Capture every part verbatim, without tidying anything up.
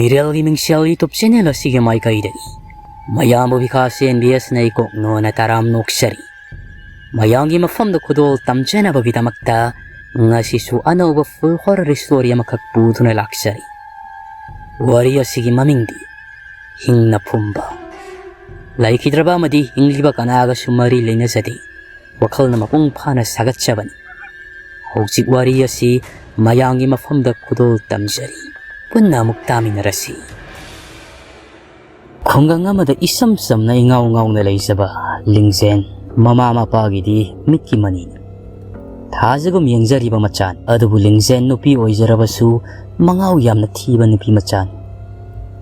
ꯃꯤꯔꯦꯜꯒꯤ ꯃꯤꯡꯁꯦꯜ YouTube channel ꯑꯁꯤꯒꯤ ꯃꯥꯏꯀꯩꯗꯒꯤ ꯃꯌꯥꯝꯕꯨ ꯕꯤꯀꯥꯁ ꯑꯦꯟ ꯕꯤ ꯑꯦꯁꯅ ꯏꯀꯣꯛ ꯅꯣꯟꯅ ꯇꯔꯥꯝ ꯅꯣꯛꯆꯔꯤ꯫ ꯃꯌꯥꯝꯒꯤ ꯃꯐꯝꯗ ꯈꯨꯗꯣꯜ ꯇꯝꯖꯅꯕꯒꯤꯗꯃꯛꯇ ꯉꯁꯤꯁꯨ ꯑꯅꯧꯕ full horror story ꯑꯃꯈꯛ ꯄꯨꯗꯨꯅ ꯂꯥꯛꯆꯔꯤ꯫ ꯋꯥꯔꯤ ꯑꯁꯤꯒꯤ ꯃꯃꯤꯡꯗꯤ ꯍꯤꯡꯅ ꯐꯨꯝꯕ꯫ ꯂꯩꯈꯤꯗ꯭ꯔꯕ ꯑꯃꯗꯤ ꯍꯤꯡꯂꯤꯕ ꯀꯅꯥꯒꯁꯨ ꯃꯔꯤ ꯂꯩꯅꯖꯗꯦ꯫ ꯋꯥꯈꯜꯅ ꯃꯄꯨꯡ ꯐꯥꯅ ꯁꯥꯒꯠꯆꯕꯅꯤ꯫ ꯍꯧꯖꯤꯛ ꯋꯥꯔꯤ ꯑꯁꯤ ꯃꯌꯥꯝꯒꯤ ꯃꯐꯝꯗ ꯈꯨꯗꯣꯜ ꯇꯝꯖꯔꯤ꯫ ꯄꯨꯟꯅ ꯑꯃꯨꯛ ꯇꯥꯃꯤꯟꯅꯔꯁꯤ꯫ ꯈꯨꯡꯒꯪ ꯑꯃꯗ ꯏꯁꯝ ꯆꯝꯅ ꯏꯉꯥꯎ ꯉꯥꯎꯅ ꯂꯩꯖꯕ ꯂꯤꯡꯖꯦꯟ, ꯃꯃꯥ ꯃꯄꯥꯒꯤꯗꯤ ꯃꯤꯠꯀꯤ ꯃꯅꯤꯅꯤ꯫ ꯊꯥꯖꯒꯨꯝ ꯌꯦꯡꯖꯔꯤꯕ ꯃꯆꯥꯅꯤ꯫ ꯑꯗꯨꯕꯨ ꯂꯤꯡꯖꯦꯟ ꯅꯨꯄꯤ ꯑꯣꯏꯖꯔꯕꯁꯨ ꯃꯉꯥꯎ ꯌꯥꯝꯅ ꯊꯤꯕ ꯅꯨꯄꯤ ꯃꯆꯥꯅꯤ꯫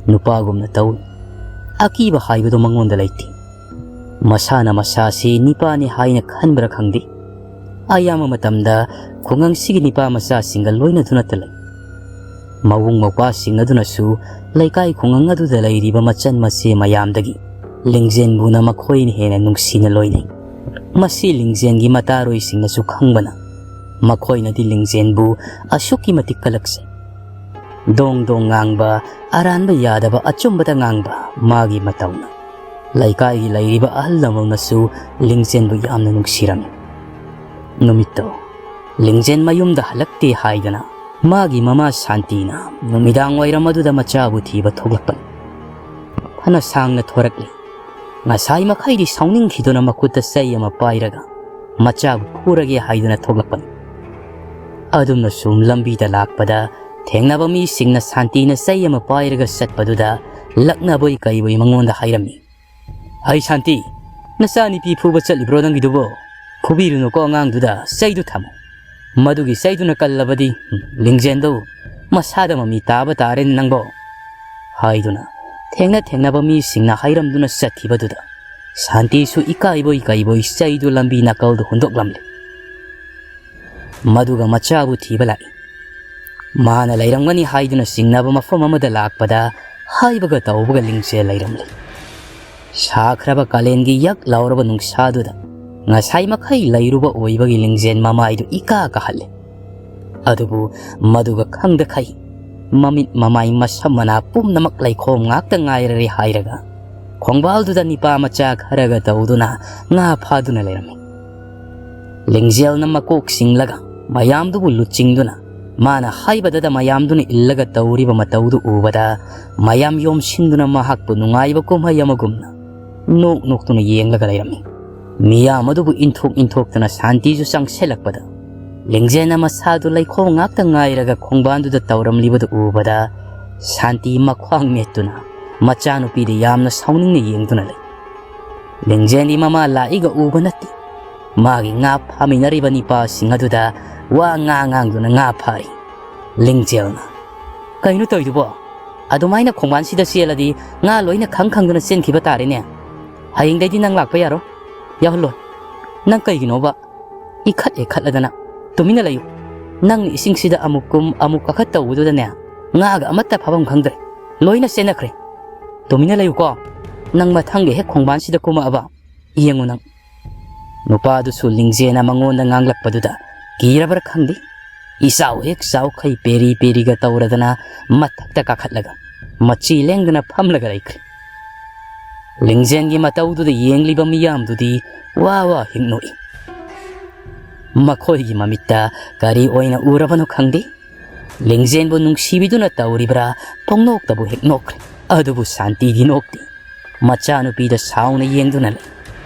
ꯅꯨꯄꯥꯒꯨꯝꯅ ꯇꯧꯏ꯫ ꯑꯀꯤꯕ ꯍꯥꯏꯕꯗꯨ ꯃꯉꯣꯟꯗ ꯂꯩꯇꯦ꯫ ꯃꯁꯥꯅ ꯃꯁꯥꯁꯤ ꯅꯤꯄꯥꯅꯤ ꯍꯥꯏꯅ ꯈꯟꯕ꯭ꯔꯥ ꯈꯪꯗꯦ, ꯑꯌꯥꯝꯕ ꯃꯇꯝꯗ ꯈꯨꯡꯒꯪꯁꯤꯒꯤ ꯅꯤꯄꯥ ꯃꯆꯥꯁꯤꯡꯒ ꯂꯣꯏꯅꯗꯨꯅꯇ ꯂꯩ꯫ ꯃꯕꯨꯡ ꯃꯧꯄ꯭ꯋꯥꯁꯤꯡ ꯑꯗꯨꯅꯁꯨ ꯂꯩꯀꯥꯏ ꯈꯨꯡꯒꯪ ꯑꯗꯨꯗ ꯂꯩꯔꯤꯕ ꯃꯆꯟ ꯃꯆꯦ ꯃꯌꯥꯝꯗꯒꯤ ꯂꯤꯡꯖꯦꯟꯕꯨꯅ ꯃꯈꯣꯏꯅ ꯍꯦꯟꯅ ꯅꯨꯡꯁꯤꯅ ꯂꯣꯏꯅꯩ꯫ ꯃꯁꯤ ꯂꯤꯡꯖꯦꯟꯒꯤ ꯃꯇꯥꯔꯣꯏꯁꯤꯡꯅꯁꯨ ꯈꯪꯕꯅ, ꯃꯈꯣꯏꯅꯗꯤ ꯂꯤꯡꯖꯦꯟꯕꯨ ꯑꯁꯨꯛꯀꯤ ꯃꯇꯤꯛ ꯀꯜꯂꯛꯆꯩ꯫ ꯗꯣꯡ ꯗꯣꯡ ꯉꯥꯡꯕ, ꯑꯔꯥꯟꯕ ꯌꯥꯗꯕ, ꯑꯆꯨꯝꯕꯇ ꯉꯥꯡꯕ ꯃꯥꯒꯤ ꯃꯇꯧꯅ ꯂꯩꯀꯥꯏꯒꯤ ꯂꯩꯔꯤꯕ ꯑꯍꯜ ꯂꯃꯟꯅꯁꯨ ꯂꯤꯡꯖꯦꯟꯕꯨ ꯌꯥꯝꯅ ꯅꯨꯡꯁꯤꯔꯝꯃꯤ꯫ ꯅꯨꯃꯤꯠꯇꯣ ꯂꯤꯡꯖꯦꯟ ꯃꯌꯨꯝꯗ ꯍꯜꯂꯛꯇꯦ ꯍꯥꯏꯗꯨꯅ ꯃꯥꯒꯤ ꯃꯃꯥ ꯁꯥꯟꯇꯤꯅ ꯅꯨꯃꯤꯗꯥꯡ ꯋꯥꯏꯔꯝ ꯑꯗꯨꯗ ꯃꯆꯥꯕꯨ ꯊꯤꯕ ꯊꯣꯛꯂꯛꯄꯅꯤ꯫ ꯐꯅ ꯁꯥꯡꯅ ꯊꯣꯔꯛꯂꯤ꯫ ꯉꯁꯥꯏ ꯃꯈꯩꯗꯤ ꯁꯥꯎꯅꯤꯡꯈꯤꯗꯨꯅ ꯃꯈꯨꯠꯇ ꯆꯩ ꯑꯃ ꯄꯥꯏꯔꯒ ꯃꯆꯥꯕꯨ ꯐꯨꯔꯒꯦ ꯍꯥꯏꯗꯨꯅ ꯊꯣꯛꯂꯛꯄꯅꯤ꯫ ꯑꯗꯨꯝꯅ ꯁꯨꯝ ꯂꯝꯕꯤꯗ ꯂꯥꯛꯄꯗ ꯊꯦꯡꯅꯕ ꯃꯤꯁꯤꯡꯅ ꯁꯥꯟꯇꯤꯅ ꯆꯩ ꯑꯃ ꯄꯥꯏꯔꯒ ꯆꯠꯄꯗꯨꯗ ꯂꯛꯅꯕꯣꯏ ꯀꯩꯕꯣꯏ ꯃꯉꯣꯟꯗ ꯍꯥꯏꯔꯝꯃꯤ, "ꯑꯩ ꯁꯥꯟꯇꯤ, ꯅꯆꯥꯅꯨꯄꯤ ꯐꯨꯕ ꯆꯠꯂꯤꯕ꯭ꯔꯣ ꯅꯪꯒꯤꯗꯨꯕꯣ? ꯐꯨꯕꯤꯔꯨꯅꯨꯀꯣ ꯑꯉꯥꯡꯗꯨꯗ, ꯆꯩꯗꯨ ꯊꯝꯃꯨ꯫ ꯃꯗꯨꯒꯤ ꯆꯩꯗꯨꯅ ꯀꯜꯂꯕꯗꯤ, ꯎꯝ, ꯂꯤꯡꯖꯦꯟꯗꯧ ꯃꯁꯥꯗ ꯃꯃꯤ ꯇꯥꯕ ꯇꯥꯔꯦꯅꯦ ꯅꯪꯕꯣ," ꯍꯥꯏꯗꯨꯅ ꯊꯦꯡꯅ ꯊꯦꯡꯅꯕ ꯃꯤꯁꯤꯡꯅ ꯍꯥꯏꯔꯝꯗꯨꯅ ꯆꯠꯈꯤꯕꯗꯨꯗ ꯁꯥꯟꯇꯤꯁꯨ ꯏꯀꯥꯏꯕꯣꯏ ꯀꯩꯕꯣꯏ ꯆꯩꯗꯨ ꯂꯝꯕꯤ ꯅꯥꯀꯜꯗ ꯍꯨꯟꯗꯣꯛꯂꯝꯂꯦ꯫ ꯃꯗꯨꯒ ꯃꯆꯥꯕꯨ ꯊꯤꯕ ꯂꯥꯛꯏ꯫ ꯃꯥꯅ ꯂꯩꯔꯝꯒꯅꯤ ꯍꯥꯏꯗꯨꯅ ꯆꯤꯡꯅꯕ ꯃꯐꯝ ꯑꯃꯗ ꯂꯥꯛꯄꯗ ꯍꯥꯏꯕꯒ ꯇꯧꯕꯒ ꯂꯤꯡꯖꯦꯜ ꯂꯩꯔꯝꯂꯦ꯫ ꯁꯥꯈ꯭ꯔꯕ ꯀꯥꯂꯦꯟꯒꯤ ꯌꯛ ꯂꯥꯎꯔꯕ ꯅꯨꯡꯁꯥꯗꯨꯗ ꯉꯁꯥꯏ ꯃꯈꯩ ꯂꯩꯔꯨꯕ ꯑꯣꯏꯕꯒꯤ ꯂꯤꯡꯖꯦꯜ ꯃꯃꯥꯏꯗꯨ ꯏꯀꯥ ꯀꯥꯍꯜꯂꯦ꯫ ꯑꯗꯨꯕꯨ ꯃꯗꯨꯒ ꯈꯪꯗꯈꯩ ꯃꯃꯤꯠ ꯃꯃꯥꯏ ꯃꯁꯝ ꯃꯅꯥ ꯄꯨꯝꯅꯃꯛ ꯂꯩꯈꯣꯝ ꯉꯥꯛꯇ ꯉꯥꯏꯔꯔꯦ ꯍꯥꯏꯔꯒ ꯈꯣꯡꯕꯥꯜꯗꯨꯗ ꯅꯤꯄꯥ ꯃꯆꯥ ꯈꯔꯒ ꯇꯧꯗꯨꯅ ꯉꯥ ꯐꯥꯗꯨꯅ ꯂꯩꯔꯝꯃꯤ꯫ ꯂꯤꯡꯖꯦꯜꯅ ꯃꯀꯣꯛ ꯆꯤꯡꯂꯒ ꯃꯌꯥꯝꯗꯨꯕꯨ ꯂꯨꯆꯤꯡꯗꯨꯅ ꯃꯥꯅ ꯍꯥꯏꯕꯗꯗ ꯃꯌꯥꯝꯗꯨꯅ ꯏꯜꯂꯒ ꯇꯧꯔꯤꯕ ꯃꯇꯧꯗꯨ ꯎꯕꯗ ꯃꯌꯥꯝ ꯌꯣꯝꯁꯤꯟꯗꯨꯅ ꯃꯍꯥꯛꯄꯨ ꯅꯨꯡꯉꯥꯏꯕ ꯀꯨꯝꯍꯩ ꯑꯃꯒꯨꯝꯅ ꯅꯣꯛ ꯅꯣꯛꯇꯨꯅ ꯌꯦꯡꯂꯒ ꯂꯩꯔꯝꯃꯤ꯫ ꯃꯤꯌꯥꯝ ꯑꯗꯨꯕꯨ ꯏꯟꯊꯣꯛ ꯏꯟꯊꯣꯛꯇꯨꯅ ꯁꯥꯟꯇꯤꯁꯨ ꯆꯪꯁꯤꯜꯂꯛꯄꯗ ꯂꯤꯡꯖꯦꯜꯅ ꯃꯁꯥꯗꯨ ꯂꯩꯈꯣꯝ ꯉꯥꯛꯇ ꯉꯥꯏꯔꯒ ꯈꯣꯡꯕꯥꯟꯗꯨꯗ ꯇꯧꯔꯝꯂꯤꯕꯗꯨ ꯎꯕꯗ ꯁꯥꯟꯇꯤ ꯃꯈ꯭ꯋꯥꯡ ꯃꯦꯠꯇꯨꯅ ꯃꯆꯥꯅꯨꯄꯤꯗ ꯌꯥꯝꯅ ꯁꯥꯎꯅꯤꯡꯅ ꯌꯦꯡꯗꯨꯅ ꯂꯩ꯫ ꯂꯤꯡꯖꯦꯜꯗꯤ ꯃꯃꯥ ꯂꯥꯛꯏꯒ ꯎꯕ ꯅꯠꯇꯦ꯫ ꯃꯥꯒꯤ ꯉꯥ ꯐꯥꯃꯤꯟꯅꯔꯤꯕ ꯅꯤꯄꯥꯁꯤꯡ ꯑꯗꯨꯗ ꯋꯥ ꯉꯥ ꯉꯥꯡꯗꯨꯅ ꯉꯥ ꯐꯥꯔꯤ꯫ ꯂꯤꯡꯖꯦꯜꯅ, "ꯀꯩꯅꯣ ꯇꯧꯔꯤꯗꯨꯕꯣ? ꯑꯗꯨꯃꯥꯏꯅ ꯈꯣꯡꯕꯥꯟꯁꯤꯗ ꯆꯦꯜꯂꯗꯤ ꯉꯥ ꯂꯣꯏꯅ ꯈꯪ ꯈꯪꯗꯨꯅ ꯆꯦꯟꯈꯤꯕ ꯇꯥꯔꯦꯅꯦ꯫ ꯍꯌꯦꯡꯗꯩꯗꯤ ꯅꯪ ꯂꯥꯛꯄ ꯌꯥꯔꯣꯏ, ꯌꯥꯎꯍꯜꯂꯣꯏ꯫ ꯅꯪ ꯀꯩꯒꯤꯅꯣꯕ ꯏꯈꯠ ꯏꯈꯠꯂꯗꯅ? ꯇꯨꯃꯤꯟꯅ ꯂꯩꯌꯨ꯫ ꯅꯪꯅ ꯏꯁꯤꯡꯁꯤꯗ ꯑꯃꯨꯛ ꯀꯨꯝ ꯑꯃꯨꯛ ꯀꯥꯈꯠ ꯇꯧꯕꯗꯨꯗꯅꯦ, ꯉꯥꯒ ꯑꯃꯠꯇ ꯐꯥꯐꯝ ꯈꯪꯗ꯭ꯔꯦ꯫ ꯂꯣꯏꯅ ꯆꯦꯟꯅꯈ꯭ꯔꯦ꯫ ꯇꯨꯃꯤꯟꯅ ꯂꯩꯌꯨꯀꯣ꯫ ꯅꯪ ꯃꯊꯪꯒ ꯍꯦꯛ ꯈꯣꯡꯕꯥꯟꯁꯤꯗ ꯀꯨꯝꯃꯛꯑꯕ, ꯌꯦꯡꯉꯨ ꯅꯪ꯫" ꯅꯨꯄꯥꯗꯨꯁꯨ ꯂꯤꯡꯖꯦꯜꯅ ꯃꯉꯣꯟꯗ ꯉꯥꯡꯂꯛꯄꯗꯨꯗ ꯀꯤꯔꯕ꯭ꯔꯥ ꯈꯪꯗꯦ, ꯏꯆꯥꯎ ꯍꯦꯛ ꯆꯥꯎꯈꯩ ꯄꯦꯔꯤ ꯄꯦꯔꯤꯒ ꯇꯧꯔꯗꯅ ꯃꯊꯛꯇ ꯀꯥꯈꯠꯂꯒ ꯃꯆꯤ ꯂꯦꯡꯗꯅ ꯐꯝꯂꯒ ꯂꯩꯈ꯭ꯔꯦ꯫ ꯂꯤꯡꯖꯦꯜꯒꯤ ꯃꯇꯧꯗꯨꯗ ꯌꯦꯡꯂꯤꯕ ꯃꯤꯌꯥꯝꯗꯨꯗꯤ ꯋꯥ ꯋꯥ ꯍꯦꯛ ꯅꯣꯛꯏ꯫ ꯃꯈꯣꯏꯒꯤ ꯃꯃꯤꯠꯇ ꯀꯔꯤ ꯑꯣꯏꯅ ꯎꯔꯕꯅꯣ ꯈꯪꯗꯦ, ꯂꯤꯡꯖꯦꯜꯕꯨ ꯅꯨꯡꯁꯤꯕꯤꯗꯨꯅ ꯇꯧꯔꯤꯕ꯭ꯔꯥ, ꯄꯣꯡꯅꯣꯛꯇꯕꯨ ꯍꯦꯛ ꯅꯣꯛꯈ꯭ꯔꯦ꯫ ꯑꯗꯨꯕꯨ ꯁꯥꯟꯇꯤꯗꯤ ꯅꯣꯛꯇꯦ꯫ ꯃꯆꯥꯅꯨꯄꯤꯗ ꯁꯥꯎꯅ ꯌꯦꯡꯗꯨꯅ ꯂꯩ꯫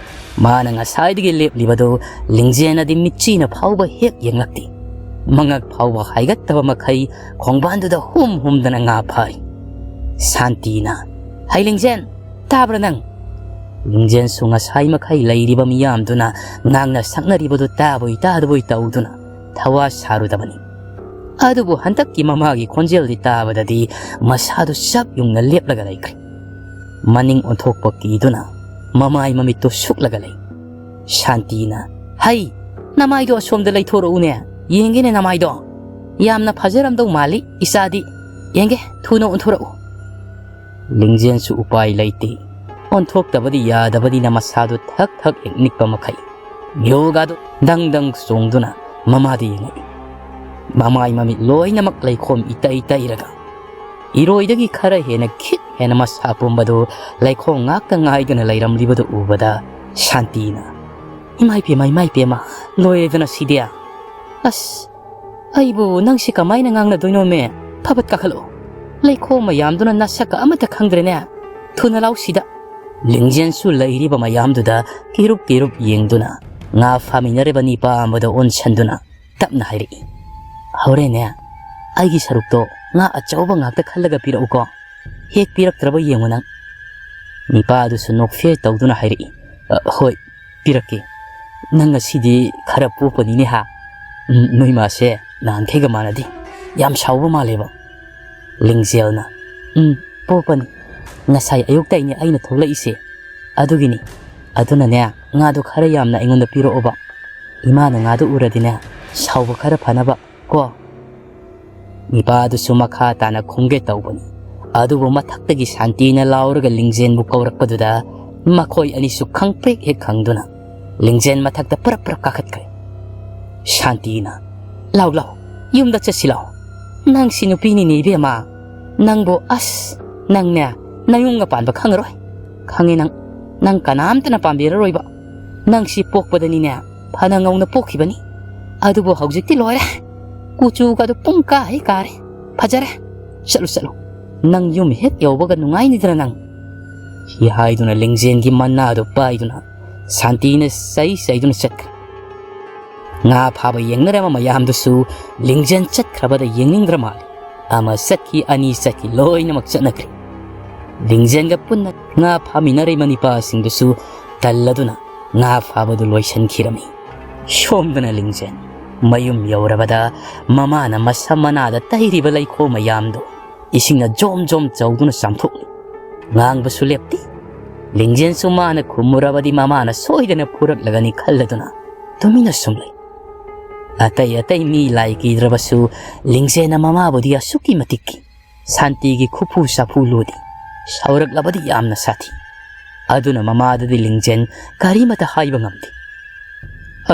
ꯃꯥꯅ ꯉꯁꯥꯏꯗꯒꯤ ꯂꯦꯞꯂꯤꯕꯗꯨ ꯂꯤꯡꯖꯦꯜꯅꯗꯤ ꯃꯤꯠꯆꯤꯅ ꯐꯥꯎꯕ ꯍꯦꯛ ꯌꯦꯡꯂꯛꯇꯦ꯫ ꯃꯉꯛ ꯐꯥꯎꯕ ꯍꯥꯏꯒꯠꯇꯕ ꯃꯈꯩ ꯈꯣꯡꯕꯥꯟꯗꯨꯗ ꯍꯨꯝ ꯍꯨꯝꯗꯅ ꯉꯥ ꯐꯥꯔꯤ꯫ ꯁꯥꯟꯇꯤꯅ, "ꯍꯩ ꯂꯤꯡꯖꯦꯜ, ꯇꯥꯕ꯭ꯔꯥ ꯅꯪ?" ꯂꯤꯡꯖꯦꯜꯁꯨ ꯉꯁꯥꯏ ꯃꯈꯩ ꯂꯩꯔꯤꯕ ꯃꯤꯌꯥꯝꯗꯨꯅ ꯉꯥꯡꯅ ꯁꯛꯅꯔꯤꯕꯗꯨ ꯇꯥꯕꯣꯏ ꯇꯥꯗꯕꯣꯏ ꯇꯧꯗꯨꯅ ꯊꯋꯥ ꯁꯥꯔꯨꯗꯕꯅꯤ꯫ ꯑꯗꯨꯕꯨ ꯍꯟꯗꯛꯀꯤ ꯃꯃꯥꯒꯤ ꯈꯣꯟꯖꯦꯜꯗꯤ ꯇꯥꯕꯗꯗꯤ ꯃꯁꯥꯗꯨ ꯆꯞ ꯌꯨꯡꯅ ꯂꯦꯞꯂꯒ ꯂꯩꯈ꯭ꯔꯦ꯫ ꯃꯅꯤꯡ ꯑꯣꯟꯊꯣꯛꯄ ꯀꯤꯗꯨꯅ ꯃꯃꯥꯏ ꯃꯃꯤꯠꯇꯨ ꯁꯨꯛꯂꯒ ꯂꯩ꯫ ꯁꯥꯟꯇꯤꯅ, "ꯍꯩ, ꯅꯃꯥꯏꯗꯣ ꯑꯁꯣꯝꯗ ꯂꯩꯊꯣꯔꯛꯎꯅꯦ, ꯌꯦꯡꯒꯦꯅꯦ ꯅꯃꯥꯏꯗꯣ꯫ ꯌꯥꯝꯅ ꯐꯖꯔꯝꯗꯧ ꯃꯥꯜꯂꯤ ꯏꯆꯥꯗꯤ꯫ ꯌꯦꯡꯒꯦ, ꯊꯨꯅ ꯑꯣꯟꯊꯣꯔꯛꯎ꯫" ꯂꯤꯡꯖꯦꯜꯁꯨ ꯎꯄꯥꯏ ꯂꯩꯇꯦ꯫ ꯑꯣꯟꯊꯣꯛꯇꯕꯗꯤ ꯌꯥꯗꯕꯅꯤꯅ ꯃꯁꯥꯗꯨ ꯊꯛ ꯊꯛ ꯍꯦꯛ ꯅꯤꯛꯄ ꯃꯈꯩ ꯌꯣꯒꯥꯗꯨ ꯗꯪ ꯗꯪ ꯆꯣꯡꯗꯨꯅ ꯃꯃꯥꯗ ꯌꯦꯡꯉꯛꯏ꯫ ꯃꯃꯥꯏ ꯃꯃꯤꯠ ꯂꯣꯏꯅꯃꯛ ꯂꯩꯈꯣꯝ ꯏꯇꯩ ꯇꯩꯔꯒ ꯏꯔꯣꯏꯗꯒꯤ ꯈꯔ ꯍꯦꯟꯅ ꯈꯤꯠ ꯍꯦꯟꯅ ꯃꯁꯥ ꯄꯨꯝꯕꯗꯨ ꯂꯩꯈꯣꯝ ꯉꯥꯛꯇ ꯉꯥꯏꯗꯨꯅ ꯂꯩꯔꯝꯂꯤꯕꯗꯨ ꯎꯕꯗ ꯁꯥꯟꯇꯤꯅ, "ꯏꯃꯥꯏ ꯄꯦꯝꯃ, ꯏꯃꯥꯏ ꯄꯦꯝꯃ, ꯂꯣꯏꯔꯦꯗꯅ ꯁꯤꯗꯤ꯫ ꯑꯁ, ꯑꯩꯕꯨ ꯅꯪꯁꯤ ꯀꯃꯥꯏꯅ ꯉꯥꯡꯅꯗꯣꯏꯅꯣꯃꯦ? ꯐꯕꯠ ꯀꯥꯈꯠꯂꯛꯑꯣ꯫ ꯂꯩꯈꯣꯝ ꯃꯌꯥꯝꯗꯨꯅ ꯅꯁꯛꯀ ꯑꯃꯠꯇ ꯈꯪꯗ꯭ꯔꯦꯅꯦ꯫ ꯊꯨꯅ ꯂꯥꯎ ꯁꯤꯗ꯫" ꯂꯤꯡꯖꯦꯟꯁꯨ ꯂꯩꯔꯤꯕ ꯃꯌꯥꯝꯗꯨꯗ ꯀꯤꯔꯨꯞ ꯀꯤꯔꯨꯞ ꯌꯦꯡꯗꯨꯅ ꯉꯥ ꯐꯥꯃꯤꯟꯅꯔꯤꯕ ꯅꯤꯄꯥ ꯑꯃꯗ ꯑꯣꯟꯁꯟꯗꯨꯅ ꯇꯞꯅ ꯍꯥꯏꯔꯛꯏ, "ꯍꯣꯔꯦꯟꯅꯦ, ꯑꯩꯒꯤ ꯁꯔꯨꯛꯇꯣ ꯉꯥ ꯑꯆꯧꯕ ꯉꯥꯛꯇ ꯈꯜꯂꯒ ꯄꯤꯔꯛꯎꯀꯣ꯫ ꯍꯦꯛ ꯄꯤꯔꯛꯇ꯭ꯔꯕ ꯌꯦꯡꯉꯨ ꯅꯪ꯫" ꯅꯤꯄꯥ ꯑꯗꯨꯁꯨ ꯅꯣꯛꯐꯦ ꯇꯧꯗꯨꯅ ꯍꯥꯏꯔꯛꯏ, "ꯑ, ꯍꯣꯏ, ꯄꯤꯔꯛꯀꯦ꯫ ꯅꯪ ꯉꯁꯤꯗꯤ ꯈꯔ ꯄꯣꯛꯄꯅꯤꯅꯦ ꯍꯥ? ꯎꯝ, ꯅꯣꯏ ꯃꯥꯁꯦ ꯅꯍꯥꯟꯈꯩꯒ ꯃꯥꯟꯅꯗꯦ꯫ ꯌꯥꯝ ꯁꯥꯎꯕ ꯃꯥꯜꯂꯦꯕ꯫" ꯂꯤꯡꯖꯦꯜꯅ, "ꯎꯝ, ꯄꯣꯛꯄꯅꯤ꯫ ꯉꯁꯥꯏ ꯑꯌꯨꯛꯇꯩꯅꯦ ꯑꯩꯅ ꯊꯣꯛꯂꯛꯏꯁꯦ꯫ ꯑꯗꯨꯒꯤꯅꯤ꯫ ꯑꯗꯨꯅꯅꯦ, ꯉꯥꯗꯣ ꯈꯔ ꯌꯥꯝꯅ ꯑꯩꯉꯣꯟꯗ ꯄꯤꯔꯛꯑꯣꯕ꯫ ꯏꯃꯥꯅ ꯉꯥꯗꯣ ꯎꯔꯗꯤꯅꯦ, ꯁꯥꯎꯕ ꯈꯔ ꯐꯅꯕ ꯀꯣ꯫" ꯅꯤꯄꯥꯗꯨꯁꯨ ꯃꯈꯥ ꯇꯥꯅ ꯈꯨꯝꯒꯦ ꯇꯧꯕꯅꯤ꯫ ꯑꯗꯨꯕꯨ ꯃꯊꯛꯇꯒꯤ ꯁꯥꯟꯇꯤꯅ ꯂꯥꯎꯔꯒ ꯂꯤꯡꯖꯦꯟꯕꯨ ꯀꯧꯔꯛꯄꯗꯨꯗ ꯃꯈꯣꯏ ꯑꯅꯤꯁꯨ ꯈꯪꯄ꯭ꯔꯦꯛ ꯍꯦꯛ ꯈꯪꯗꯨꯅ ꯂꯤꯡꯖꯦꯟ ꯃꯊꯛꯇ ꯄ꯭ꯔꯞ ꯄ꯭ꯔꯞ ꯀꯥꯈꯠꯈ꯭ꯔꯦ꯫ ꯁꯥꯟꯇꯤꯅ, "ꯂꯥꯎ, ꯂꯥꯎ, ꯌꯨꯝꯗ ꯆꯠꯁꯤ ꯂꯥꯎ꯫ ꯅꯪꯁꯤ ꯅꯨꯄꯤꯅꯤꯅꯦ ꯏꯕꯦꯝꯃ꯫ ꯅꯪꯕꯨ, ꯑꯁ, ꯅꯪꯅꯦ, ꯅꯌꯨꯝꯒ ꯄꯥꯟꯕ ꯈꯪꯉꯔꯣꯏ꯫ ꯈꯪꯉꯦ ꯅꯪ, ꯅꯪ ꯀꯅꯥꯝꯇꯅ ꯄꯥꯝꯕꯤꯔꯔꯣꯏꯕ꯫ ꯅꯪꯁꯤ ꯄꯣꯛꯄꯗꯅꯤꯅꯦ, ꯐꯅ ꯉꯧꯅ ꯄꯣꯛꯈꯤꯕꯅꯤ꯫ ꯑꯗꯨꯕꯨ ꯍꯧꯖꯤꯛꯇꯤ ꯂꯣꯏꯔꯦ꯫ ꯀꯨꯆꯨꯒꯗꯨ ꯄꯨꯡ ꯀꯥ ꯍꯦꯛ ꯀꯥꯔꯦ꯫ ꯐꯖꯔꯦ꯫ ꯆꯠꯂꯨ, ꯆꯠꯂꯨ꯫ ꯅꯪ ꯌꯨꯝ ꯍꯦꯛ ꯌꯧꯕꯒ ꯅꯨꯡꯉꯥꯏꯅꯤꯗꯅ ꯅꯪ꯫" ꯁꯤ ꯍꯥꯏꯗꯨꯅ ꯂꯤꯡꯖꯦꯟꯒꯤ ꯃꯅꯥꯗꯨ ꯄꯥꯏꯗꯨꯅ ꯁꯥꯟꯇꯤꯅ ꯆꯩ ꯆꯩꯗꯨꯅ ꯆꯠꯈ꯭ꯔꯦ꯫ ꯉꯥ ꯐꯥꯕ ꯌꯦꯡꯅꯔꯝꯕ ꯃꯌꯥꯝꯗꯨꯁꯨ ꯂꯤꯡꯖꯦꯟ ꯆꯠꯈ꯭ꯔꯕꯗ ꯌꯦꯡꯅꯤꯡꯗ꯭ꯔ ꯃꯥꯜꯂꯦ꯫ ꯑꯃ ꯆꯠꯈꯤ, ꯑꯅꯤ ꯆꯠꯈꯤ, ꯂꯣꯏꯅꯃꯛ ꯆꯠꯅꯈ꯭ꯔꯦ꯫ ꯂꯤꯡꯖꯦꯟꯒ ꯄꯨꯟꯅ ꯉꯥ ꯐꯥꯃꯤꯟꯅꯔꯤꯕ ꯅꯤꯄꯥꯁꯤꯡꯗꯨꯁꯨ ꯇꯜꯂꯗꯨꯅ ꯉꯥ ꯐꯥꯕꯗꯨ ꯂꯣꯏꯁꯤꯟꯈꯤꯔꯝꯃꯤ꯫ ꯁꯣꯝꯗꯅ ꯂꯤꯡꯖꯦꯟ ꯃꯌꯨꯝ ꯌꯧꯔꯕꯗ ꯃꯃꯥꯅ ꯃꯁꯝ ꯃꯅꯥꯗ ꯇꯩꯔꯤꯕ ꯂꯩꯈꯣꯝ ꯃꯌꯥꯝꯗꯨ ꯏꯁꯤꯡꯅ ꯖꯣꯝ ꯖꯣꯝ ꯆꯧꯗꯨꯅ ꯆꯥꯝꯊꯣꯛꯂꯤ꯫ ꯉꯥꯡꯕꯁꯨ ꯂꯦꯞꯇꯦ꯫ ꯂꯤꯡꯖꯦꯟꯁꯨ ꯃꯥꯅ ꯈꯨꯝꯃꯨꯔꯕꯗꯤ ꯃꯃꯥꯅ ꯁꯣꯏꯗꯅ ꯐꯨꯔꯛꯂꯒꯅꯤ ꯈꯜꯂꯗꯨꯅ ꯇꯨꯃꯤꯟꯅ ꯁꯨꯝ ꯂꯩ꯫ ꯑꯇꯩ ꯑꯇꯩ ꯃꯤ ꯂꯥꯏ ꯀꯤꯗ꯭ꯔꯕꯁꯨ ꯂꯤꯡꯖꯦꯟꯅ ꯃꯃꯥꯕꯨꯗꯤ ꯑꯁꯨꯛꯀꯤ ꯃꯇꯤꯛ ꯀꯤ꯫ ꯁꯥꯟꯇꯤꯒꯤ ꯈꯨꯐꯨ ꯁꯥꯐꯨ ꯂꯨꯗꯤ ꯁꯥꯎꯔꯛꯂꯕꯗꯤ ꯌꯥꯝꯅ ꯁꯥꯊꯤ꯫ ꯑꯗꯨꯅ ꯃꯃꯥꯗꯗꯤ ꯂꯤꯡꯖꯦꯟ ꯀꯔꯤꯃꯇ ꯍꯥꯏꯕ ꯉꯝꯗꯦ꯫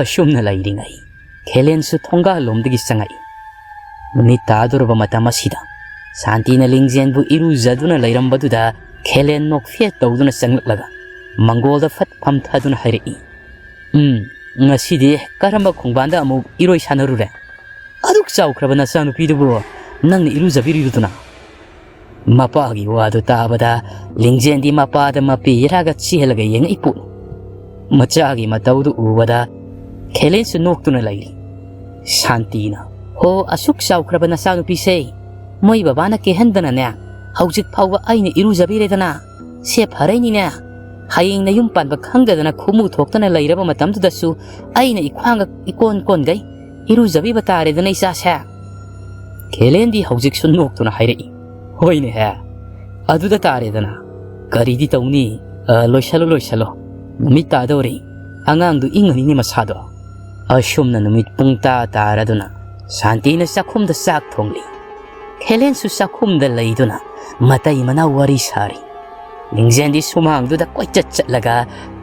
ꯑꯁꯨꯝꯅ ꯂꯩꯔꯤꯉꯩ ꯈꯦꯂꯦꯟꯁꯨ ꯊꯣꯡꯒꯥꯜꯂꯣꯝꯗꯒꯤ ꯆꯪꯉꯛꯏ꯫ ꯅꯨꯃꯤꯠ ꯇꯥꯗꯣꯔꯕ ꯃꯇꯝ ꯑꯁꯤꯗ ꯁꯥꯟꯇꯤꯅ ꯂꯤꯡꯖꯦꯟꯕꯨ ꯏꯔꯨꯖꯗꯨꯅ ꯂꯩꯔꯝꯕꯗꯨꯗ ꯈꯦꯂꯦꯟ ꯅꯣꯛꯐꯦꯠ ꯇꯧꯗꯨꯅ ꯆꯪꯂꯛꯂꯒ ꯃꯪꯒꯣꯜꯗ ꯐꯠ ꯐꯝꯊꯗꯨꯅ ꯍꯥꯏꯔꯛꯏ, "ꯎꯝ, ꯉꯁꯤꯗꯤ ꯀꯔꯝꯕ ꯈꯣꯡꯕꯥꯟꯗ ꯑꯃꯨꯛ ꯏꯔꯣꯏ ꯁꯥꯟꯅꯔꯨꯔꯦ? ꯑꯗꯨꯛ ꯆꯥꯎꯈ꯭ꯔꯕ ꯅꯆꯥꯅꯨꯄꯤꯗꯨꯕꯨ ꯅꯪꯅ ꯏꯔꯨꯖꯕꯤꯔꯤꯗꯨꯅ?" ꯃꯄꯥꯒꯤ ꯋꯥꯗꯨ ꯇꯥꯕꯗ ꯂꯤꯡꯖꯦꯟꯗꯤ ꯃꯄꯥꯗ ꯃꯄꯤ ꯏꯔꯥꯒ ꯆꯦꯜꯂꯒ ꯌꯦꯡꯉꯛꯏ ꯄꯣꯠꯅꯤ꯫ ꯃꯆꯥꯒꯤ ꯃꯇꯧꯗꯨ ꯎꯕꯗ ꯈꯦꯂꯦꯟꯁꯨ ꯅꯣꯛꯇꯨꯅ ꯂꯩꯔꯤ꯫ ꯁꯥꯟꯇꯤꯅ, "ꯍꯣ, ꯑꯁꯨꯛ ꯆꯥꯎꯈ꯭ꯔꯕ ꯅꯆꯥꯅꯨꯄꯤꯁꯦ ꯃꯣꯏ ꯕꯕꯥꯅ ꯀꯦꯍꯟꯗꯅꯅꯦ, ꯍꯧꯖꯤꯛ ꯐꯥꯎꯕ ꯑꯩꯅ ꯏꯔꯨꯖꯕꯤꯔꯦꯗꯅ꯫ ꯁꯦ ꯐꯔꯩꯅꯤꯅꯦ, ꯍꯌꯦꯡ ꯅꯌꯨꯝ ꯄꯥꯟꯕ ꯈꯪꯗꯗꯅ ꯈꯨꯃꯨ ꯊꯣꯛꯇꯅ ꯂꯩꯔꯕ ꯃꯇꯝꯗꯨꯗꯁꯨ ꯑꯩꯅ ꯏꯈ꯭ꯋꯥꯡꯒ ꯏꯀꯣꯟ ꯀꯣꯟꯒꯩ ꯏꯔꯨꯖꯕꯤꯕ ꯇꯥꯔꯦꯗꯅ ꯏꯆꯥꯁꯦ?" ꯈꯦꯂꯦꯟꯗꯤ ꯍꯧꯖꯤꯛꯁꯨ ꯅꯣꯛꯇꯨꯅ ꯍꯥꯏꯔꯛꯏ, "ꯍꯣꯏꯅꯦꯍꯦ, ꯑꯗꯨꯗ ꯇꯥꯔꯦꯗꯅ꯫ ꯀꯔꯤꯗꯤ ꯇꯧꯅꯤ? ꯑ, ꯂꯣꯏꯁꯜꯂꯣ, ꯂꯣꯏꯁꯜꯂꯣ꯫ ꯅꯨꯃꯤꯠ ꯇꯥꯗꯧꯔꯤ꯫ ꯑꯉꯥꯡꯗꯨ ꯏꯪꯉꯅꯤꯅꯦ ꯃꯁꯥꯗꯣ꯫" ꯑꯁꯨꯝꯅ ꯅꯨꯃꯤꯠ ꯄꯨꯡ ꯇꯥ ꯇꯥꯔꯗꯨꯅ ꯁꯥꯟꯇꯤꯅ ꯆꯥꯛꯈꯨꯝꯗ ꯆꯥꯛ ꯊꯣꯡꯂꯤ꯫ ꯈꯦꯂꯦꯟꯁꯨ ꯆꯥꯛꯈꯨꯝꯗ ꯂꯩꯗꯨꯅ ꯃꯇꯩ ꯃꯅꯥꯎ ꯋꯥꯔꯤ ꯁꯥꯔꯤ꯫ ꯂꯤꯡꯖꯦꯟꯗꯤ ꯁꯨꯃꯥꯡꯗꯨꯗ ꯀꯣꯏꯆꯠ ꯆꯠꯂꯒ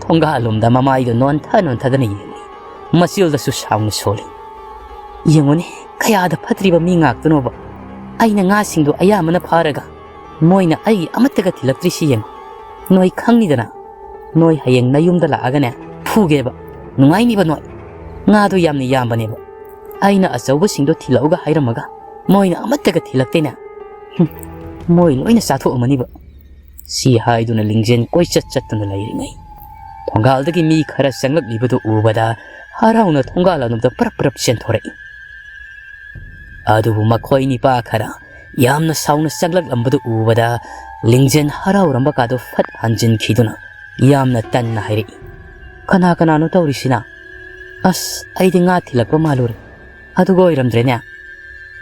ꯊꯣꯡꯒꯥꯜꯂꯣꯝꯗ ꯃꯃꯥꯏꯗꯨ ꯅꯣꯟꯊ ꯅꯣꯟꯊꯗꯅ ꯌꯦꯡꯂꯤ꯫ ꯃꯆꯤꯜꯗꯁꯨ ꯁꯥꯎꯅ ꯁꯣꯜꯂꯤ꯫ "ꯌꯦꯡꯉꯨꯅꯦ, ꯀꯌꯥꯗ ꯐꯠꯇ꯭ꯔꯤꯕ ꯃꯤ ꯉꯥꯛꯇꯅꯣꯕ꯫ ꯑꯩꯅ ꯉꯥꯁꯤꯡꯗꯣ ꯑꯌꯥꯝꯕꯅ ꯐꯥꯔꯒ ꯃꯣꯏꯅ ꯑꯩꯒꯤ ꯑꯃꯠꯇꯒ ꯊꯤꯜꯂꯛꯇ꯭ꯔꯤꯁꯤ ꯌꯦꯡꯉꯨ꯫ ꯅꯣꯏ ꯈꯪꯅꯤꯗꯅ꯫ ꯅꯣꯏ ꯍꯌꯦꯡ ꯅꯌꯨꯝꯗ ꯂꯥꯛꯑꯒꯅꯦ, ꯐꯨꯒꯦꯕ꯫ ꯅꯨꯡꯉꯥꯏꯅꯤꯕ ꯅꯣꯏ꯫ ꯉꯥꯗꯣ ꯌꯥꯝꯅ ꯌꯥꯝꯕꯅꯦꯕ꯫ ꯑꯩꯅ ꯑꯆꯧꯕꯁꯤꯡꯗꯣ ꯊꯤꯜꯂꯛꯎꯒ ꯍꯥꯏꯔꯝꯃꯒ ꯃꯣꯏꯅ ꯑꯃꯠꯇꯒ ꯊꯤꯜꯂꯛꯇꯦꯅꯦ꯫ ꯍꯨꯝ, ꯃꯣꯏ ꯂꯣꯏꯅ ꯆꯥꯊꯣꯛꯑꯝꯃꯅꯤꯕ꯫" ꯁꯤ ꯍꯥꯏꯗꯨꯅ ꯂꯤꯡꯖꯦꯟ ꯀꯣꯏꯆꯠ ꯆꯠꯇꯨꯅ ꯂꯩꯔꯤꯉꯩ, ꯊꯣꯡꯒꯥꯜꯗꯒꯤ ꯃꯤ ꯈꯔ ꯆꯪꯂꯛꯂꯤꯕꯗꯨ ꯎꯕꯗ ꯍꯔꯥꯎꯅ ꯊꯣꯡꯒꯥꯜ ꯑꯗꯣꯝꯗ ꯄꯔꯞ ꯄꯔꯞ ꯆꯦꯟꯊꯣꯔꯛꯏ꯫ ꯑꯗꯨꯕꯨ ꯃꯈꯣꯏ ꯅꯤꯄꯥ ꯈꯔ ꯌꯥꯝꯅ ꯁꯥꯎꯅ ꯆꯪꯂꯛꯂꯝꯕꯗꯨ ꯎꯕꯗ ꯂꯤꯡꯖꯦꯟ ꯍꯔꯥꯎꯔꯝꯕ ꯀꯥꯗꯨ ꯐꯠ ꯍꯟꯖꯤꯟꯈꯤꯗꯨꯅ ꯌꯥꯝꯅ ꯇꯟꯅ ꯍꯥꯏꯔꯛꯏ, "ꯀꯅꯥ ꯀꯅꯥꯅꯣ ꯇꯧꯔꯤꯁꯤꯅ? ꯑꯁ, ꯑꯩꯗꯤ ꯉꯥ ꯊꯤꯜꯂꯛꯄ ꯃꯥꯜꯂꯨꯔꯦ꯫ ꯑꯗꯨꯒ ꯑꯣꯏꯔꯝꯗ꯭ꯔꯦꯅꯦ꯫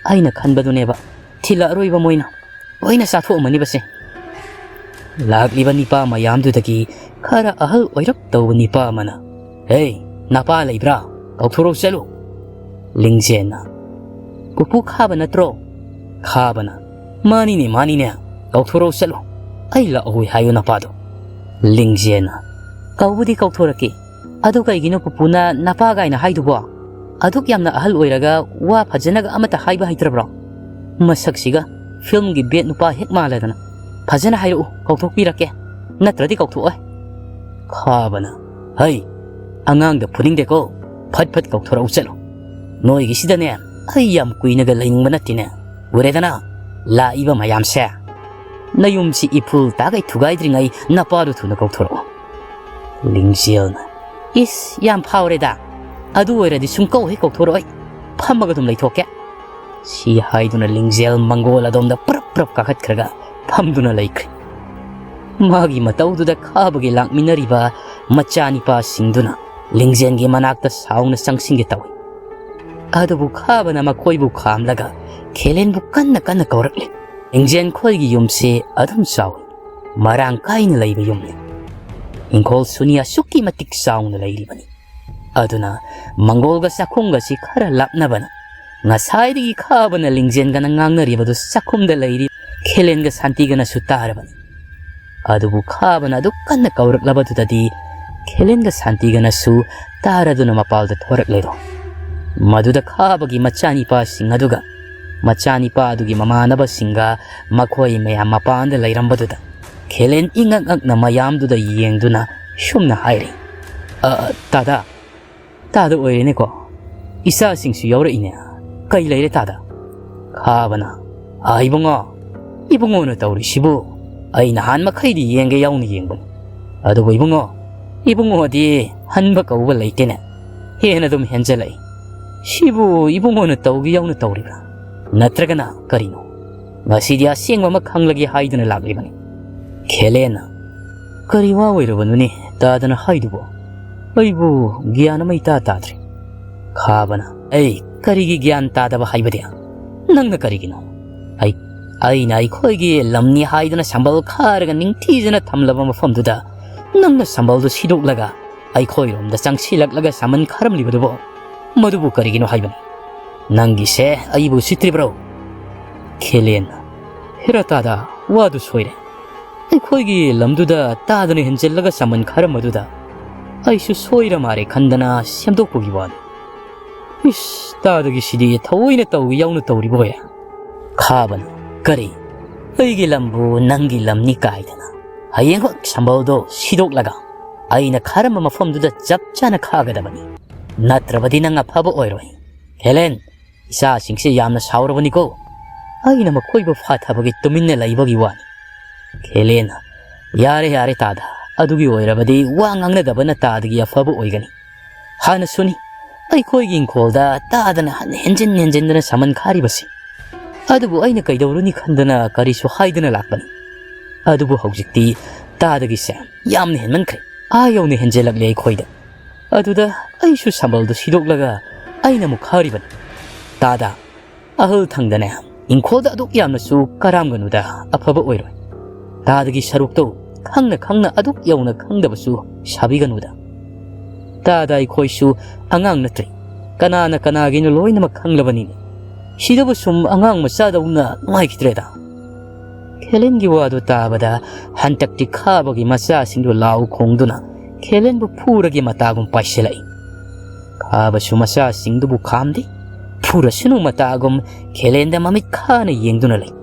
ꯑꯩꯅ ꯈꯟꯕꯗꯨꯅꯦꯕ, ꯊꯤꯜꯂꯛꯑꯔꯣꯏꯕ ꯃꯣꯏꯅ꯫ ꯂꯣꯏꯅ ꯆꯥꯊꯣꯛꯑꯝꯃꯅꯤꯕꯁꯦ꯫" ꯂꯥꯛꯂꯤꯕ ꯅꯤꯄꯥ ꯃꯌꯥꯝꯗꯨꯗꯒꯤ ꯈꯔ ꯑꯍꯜ ꯑꯣꯏꯔꯞ ꯇꯧꯕ ꯅꯤꯄꯥ ꯑꯃꯅ, "ꯍꯦ, ꯅꯄꯥ ꯂꯩꯕ꯭ꯔꯥ? ꯀꯧꯊꯣꯔꯛꯎ ꯆꯠꯂꯨ꯫" ꯂꯤꯡꯖꯦꯟꯅ, "ꯄꯨꯄꯨ ꯈꯥꯕ ꯅꯠꯇ꯭ꯔꯣ?" ꯈꯥꯕꯅ, "ꯃꯥꯅꯤꯅꯦ, ꯃꯥꯅꯤꯅꯦ, ꯀꯧꯊꯣꯔꯛꯎ ꯆꯠꯂꯨ꯫ ꯑꯩ ꯂꯥꯛꯑꯣꯏ ꯍꯥꯏꯌꯨ ꯅꯄꯥꯗꯣ꯫" ꯂꯤꯡꯖꯦꯟꯅ, "ꯀꯧꯕꯨꯗꯤ ꯀꯧꯊꯣꯔꯛꯀꯦ꯫ ꯑꯗꯨ ꯀꯩꯒꯤꯅꯣ ꯄꯨꯄꯨꯅ ꯅꯄꯥ ꯀꯥꯏꯅ ꯍꯥꯏꯗꯨꯕꯣ? ꯑꯗꯨꯛ ꯌꯥꯝꯅ ꯑꯍꯜ ꯑꯣꯏꯔꯒ ꯋꯥ ꯐꯖꯅꯒ ꯑꯃꯠꯇ ꯍꯥꯏꯕ ꯍꯩꯇ꯭ꯔꯕ꯭ꯔꯣ? ꯃꯁꯛꯁꯤꯒ ꯐꯤꯜꯝꯒꯤ ꯕꯦꯠ ꯅꯨꯄꯥ ꯍꯦꯛ ꯃꯥꯜꯂꯗꯅ꯫ ꯐꯖꯅ ꯍꯥꯏꯔꯛꯎ, ꯀꯧꯊꯣꯛꯄꯤꯔꯛꯀꯦ, ꯅꯠꯇ꯭ꯔꯗꯤ ꯀꯧꯊꯣꯛꯑꯣꯏ꯫ ꯈꯥꯕꯅ, "ꯍꯩ, ꯑꯉꯥꯡꯗ ꯐꯨꯅꯤꯡꯗꯦꯀꯣ, ꯐꯠ ꯐꯠ ꯀꯧꯊꯣꯔꯛꯎ ꯆꯠꯂꯣ꯫ ꯅꯣꯏꯒꯤꯁꯤꯗꯅꯦ, ꯑꯩ ꯌꯥꯝ ꯀꯨꯏꯅꯒ ꯂꯩꯅꯤꯡꯕ ꯅꯠꯇꯦꯅꯦ꯫ ꯎꯔꯦꯗꯅ ꯂꯥꯛꯏꯕ ꯃꯌꯥꯝꯁꯦ꯫ ꯅꯌꯨꯝꯁꯤ ꯏꯐꯨꯜ ꯇꯥꯈꯩ ꯊꯨꯒꯥꯏꯗ꯭ꯔꯤꯉꯩ ꯅꯄꯥꯗꯨ ꯊꯨꯅ ꯀꯧꯊꯣꯔꯛꯑꯣ꯫" ꯂꯤꯡꯖꯦꯜꯅ, "ꯏꯁ, ꯌꯥꯝ ꯐꯥꯎꯔꯦꯗ꯫ ꯑꯗꯨ ꯑꯣꯏꯔꯗꯤ ꯁꯨꯡꯀꯧ ꯍꯦꯛ ꯀꯧꯊꯣꯔꯛꯑꯣꯏ꯫ ꯐꯝꯃꯒ ꯑꯗꯨꯝ ꯂꯩꯊꯣꯛꯀꯦ꯫" ꯁꯤ ꯍꯥꯏꯗꯨꯅ ꯂꯤꯡꯖꯦꯜ ꯃꯪꯒꯣꯜ ꯑꯗꯣꯝꯗ ꯄ꯭ꯔꯞ ꯄ꯭ꯔꯞ ꯀꯥꯈꯠꯈ꯭ꯔꯒ ꯐꯝꯗꯨꯅ ꯂꯩꯈ꯭ꯔꯦ꯫ ꯃꯥꯒꯤ ꯃꯇꯧꯗꯨꯗ ꯈꯥꯕꯒꯤ ꯂꯥꯛꯃꯤꯟꯅꯔꯤꯕ ꯃꯆꯥꯅꯤꯄꯥꯁꯤꯡꯗꯨꯅ ꯂꯤꯡꯖꯦꯜꯒꯤ ꯃꯅꯥꯛꯇ ꯁꯥꯎꯅ ꯆꯪꯁꯤꯟꯒꯦ ꯇꯧꯏ꯫ ꯑꯗꯨꯕꯨ ꯈꯥꯕꯅ ꯃꯈꯣꯏꯕꯨ ꯈꯥꯝꯂꯒ ꯈꯦꯂꯦꯟꯕꯨ ꯀꯟꯅ ꯀꯟꯅ ꯀꯧꯔꯛꯂꯤ꯫ ꯂꯤꯡꯖꯦꯜ ꯈꯣꯏꯒꯤ ꯌꯨꯝꯁꯤ ꯑꯗꯨꯝ ꯆꯥꯎꯏ, ꯃꯔꯥꯡ ꯀꯥꯏꯅ ꯂꯩꯕ ꯌꯨꯝꯅꯤ꯫ ꯏꯪꯈꯣꯜ ꯁꯨꯅꯤ ꯑꯁꯨꯛꯀꯤ ꯃꯇꯤꯛ ꯆꯥꯎꯅ ꯂꯩꯔꯤꯕꯅꯤ꯫ ꯑꯗꯨꯅ ꯃꯪꯒꯣꯜꯒ ꯆꯥꯛꯈꯨꯝꯒꯁꯤ ꯈꯔ ꯂꯥꯞꯅꯕꯅ, ꯉꯁꯥꯏꯗꯒꯤ ꯈꯥꯕꯅ ꯂꯤꯡꯖꯦꯜꯒꯅ ꯉꯥꯡꯅꯔꯤꯕꯗꯨ ꯆꯥꯛꯈꯨꯝꯗ ꯂꯩꯔꯤ ꯈꯦꯂꯦꯟꯒ ꯁꯥꯟꯇꯤꯒꯅꯁꯨ ꯇꯥꯔꯕꯅꯤ꯫ ꯑꯗꯨꯕꯨ ꯈꯥꯕꯅ ꯑꯗꯨꯛ ꯀꯟꯅ ꯀꯧꯔꯛꯂꯕꯗꯨꯗꯗꯤ ꯈꯦꯂꯦꯟꯒ ꯁꯥꯟꯇꯤꯒꯅꯁꯨ ꯇꯥꯔꯗꯨꯅ ꯃꯄꯥꯜꯗ ꯊꯣꯔꯛꯂꯦꯗꯣ꯫ ꯃꯗꯨꯗ ꯈꯥꯕꯒꯤ ꯃꯆꯥꯅꯤꯄꯥꯁꯤꯡ ꯑꯗꯨꯒ ꯃꯆꯥꯅꯤꯄꯥ ꯑꯗꯨꯒꯤ ꯃꯃꯥꯟꯅꯕꯁꯤꯡꯒ ꯃꯈꯣꯏ ꯃꯌꯥꯝ ꯃꯄꯥꯟꯗ ꯂꯩꯔꯝꯕꯗꯨꯗ ꯈꯦꯂꯦꯟ ꯏꯉꯛ ꯉꯛꯅ ꯃꯌꯥꯝꯗꯨꯗ ꯌꯦꯡꯗꯨꯅ ꯁꯨꯝꯅ ꯍꯥꯏꯔꯤ, "ꯑ, ꯇꯥꯗꯥ, ꯇꯥꯗ ꯑꯣꯏꯔꯦꯅꯦꯀꯣ꯫ ꯏꯆꯥꯁꯤꯡꯁꯨ ꯌꯥꯎꯔꯛꯏꯅꯦ꯫ ꯀꯩ ꯂꯩꯔꯦ ꯇꯥꯗ?" ꯈꯥꯕꯅ, "ꯑꯥ, ꯏꯕꯨꯡꯉꯣ, ꯏꯕꯨꯡꯉꯣꯅ ꯇꯧꯔꯤꯁꯤꯕꯨ ꯑꯩ ꯅꯍꯥꯟ ꯃꯈꯩꯗꯤ ꯌꯦꯡꯒꯦ ꯌꯥꯎꯅ ꯌꯦꯡꯕꯅꯤ꯫ ꯑꯗꯨꯕꯨ ꯏꯕꯨꯡꯉꯣ, ꯏꯕꯨꯡꯉꯣꯗꯤ ꯍꯟꯕ ꯀꯧꯕ ꯂꯩꯇꯦꯅꯦ꯫ ꯍꯦꯟꯅ ꯑꯗꯨꯝ ꯍꯦꯟꯖꯜꯂꯛꯏ꯫ ꯁꯤꯕꯨ ꯏꯕꯨꯡꯉꯣꯅ ꯇꯧꯒꯦ ꯌꯥꯎꯅ ꯇꯧꯔꯤꯕ꯭ꯔꯥ? ꯅꯠꯇ꯭ꯔꯒꯅ ꯀꯔꯤꯅꯣ? ꯉꯁꯤꯗꯤ ꯑꯁꯦꯡꯕ ꯑꯃ ꯈꯪꯂꯒꯦ ꯍꯥꯏꯗꯨꯅ ꯂꯥꯛꯂꯤꯕꯅꯤ꯫" ꯈꯦꯂꯦꯟꯅ, "ꯀꯔꯤ ꯋꯥ ꯑꯣꯏꯔꯕꯅꯣꯅꯦ ꯇꯥꯗꯅ ꯍꯥꯏꯗꯨꯕꯣ? ꯑꯩꯕꯨ ꯒ꯭ꯌꯥꯟ ꯑꯃ ꯏꯇꯥ ꯇꯥꯗ꯭ꯔꯦ꯫" ꯈꯥꯕꯅ, "ꯑꯩ ꯀꯔꯤꯒꯤ ꯒ꯭ꯌꯥꯟ ꯇꯥꯗꯕ ꯍꯥꯏꯕꯗꯤ? ꯅꯪꯅ ꯀꯔꯤꯒꯤꯅꯣ? ꯑꯩ, ꯑꯩꯅ ꯑꯩꯈꯣꯏꯒꯤ ꯂꯝꯅꯤ ꯍꯥꯏꯗꯨꯅ ꯁꯝꯕꯜ ꯈꯥꯔꯒ ꯅꯤꯡꯊꯤꯖꯅ ꯊꯝꯂꯕ ꯃꯐꯝꯗꯨꯗ ꯅꯪꯅ ꯁꯝꯕꯜꯗꯨ ꯁꯤꯗꯣꯛꯂꯒ ꯑꯩꯈꯣꯏꯔꯣꯝꯗ ꯆꯪꯁꯤꯜꯂꯛꯂꯒ ꯁꯃꯟ ꯈꯥꯔꯝꯂꯤꯕꯗꯨꯕꯨ ꯃꯗꯨꯕꯨ ꯀꯔꯤꯒꯤꯅꯣ ꯍꯥꯏꯕꯅꯤ? ꯅꯪꯒꯤꯁꯦ ꯑꯩꯕꯨ ꯎꯁꯤꯠꯇ꯭ꯔꯤꯕ꯭ꯔꯣ?" ꯈꯦꯂꯦꯟ, "ꯍꯦꯔꯥ ꯇꯥꯗ, ꯋꯥꯗꯨ ꯁꯣꯏꯔꯦ꯫ ꯑꯩꯈꯣꯏꯒꯤ ꯂꯝꯗꯨꯗ ꯇꯥꯗꯅ ꯍꯦꯟꯖꯤꯜꯂꯒ ꯁꯃꯟ ꯈꯥꯔꯝꯕꯗꯨꯗ ꯑꯩꯁꯨ ꯁꯣꯏꯔ ꯃꯥꯔꯦ ꯈꯟꯗꯅ ꯁꯦꯝꯗꯣꯛꯄꯒꯤ ꯋꯥꯅꯤ꯫ ꯏꯁ, ꯇꯥꯗꯒꯤꯁꯤꯗꯤ ꯊꯑꯣꯏꯅ ꯇꯧꯒꯦ ꯌꯥꯎꯅ ꯇꯧꯔꯤꯕ ꯑꯣꯏꯔꯦ꯫" ꯈꯥꯕꯅ, "ꯀꯔꯤ? ꯑꯩꯒꯤ ꯂꯝꯕꯨ ꯅꯪꯒꯤ ꯂꯝꯅꯤ ꯀꯥꯏꯗꯅ? ꯍꯌꯦꯡꯃꯛ ꯁꯝꯕꯜꯗꯣ ꯁꯤꯗꯣꯛꯂꯒ ꯑꯩꯅ ꯈꯥꯔꯝꯕ ꯃꯐꯝꯗꯨꯗ ꯆꯞ ꯆꯥꯅ ꯈꯥꯒꯗꯕꯅꯤ꯫ ꯅꯠꯇ꯭ꯔꯕꯗꯤ ꯅꯪ ꯑꯐꯕ ꯑꯣꯏꯔꯣꯏ꯫ ꯍꯦꯂꯦꯟ, ꯏꯆꯥꯁꯤꯡꯁꯦ ꯌꯥꯝꯅ ꯁꯥꯎꯔꯕꯅꯤꯀꯣ꯫ ꯑꯩꯅ ꯃꯈꯣꯏꯕꯨ ꯐꯥꯊꯕꯒꯤ ꯇꯨꯃꯤꯟꯅ ꯂꯩꯕꯒꯤ ꯋꯥꯅꯤ꯫" ꯈꯦꯂꯦꯟꯅ, "ꯌꯥꯔꯦ, ꯌꯥꯔꯦ ꯇꯥꯗ, ꯑꯗꯨꯒꯤ ꯑꯣꯏꯔꯕꯗꯤ ꯋꯥ ꯉꯥꯡꯅꯗꯕꯅ ꯇꯥꯗꯒꯤ ꯑꯐꯕ ꯑꯣꯏꯒꯅꯤ꯫ ꯍꯥꯟꯅꯁꯨꯅꯤ ꯑꯩꯈꯣꯏꯒꯤ ꯏꯪꯈꯣꯜꯗ ꯇꯥꯗꯅ ꯍꯟ-, ꯍꯦꯟꯖꯤꯟ ꯍꯦꯟꯖꯤꯟꯗꯅ ꯁꯃꯟ ꯈꯥꯔꯤꯕꯁꯤ꯫ ꯑꯗꯨꯕꯨ ꯑꯩꯅ ꯀꯩꯗꯧꯔꯨꯅꯤ ꯈꯟꯗꯅ ꯀꯔꯤꯁꯨ ꯍꯥꯏꯗꯅ ꯂꯥꯛꯄꯅꯤ꯫ ꯑꯗꯨꯕꯨ ꯍꯧꯖꯤꯛꯇꯤ ꯇꯥꯗꯒꯤꯁꯦ ꯌꯥꯝꯅ ꯍꯦꯟꯃꯟꯈ꯭ꯔꯦ꯫ ꯑꯥ ꯌꯧꯅ ꯍꯦꯟꯖꯤꯜꯂꯛꯂꯦ ꯑꯩꯈꯣꯏꯗ꯫ ꯑꯗꯨꯗ ꯑꯩꯁꯨ ꯁꯝꯕꯜꯗꯨ ꯁꯤꯗꯣꯛꯂꯒ ꯑꯩꯅ ꯑꯃꯨꯛ ꯈꯥꯔꯤꯕꯅꯤ꯫ ꯇꯥꯗ, ꯑꯍꯜ ꯊꯪꯗꯅꯦ, ꯏꯪꯈꯣꯜꯗ ꯑꯗꯨꯛ ꯌꯥꯝꯅꯁꯨ ꯀꯔꯥꯝꯒꯅꯨꯗ, ꯑꯐꯕ ꯑꯣꯏꯔꯣꯏ꯫ ꯇꯥꯗꯒꯤ ꯁꯔꯨꯛꯇꯨ ꯈꯪꯅ ꯈꯪꯅ ꯑꯗꯨꯛ ꯌꯧꯅ ꯈꯪꯗꯕꯁꯨ ꯁꯥꯕꯤꯒꯅꯨꯗ꯫ ꯇꯥꯗ, ꯑꯩꯈꯣꯏꯁꯨ ꯑꯉꯥꯡ ꯅꯠꯇ꯭ꯔꯦ꯫ ꯀꯅꯥꯅ ꯀꯅꯥꯒꯤꯅꯣ ꯂꯣꯏꯅꯃꯛ ꯈꯪꯂꯕꯅꯤꯅꯦ꯫ ꯁꯤꯗꯕꯨ ꯁꯨꯝ ꯑꯉꯥꯡ ꯃꯆꯥꯗꯧꯅ ꯅꯨꯡꯉꯥꯏꯈꯤꯗ꯭ꯔꯦꯗ꯫" ꯈꯦꯂꯦꯟꯒꯤ ꯋꯥꯗꯨ ꯇꯥꯕꯗ ꯍꯟꯇꯛꯇꯤ ꯈꯥꯕꯒꯤ ꯃꯆꯥꯁꯤꯡꯗꯨ ꯂꯥꯎ ꯈꯣꯡꯗꯨꯅ ꯈꯦꯂꯦꯟꯕꯨ ꯐꯨꯔꯒꯦ ꯃꯇꯥꯒꯨꯝ ꯄꯥꯏꯁꯤꯜꯂꯛꯏ꯫ ꯈꯥꯕꯁꯨ ꯃꯆꯥꯁꯤꯡꯗꯨꯕꯨ ꯈꯥꯝꯗꯦ꯫ ꯐꯨꯔꯁꯅꯨ ꯃꯇꯥꯒꯨꯝ ꯈꯦꯂꯦꯟꯗ ꯃꯃꯤꯠ ꯈꯥꯅ ꯌꯦꯡꯗꯨꯅ ꯂꯩ꯫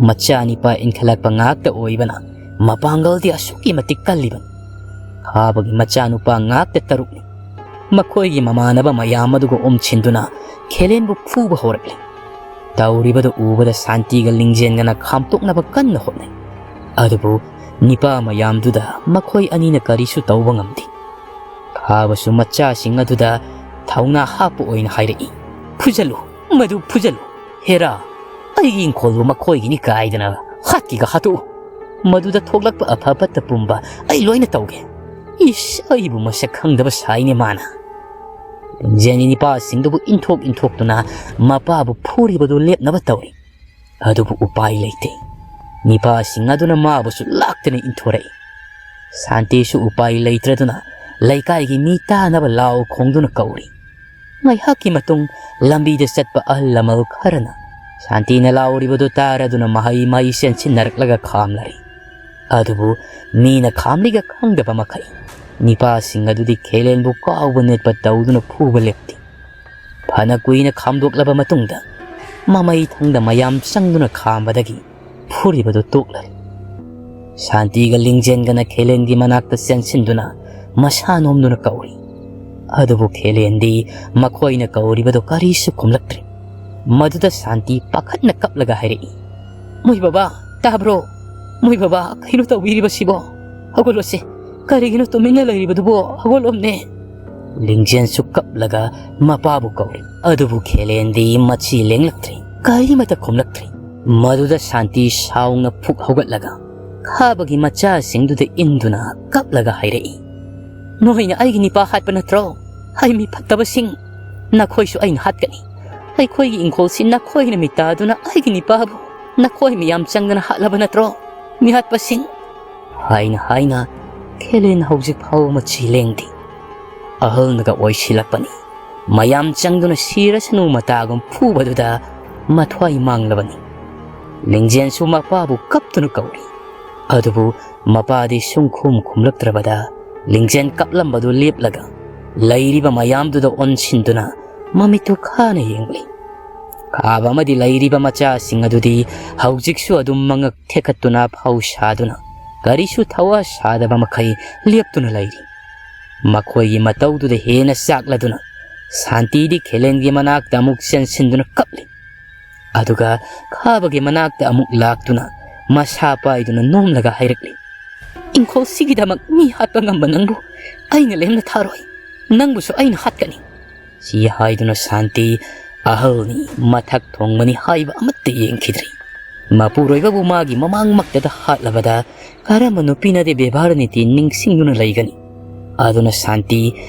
ꯃꯆꯥ ꯅꯤꯄꯥ ꯏꯟꯈꯠꯂꯛꯄ ꯉꯥꯛꯇ ꯑꯣꯏꯕꯅ ꯃꯄꯥꯡꯒꯜꯗꯤ ꯑꯁꯨꯛꯀꯤ ꯃꯇꯤꯛ ꯀꯜꯂꯤꯕꯅꯤ꯫ ꯈꯥꯕꯒꯤ ꯃꯆꯥꯅꯨꯄꯥ ꯉꯥꯛꯇ ꯇꯔꯨꯛꯅꯤ꯫ ꯃꯈꯣꯏꯒꯤ ꯃꯃꯥꯟꯅꯕ ꯃꯌꯥꯝ ꯑꯗꯨꯒ ꯑꯣꯝꯁꯤꯟꯗꯨꯅ ꯈꯦꯂꯦꯟꯕꯨ ꯐꯨꯕ ꯍꯧꯔꯛꯂꯤ꯫ ꯇꯧꯔꯤꯕꯗꯨ ꯎꯕꯗ ꯁꯥꯟꯇꯤꯒ ꯂꯤꯡꯖꯦꯟꯒꯅ ꯈꯥꯝꯇꯣꯛꯅꯕ ꯀꯟꯅ ꯍꯣꯠꯅꯩ꯫ ꯑꯗꯨꯕꯨ ꯅꯤꯄꯥ ꯃꯌꯥꯝꯗꯨꯗ ꯃꯈꯣꯏ ꯑꯅꯤꯅ ꯀꯔꯤꯁꯨ ꯇꯧꯕ ꯉꯝꯗꯦ꯫ ꯈꯥꯕꯁꯨ ꯃꯆꯥꯁꯤꯡ ꯑꯗꯨꯗ ꯊꯧꯅꯥ ꯍꯥꯞꯄ ꯑꯣꯏꯅ ꯍꯥꯏꯔꯛꯏ, "ꯐꯨꯖꯜꯂꯨ, ꯃꯗꯨ ꯐꯨꯖꯜꯂꯨ꯫ ꯍꯦꯔꯥ, ꯑꯩꯒꯤ ꯏꯪꯈꯣꯜꯕꯨ ꯃꯈꯣꯏꯒꯤꯅꯤ ꯀꯥꯏꯗꯅ ꯍꯥꯠꯀꯤꯒ ꯍꯥꯠꯇꯣꯛꯎ꯫ ꯃꯗꯨꯗ ꯊꯣꯛꯂꯛꯄ ꯑꯐ ꯐꯠꯇ ꯄꯨꯝꯕ ꯑꯩ ꯂꯣꯏꯅ ꯇꯧꯒꯦ꯫ ꯏꯁ, ꯑꯩꯕꯨ ꯃꯁꯛ ꯈꯪꯗꯕ ꯁꯥꯏꯅꯦ ꯃꯥꯅ꯫" ꯂꯤꯡꯖꯦꯜꯒꯤ ꯅꯤꯄꯥꯁꯤꯡꯗꯨꯕꯨ ꯏꯟꯊꯣꯛ ꯏꯟꯊꯣꯛꯇꯨꯅ ꯃꯄꯥꯕꯨ ꯐꯨꯔꯤꯕꯗꯨ ꯂꯦꯞꯅꯕ ꯇꯧꯔꯤ꯫ ꯑꯗꯨꯕꯨ ꯎꯄꯥꯏ ꯂꯩꯇꯦ꯫ ꯅꯤꯄꯥꯁꯤꯡ ꯑꯗꯨꯅ ꯃꯥꯕꯨꯁꯨ ꯂꯥꯛꯇꯅ ꯏꯟꯊꯣꯔꯛꯏ꯫ ꯁꯥꯟꯇꯤꯁꯨ ꯎꯄꯥꯏ ꯂꯩꯇ꯭ꯔꯗꯨꯅ ꯂꯩꯀꯥꯏꯒꯤ ꯃꯤ ꯇꯥꯅꯕ ꯂꯥꯎ ꯈꯣꯡꯗꯨꯅ ꯀꯧꯔꯤ꯫ ꯉꯥꯏꯍꯥꯛꯀꯤ ꯃꯇꯨꯡ ꯂꯝꯕꯤꯗ ꯆꯠꯄ ꯑꯍꯜ ꯂꯃꯟ ꯈꯔꯅ ꯁꯥꯟꯇꯤꯅ ꯂꯥꯎꯔꯤꯕꯗꯨ ꯇꯥꯔꯗꯨꯅ ꯃꯍꯩ ꯃꯍꯩ ꯆꯦꯟꯁꯤꯟꯅꯔꯛꯂꯒ ꯈꯥꯝꯂꯔꯤ꯫ ꯑꯗꯨꯕꯨ ꯃꯤꯅ ꯈꯥꯝꯂꯤꯒ ꯈꯪꯗꯕ ꯃꯈꯩ ꯅꯤꯄꯥꯁꯤꯡ ꯑꯗꯨꯗꯤ ꯈꯦꯂꯦꯟꯕꯨ ꯀꯥꯎꯕ ꯅꯦꯠꯄ ꯇꯧꯗꯨꯅ ꯐꯨꯕ ꯂꯦꯞꯇꯦ꯫ ꯐꯅ ꯀꯨꯏꯅ ꯈꯥꯝꯗꯣꯛꯂꯕ ꯃꯇꯨꯡꯗ ꯃꯃꯩ ꯊꯪꯗ ꯃꯌꯥꯝ ꯆꯪꯗꯨꯅ ꯈꯥꯝꯕꯗꯒꯤ ꯐꯨꯔꯤꯕꯗꯨ ꯇꯣꯛꯂꯔꯦ꯫ ꯁꯥꯟꯇꯤꯒ ꯂꯤꯡꯖꯦꯟꯒꯅ ꯈꯦꯂꯦꯟꯒꯤ ꯃꯅꯥꯛꯇ ꯆꯦꯟꯁꯤꯟꯗꯨꯅ ꯃꯁꯥ ꯅꯣꯝꯗꯨꯅ ꯀꯧꯔꯤ꯫ ꯑꯗꯨꯕꯨ ꯈꯦꯂꯦꯟꯗꯤ ꯃꯈꯣꯏꯅ ꯀꯧꯔꯤꯕꯗꯨ ꯀꯔꯤꯁꯨ ꯈꯨꯝꯂꯛꯇ꯭ꯔꯦ꯫ ꯃꯗꯨꯗ ꯁꯥꯟꯇꯤ ꯄꯥꯈꯠꯅ ꯀꯞꯂꯒ ꯍꯥꯏꯔꯛꯏ, "ꯃꯣꯏ ꯕꯕꯥ, ꯇꯥꯕ꯭ꯔꯣ? ꯃꯣꯏ ꯕꯕꯥ, ꯀꯩꯅꯣ ꯇꯧꯕꯤꯔꯤꯕꯁꯤꯕꯣ? ꯍꯧꯒꯠꯂꯣꯁꯦ꯫ ꯀꯔꯤꯒꯤꯅꯣ ꯇꯨꯃꯤꯟꯅ ꯂꯩꯔꯤꯕꯗꯨꯕꯣ? ꯍꯧꯒꯠꯂꯣꯝꯅꯦ!" ꯂꯤꯡꯖꯦꯟꯁꯨ ꯀꯞꯂꯒ ꯃꯄꯥꯕꯨ ꯀꯧꯔꯤ꯫ ꯑꯗꯨꯕꯨ ꯈꯦꯂꯦꯟꯗꯤ ꯃꯆꯤ ꯂꯦꯡꯂꯛꯇ꯭ꯔꯤ, ꯀꯔꯤꯃꯠꯇ ꯈꯨꯝꯂꯛꯇ꯭ꯔꯤ꯫ ꯃꯗꯨꯗ ꯁꯥꯟꯇꯤ ꯁꯥꯎꯅ ꯐꯨꯛ ꯍꯧꯒꯠꯂꯒ ꯈꯥꯕꯒꯤ ꯃꯆꯥꯁꯤꯡꯗꯨꯗ ꯏꯟꯗꯨꯅ ꯀꯞꯂꯒ ꯍꯥꯏꯔꯛꯏ, "ꯅꯣꯏꯅ ꯑꯩꯒꯤ ꯅꯤꯄꯥ ꯍꯥꯠꯄ ꯅꯠꯇ꯭ꯔꯣ? ꯑꯩ ꯃꯤ ꯐꯠꯇꯕꯁꯤꯡ, ꯅꯈꯣꯏꯁꯨ ꯑꯩꯅ ꯍꯥꯠꯀꯅꯤ꯫ ꯑꯩꯈꯣꯏꯒꯤ ꯏꯪꯈꯣꯜꯁꯤ ꯅꯈꯣꯏꯅ ꯃꯤꯇꯥꯗꯨꯅ ꯑꯩꯒꯤ ꯅꯤꯄꯥꯕꯨ ꯅꯈꯣꯏ ꯃꯌꯥꯝ ꯆꯪꯗꯅ ꯍꯥꯠꯂꯕ ꯅꯠꯇ꯭ꯔꯣ? ꯃꯤꯍꯥꯠꯄꯁꯤꯡ!" ꯍꯥꯏꯅ ꯍꯥꯏꯅ ꯈꯦꯂꯦꯟ ꯍꯧꯖꯤꯛ ꯐꯥꯎꯕ ꯃꯆꯤ ꯂꯦꯡꯗꯦ꯫ ꯑꯍꯜꯅꯒ ꯑꯣꯏꯁꯤꯜꯂꯛꯄꯅꯤ꯫ ꯃꯌꯥꯝ ꯆꯪꯗꯨꯅ ꯁꯤꯔꯁꯅꯨ ꯃꯇꯥꯒꯨꯝ ꯐꯨꯕꯗꯨꯗ ꯃꯊ꯭ꯋꯥꯏ ꯃꯥꯡꯂꯕꯅꯤ꯫ ꯂꯤꯡꯖꯦꯟꯁꯨ ꯃꯄꯥꯕꯨ ꯀꯞꯇꯨꯅ ꯀꯧꯔꯤ꯫ ꯑꯗꯨꯕꯨ ꯃꯄꯥꯗꯤ ꯁꯨꯡꯈꯨꯝ ꯈꯨꯝꯂꯛꯇ꯭ꯔꯕꯗ ꯂꯤꯡꯖꯦꯟ ꯀꯞꯂꯝꯕꯗꯨ ꯂꯦꯞꯂꯒ ꯂꯩꯔꯤꯕ ꯃꯌꯥꯝꯗꯨꯗ ꯑꯣꯟꯁꯤꯟꯗꯨꯅ ꯃꯃꯤꯠꯇꯨ ꯈꯥꯅ ꯌꯦꯡꯂꯤ꯫ ꯈꯥꯕ ꯑꯃꯗꯤ ꯂꯩꯔꯤꯕ ꯃꯆꯥꯁꯤꯡ ꯑꯗꯨꯗꯤ ꯍꯧꯖꯤꯛꯁꯨ ꯑꯗꯨꯝ ꯃꯉꯛ ꯊꯦꯛꯀꯠꯇꯨꯅ ꯐꯧ ꯁꯥꯗꯨꯅ ꯀꯔꯤꯁꯨ ꯊꯋꯥ ꯁꯥꯗꯕ ꯃꯈꯩ ꯂꯦꯞꯇꯨꯅ ꯂꯩꯔꯤ꯫ ꯃꯈꯣꯏꯒꯤ ꯃꯇꯧꯗꯨꯗ ꯍꯦꯟꯅ ꯆꯥꯛꯂꯗꯨꯅ ꯁꯥꯟꯇꯤꯗꯤ ꯈꯦꯂꯦꯟꯒꯤ ꯃꯅꯥꯛꯇ ꯑꯃꯨꯛ ꯆꯦꯟꯁꯤꯟꯗꯨꯅ ꯀꯞꯂꯤ꯫ ꯑꯗꯨꯒ ꯈꯥꯕꯒꯤ ꯃꯅꯥꯛꯇ ꯑꯃꯨꯛ ꯂꯥꯛꯇꯨꯅ ꯃꯁꯥ ꯄꯥꯏꯗꯨꯅ ꯅꯣꯝꯂꯒ ꯍꯥꯏꯔꯛꯂꯤ, "ꯏꯪꯈꯣꯜꯁꯤꯒꯤꯗꯃꯛ ꯃꯤ ꯍꯥꯠꯄ ꯉꯝꯕ ꯅꯪꯕꯨ ꯑꯩꯅ ꯂꯦꯝꯅ ꯊꯥꯔꯣꯏ꯫ ꯅꯪꯕꯨꯁꯨ ꯑꯩꯅ ꯍꯥꯠꯀꯅꯤ꯫" ꯁꯤ ꯍꯥꯏꯗꯨꯅ ꯁꯥꯟꯇꯤ ꯑꯍꯜꯅꯤ, ꯃꯊꯛ ꯊꯣꯡꯕꯅꯤ ꯍꯥꯏꯕ ꯑꯃꯠꯇ ꯌꯦꯡꯈꯤꯗ꯭ꯔꯤ꯫ ꯃꯄꯨꯔꯣꯏꯕꯕꯨ ꯃꯥꯒꯤ ꯃꯃꯥꯡꯃꯛꯇꯗ ꯍꯥꯠꯂꯕꯗ ꯀꯔꯝꯕ ꯅꯨꯄꯤꯅꯗꯤ ꯕꯦꯕꯥꯔ ꯅꯤꯇꯤ ꯅꯤꯡꯁꯤꯡꯗꯨꯅ ꯂꯩꯒꯅꯤ? ꯑꯗꯨꯅ ꯁꯥꯟꯇꯤ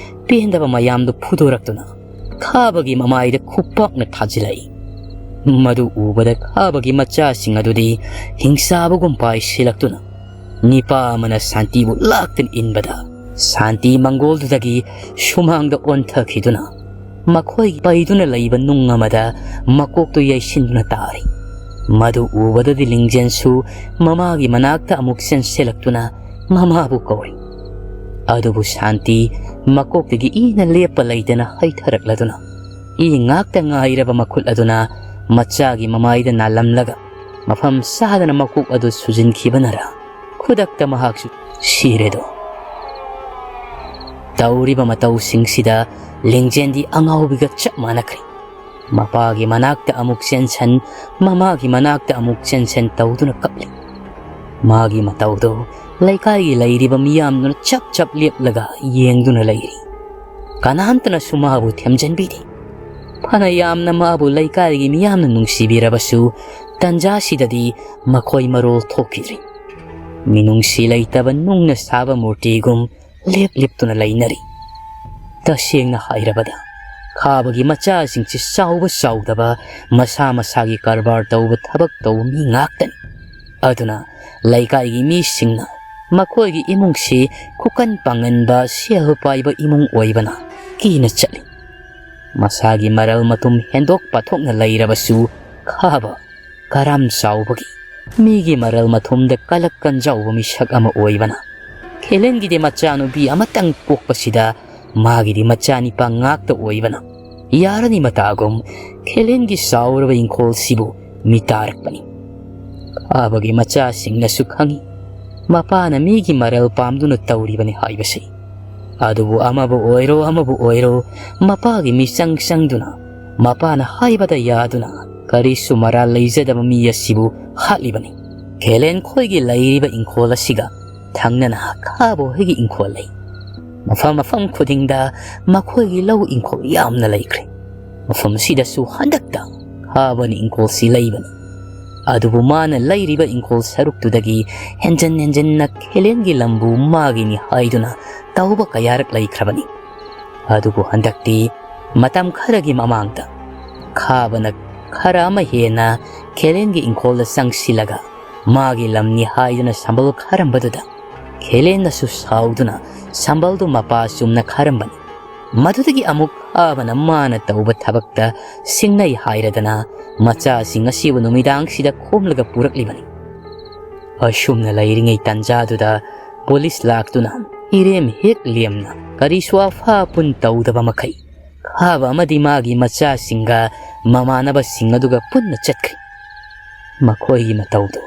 ꯄꯦꯟꯗꯕ ꯃꯌꯥꯝꯗꯨ ꯐꯨꯗꯣꯔꯛꯇꯨꯅ ꯈꯥꯕꯒꯤ ꯃꯃꯥꯏꯗ ꯈꯨꯄꯥꯛꯅ ꯊꯥꯖꯤꯜꯂꯛꯏ꯫ ꯃꯗꯨ ꯎꯕꯗ ꯈꯥꯕꯒꯤ ꯃꯆꯥꯁꯤꯡ ꯑꯗꯨꯗꯤ ꯍꯤꯡꯆꯥꯕꯒꯨꯝ ꯄꯥꯏꯁꯤꯜꯂꯛꯇꯨꯅ ꯅꯤꯄꯥ ꯑꯃꯅ ꯁꯥꯟꯇꯤꯕꯨ ꯂꯥꯛꯇꯨꯅ ꯏꯟꯕꯗ ꯁꯥꯟꯇꯤ ꯃꯪꯒꯣꯜꯗꯨꯗꯒꯤ ꯁꯨꯃꯥꯡꯗ ꯑꯣꯟꯊꯈꯤꯗꯨꯅ ꯃꯈꯣꯏꯒꯤ ꯄꯩꯗꯨꯅ ꯂꯩꯕ ꯅꯨꯡ ꯑꯃꯗ ꯃꯀꯣꯛꯇꯨ ꯌꯩꯁꯤꯟꯗꯨꯅ ꯇꯥꯔꯤ꯫ ꯃꯗꯨ ꯎꯕꯗꯗꯤ ꯂꯤꯡꯖꯦꯟꯁꯨ ꯃꯃꯥꯒꯤ ꯃꯅꯥꯛꯇ ꯑꯃꯨꯛ ꯆꯦꯟꯁꯤꯜꯂꯛꯇꯨꯅ ꯃꯃꯥꯕꯨ ꯀꯧꯔꯤ꯫ ꯑꯗꯨꯕꯨ ꯁꯥꯟꯇꯤ ꯃꯀꯣꯛꯇꯒꯤ ꯏꯅ ꯂꯦꯞꯄ ꯂꯩꯇꯅ ꯍꯩꯊꯔꯛꯂꯗꯨꯅ ꯏ ꯉꯥꯛꯇ ꯉꯥꯏꯔꯕ ꯃꯈꯨꯠ ꯑꯗꯨꯅ ꯃꯆꯥꯒꯤ ꯃꯃꯥꯏꯗ ꯅꯥꯜꯂꯝꯂꯒ ꯃꯐꯝ ꯆꯥꯗꯅ ꯃꯀꯣꯛ ꯑꯗꯨ ꯁꯨꯖꯤꯟꯈꯤꯕꯅꯔ ꯈꯨꯗꯛꯇ ꯃꯍꯥꯛꯁꯨ ꯁꯤꯔꯦꯗꯣ꯫ ꯇꯧꯔꯤꯕ ꯃꯇꯧꯁꯤꯡꯁꯤꯗ ꯂꯤꯡꯖꯦꯟꯗꯤ ꯑꯉꯥꯎꯕꯤꯒ ꯆꯞ ꯃꯥꯟꯅꯈ꯭ꯔꯦ꯫ ꯃꯄꯥꯒꯤ ꯃꯅꯥꯛꯇ ꯑꯃꯨꯛ ꯆꯦꯟꯁꯟ, ꯃꯃꯥꯒꯤ ꯃꯅꯥꯛꯇ ꯑꯃꯨꯛ ꯆꯦꯟꯁꯟ ꯇꯧꯗꯨꯅ ꯀꯞꯂꯤ꯫ ꯃꯥꯒꯤ ꯃꯇꯧꯗꯨ ꯂꯩꯀꯥꯏꯒꯤ ꯂꯩꯔꯤꯕ ꯃꯤꯌꯥꯝꯗꯨꯅ ꯆꯞ ꯆꯞ ꯂꯦꯞꯂꯒ ꯌꯦꯡꯗꯨꯅ ꯂꯩꯔꯤ꯫ ꯀꯅꯥꯝꯇꯅꯁꯨ ꯃꯥꯕꯨ ꯊꯦꯝꯖꯤꯟꯕꯤꯗꯦ꯫ ꯐꯅ ꯌꯥꯝꯅ ꯃꯥꯕꯨ ꯂꯩꯀꯥꯏꯒꯤ ꯃꯤꯌꯥꯝꯅ ꯅꯨꯡꯁꯤꯕꯤꯔꯕꯁꯨ, ꯇꯟꯖꯥꯁꯤꯗꯗꯤ ꯃꯈꯣꯏ ꯃꯔꯣꯜ ꯊꯣꯛꯈꯤꯗ꯭ꯔꯤ꯫ ꯃꯤꯅꯨꯡꯁꯤ ꯂꯩꯇꯕ ꯅꯨꯡꯅ ꯁꯥꯕ ꯃꯨꯔꯇꯤꯒꯨꯝ ꯂꯦꯞ ꯂꯦꯞꯇꯨꯅ ꯂꯩꯅꯔꯤ꯫ ꯇꯁꯦꯡꯅ ꯍꯥꯏꯔꯕꯗ, ꯈꯥꯕꯒꯤ ꯃꯆꯥꯁꯤꯡꯁꯤ ꯆꯥꯎꯕ ꯆꯥꯎꯗꯕ, ꯃꯁꯥ ꯃꯁꯥꯒꯤ ꯀꯔꯕꯥꯔ ꯇꯧꯕ, ꯊꯕꯛ ꯇꯧꯕ ꯃꯤ ꯉꯥꯛꯇꯅꯤ꯫ ꯑꯗꯨꯅ ꯂꯩꯀꯥꯏꯒꯤ ꯃꯤꯁꯤꯡꯅ ꯃꯈꯣꯏꯒꯤ ꯏꯃꯨꯡꯁꯤ ꯈꯨꯀꯟ ꯄꯥꯡꯒꯟꯕ, ꯁꯦꯜ ꯄꯥꯏꯕ ꯏꯃꯨꯡ ꯑꯣꯏꯕꯅ ꯀꯤꯅ ꯆꯠꯂꯤ꯫ ꯃꯁꯥꯒꯤ ꯃꯔꯜ ꯃꯊꯨꯝ ꯍꯦꯟꯗꯣꯛ ꯄꯥꯊꯣꯛꯅ ꯂꯩꯔꯕꯁꯨ, ꯈꯥꯕ ꯀꯔꯥꯝ ꯆꯥꯎꯕꯒꯤ, ꯃꯤꯒꯤ ꯃꯔꯜ ꯃꯊꯨꯝꯗ ꯀꯂꯛ ꯀꯟꯖꯥꯎꯕ ꯃꯤꯁꯛ ꯑꯃ ꯑꯣꯏꯕꯅ, ꯈꯦꯂꯦꯟꯒꯤꯗꯤ ꯃꯆꯥꯅꯨꯄꯤ ꯑꯃꯇꯪ ꯄꯣꯛꯄꯁꯤꯗ ꯃꯥꯒꯤꯗꯤ ꯃꯆꯥꯅꯤꯄꯥ ꯉꯥꯛꯇ ꯑꯣꯏꯕꯅ, ꯌꯥꯔꯅꯤ ꯃꯇꯥꯒꯨꯝ ꯈꯦꯂꯦꯟꯒꯤ ꯆꯥꯎꯔꯕ ꯏꯪꯈꯣꯜꯁꯤꯕꯨ ꯃꯤꯇꯥꯔꯛꯄꯅꯤ꯫ ꯈꯥꯕꯒꯤ ꯃꯆꯥꯁꯤꯡꯅꯁꯨ ꯈꯪꯏ, ꯃꯄꯥꯅ ꯃꯤꯒꯤ ꯃꯔꯜ ꯄꯥꯝꯗꯨꯅ ꯇꯧꯔꯤꯕꯅꯤ ꯍꯥꯏꯕꯁꯤ꯫ ꯑꯗꯨꯕꯨ ꯑꯃꯕꯨ ꯑꯣꯏꯔꯣ, ꯑꯃꯕꯨ ꯑꯣꯏꯔꯣ, ꯃꯄꯥꯒꯤ ꯃꯤꯆꯪ ꯆꯪꯗꯨꯅ, ꯃꯄꯥꯅ ꯍꯥꯏꯕꯗ ꯌꯥꯗꯨꯅ, ꯀꯔꯤꯁꯨ ꯃꯔꯥꯜ ꯂꯩꯖꯗꯕ ꯃꯤ ꯑꯁꯤꯕꯨ ꯍꯥꯠꯂꯤꯕꯅꯤ꯫ ꯈꯦꯂꯦꯟ ꯈꯣꯏꯒꯤ ꯂꯩꯔꯤꯕ ꯏꯪꯈꯣꯜ ꯑꯁꯤꯒ ꯊꯪꯅꯅ ꯈꯥꯕ ꯍꯣꯏꯒꯤ ꯏꯪꯈꯣꯜ ꯂꯩ꯫ ꯃꯐꯝ ꯃꯐꯝ ꯈꯨꯗꯤꯡꯗ ꯃꯈꯣꯏꯒꯤ ꯂꯧ ꯏꯪꯈꯣꯜ ꯌꯥꯝꯅ ꯂꯩꯈ꯭ꯔꯦ꯫ ꯃꯐꯝꯁꯤꯗꯁꯨ ꯍꯟꯗꯛꯇ ꯈꯥꯕꯅ ꯏꯪꯈꯣꯜꯁꯤ ꯂꯩꯕꯅꯤ꯫ ꯑꯗꯨꯕꯨ ꯃꯥꯅ ꯂꯩꯔꯤꯕ ꯏꯪꯈꯣꯜ ꯁꯔꯨꯛꯇꯨꯗꯒꯤ ꯍꯦꯟꯖꯟ ꯍꯦꯟꯖꯟꯅ ꯈꯦꯂꯦꯟꯒꯤ ꯂꯝꯕꯨ ꯃꯥꯒꯤꯅꯤ ꯍꯥꯏꯗꯨꯅ ꯇꯧꯕ ꯀꯌꯥꯔꯛ ꯂꯩꯈ꯭ꯔꯕꯅꯤ꯫ ꯑꯗꯨꯕꯨ ꯍꯟꯗꯛꯇꯤ ꯃꯇꯝ ꯈꯔꯒꯤ ꯃꯃꯥꯡꯗ ꯈꯥꯕꯅ ꯈꯔ ꯑꯃ ꯍꯦꯟꯅ ꯈꯦꯂꯦꯟꯒꯤ ꯏꯪꯈꯣꯜꯗ ꯆꯪꯁꯤꯜꯂꯒ ꯃꯥꯒꯤ ꯂꯝꯅꯤ ꯍꯥꯏꯗꯨꯅ ꯁꯝꯕꯜ ꯈꯥꯔꯝꯕꯗꯨꯗ ꯈꯦꯂꯦꯟꯅꯁꯨ ꯁꯥꯎꯗꯨꯅ ꯁꯝꯕꯜꯗꯨ ꯃꯄꯥ ꯆꯨꯝꯅ ꯈꯥꯔꯝꯕꯅꯤ꯫ ꯃꯗꯨꯗꯒꯤ ꯑꯃꯨꯛ ꯈꯥꯕꯅ ꯃꯥꯅ ꯇꯧꯕ ꯊꯕꯛꯇ ꯁꯤꯡꯅꯩ ꯍꯥꯏꯔꯗꯅ ꯃꯆꯥꯁꯤꯡ ꯑꯁꯤꯕꯨ ꯅꯨꯃꯤꯗꯥꯡꯁꯤꯗ ꯈꯣꯝꯂꯒ ꯄꯨꯔꯛꯂꯤꯕꯅꯤ꯫ ꯑꯁꯨꯝꯅ ꯂꯩꯔꯤꯉꯩ ꯇꯟꯖꯥꯗꯨꯗ ꯄꯨꯂꯤꯁ ꯂꯥꯛꯇꯨꯅ ꯏꯔꯦꯝ ꯍꯦꯛ ꯂꯦꯝꯅ ꯀꯔꯤꯁꯨ ꯑꯐ ꯑꯄꯨꯟ ꯇꯧꯗꯕ ꯃꯈꯩ ꯈꯥꯕ ꯑꯃꯗꯤ ꯃꯥꯒꯤ ꯃꯆꯥꯁꯤꯡꯒ ꯃꯃꯥꯟꯅꯕꯁꯤꯡ ꯑꯗꯨꯒ ꯄꯨꯟꯅ ꯆꯠꯈ꯭ꯔꯦ꯫ ꯃꯈꯣꯏꯒꯤ ꯃꯇꯧꯗꯨ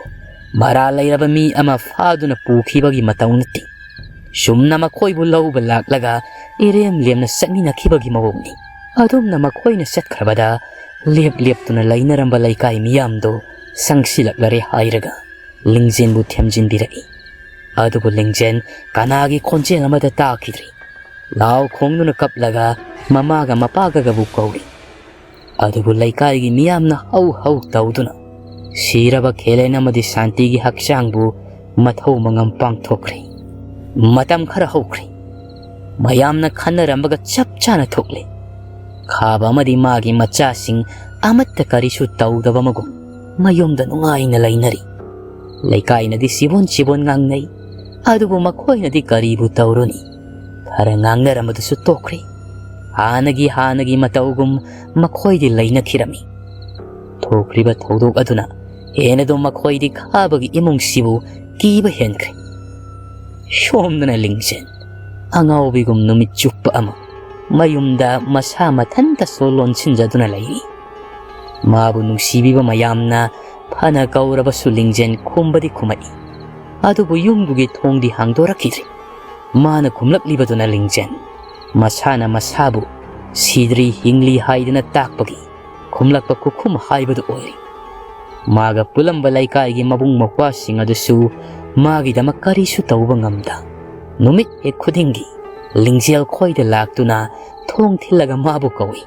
ꯃꯔꯥꯜ ꯂꯩꯔꯕ ꯃꯤ ꯑꯃ ꯐꯥꯗꯨꯅ ꯄꯨꯈꯤꯕꯒꯤ ꯃꯇꯧ ꯅꯠꯇꯦ꯫ ꯆꯨꯝꯅ ꯃꯈꯣꯏꯕꯨ ꯂꯧꯕ ꯂꯥꯛꯂꯒ ꯏꯔꯦꯝ ꯂꯦꯝꯅ ꯆꯠꯃꯤꯟꯅꯈꯤꯕꯒꯤ ꯃꯑꯣꯡꯅꯤ꯫ ꯑꯗꯨꯝꯅ ꯃꯈꯣꯏꯅ ꯆꯠꯈ꯭ꯔꯕꯗ ꯂꯦꯞ ꯂꯦꯞꯇꯨꯅ ꯂꯩꯅꯔꯝꯕ ꯂꯩꯀꯥꯏ ꯃꯤꯌꯥꯝꯗꯨ ꯆꯪꯁꯤꯜꯂꯛꯂꯔꯦ ꯍꯥꯏꯔꯒ ꯂꯤꯡꯖꯦꯟꯕꯨ ꯊꯦꯝꯖꯤꯟꯕꯤꯔꯛꯏ꯫ ꯑꯗꯨꯕꯨ ꯂꯤꯡꯖꯦꯟ ꯀꯅꯥꯒꯤ ꯈꯣꯟꯖꯦꯜ ꯑꯃꯠꯇ ꯇꯥꯈꯤꯗ꯭ꯔꯤ꯫ ꯂꯥꯎ ꯈꯣꯡꯗꯨꯅ ꯀꯞꯂꯒ ꯃꯃꯥꯒ ꯃꯄꯥꯒꯒꯕꯨ ꯀꯧꯔꯤ꯫ ꯑꯗꯨꯕꯨ ꯂꯩꯀꯥꯏꯒꯤ ꯃꯤꯌꯥꯝꯅ ꯍꯧ ꯍꯧ ꯇꯧꯗꯨꯅ ꯁꯤꯔꯕ ꯈꯦꯂꯦꯟ ꯑꯃꯗꯤ ꯁꯥꯟꯇꯤꯒꯤ ꯍꯛꯆꯥꯡꯕꯨ ꯃꯊꯧ ꯃꯉꯝ ꯄꯥꯡꯊꯣꯛꯈ꯭ꯔꯦ꯫ ꯃꯇꯝ ꯈꯔ ꯍꯧꯈ꯭ꯔꯦ꯫ ꯃꯌꯥꯝꯅ ꯈꯟꯅꯔꯝꯕꯒ ꯆꯞ ꯆꯥꯅ ꯊꯣꯛꯂꯦ꯫ ꯈꯥꯕ ꯑꯃꯗꯤ ꯃꯥꯒꯤ ꯃꯆꯥꯁꯤꯡ ꯑꯃꯠꯇ ꯀꯔꯤꯁꯨ ꯇꯧꯗꯕ ꯑꯃꯒꯨꯝ ꯃꯌꯨꯝꯗ ꯅꯨꯡꯉꯥꯏꯅ ꯂꯩꯅꯔꯤ꯫ ꯂꯩꯀꯥꯏꯅꯗꯤ ꯆꯤꯕꯣꯟ ꯆꯤꯕꯣꯟ ꯉꯥꯡꯅꯩ꯫ ꯑꯗꯨꯕꯨ ꯃꯈꯣꯏꯅꯗꯤ ꯀꯔꯤꯕꯨ ꯇꯧꯔꯨꯅꯤ? ꯈꯔ ꯉꯥꯡꯅꯔꯝꯕꯗꯨꯁꯨ ꯇꯣꯛꯈ꯭ꯔꯦ꯫ ꯍꯥꯟꯅꯒꯤ ꯍꯥꯟꯅꯒꯤ ꯃꯇꯧꯒꯨꯝ ꯃꯈꯣꯏꯗꯤ ꯂꯩꯅꯈꯤꯔꯝꯃꯤ꯫ ꯊꯣꯛꯈ꯭ꯔꯤꯕ ꯊꯧꯗꯣꯛ ꯑꯗꯨꯅ ꯍꯦꯟꯅꯗꯨꯝ ꯃꯈꯣꯏꯗꯤ ꯈꯥꯕꯒꯤ ꯏꯃꯨꯡꯁꯤꯕꯨ ꯀꯤꯕ ꯍꯦꯟꯈ꯭ꯔꯦ꯫ ꯁꯣꯝꯗꯅ ꯂꯤꯡꯖꯦꯟ ꯑꯉꯥꯎꯕꯤꯒꯨꯝ ꯅꯨꯃꯤꯠ ꯆꯨꯞꯄ ꯑꯃ ꯃꯌꯨꯝꯗ ꯃꯁꯥ ꯃꯊꯟꯇꯁꯨ ꯂꯣꯟꯁꯤꯟꯖꯗꯨꯅ ꯂꯩꯔꯤ꯫ ꯃꯥꯕꯨ ꯅꯨꯡꯁꯤꯕꯤꯕ ꯃꯌꯥꯝꯅ ꯐꯅ ꯀꯧꯔꯕꯁꯨ ꯂꯤꯡꯖꯦꯟ ꯈꯨꯝꯕꯗꯤ ꯈꯨꯝꯃꯛꯏ꯫ ꯑꯗꯨꯕꯨ ꯌꯨꯝꯗꯨꯒꯤ ꯊꯣꯡꯗꯤ ꯍꯥꯡꯗꯣꯔꯛꯈꯤꯗ꯭ꯔꯤ꯫ ꯃꯥꯅ ꯈꯨꯝꯂꯛꯂꯤꯕꯗꯨꯅ ꯂꯤꯡꯖꯦꯟ ꯃꯁꯥꯅ ꯃꯁꯥꯕꯨ ꯁꯤꯗ꯭ꯔꯤ ꯍꯤꯡꯂꯤ ꯍꯥꯏꯗꯅ ꯇꯥꯛꯄꯒꯤ ꯈꯨꯝꯂꯛꯄ ꯈꯨꯈꯨꯝ ꯍꯥꯏꯕꯗꯨ ꯑꯣꯏꯔꯤ꯫ ꯃꯥꯒ ꯄꯨꯜꯂꯝꯕ ꯂꯩꯀꯥꯏꯒꯤ ꯃꯕꯨꯡ ꯃꯧꯄ꯭ꯋꯥꯁꯤꯡ ꯑꯗꯨꯁꯨ ꯃꯥꯒꯤꯗꯃꯛ ꯀꯔꯤꯁꯨ ꯇꯧꯕ ꯉꯝꯗ ꯅꯨꯃꯤꯠ ꯍꯦꯛ ꯈꯨꯗꯤꯡꯒꯤ ꯂꯤꯡꯖꯦꯜ ꯈꯣꯏꯗ ꯂꯥꯛꯇꯨꯅ ꯊꯣꯡ ꯊꯤꯜꯂꯒ ꯃꯥꯕꯨ ꯀꯧꯏ꯫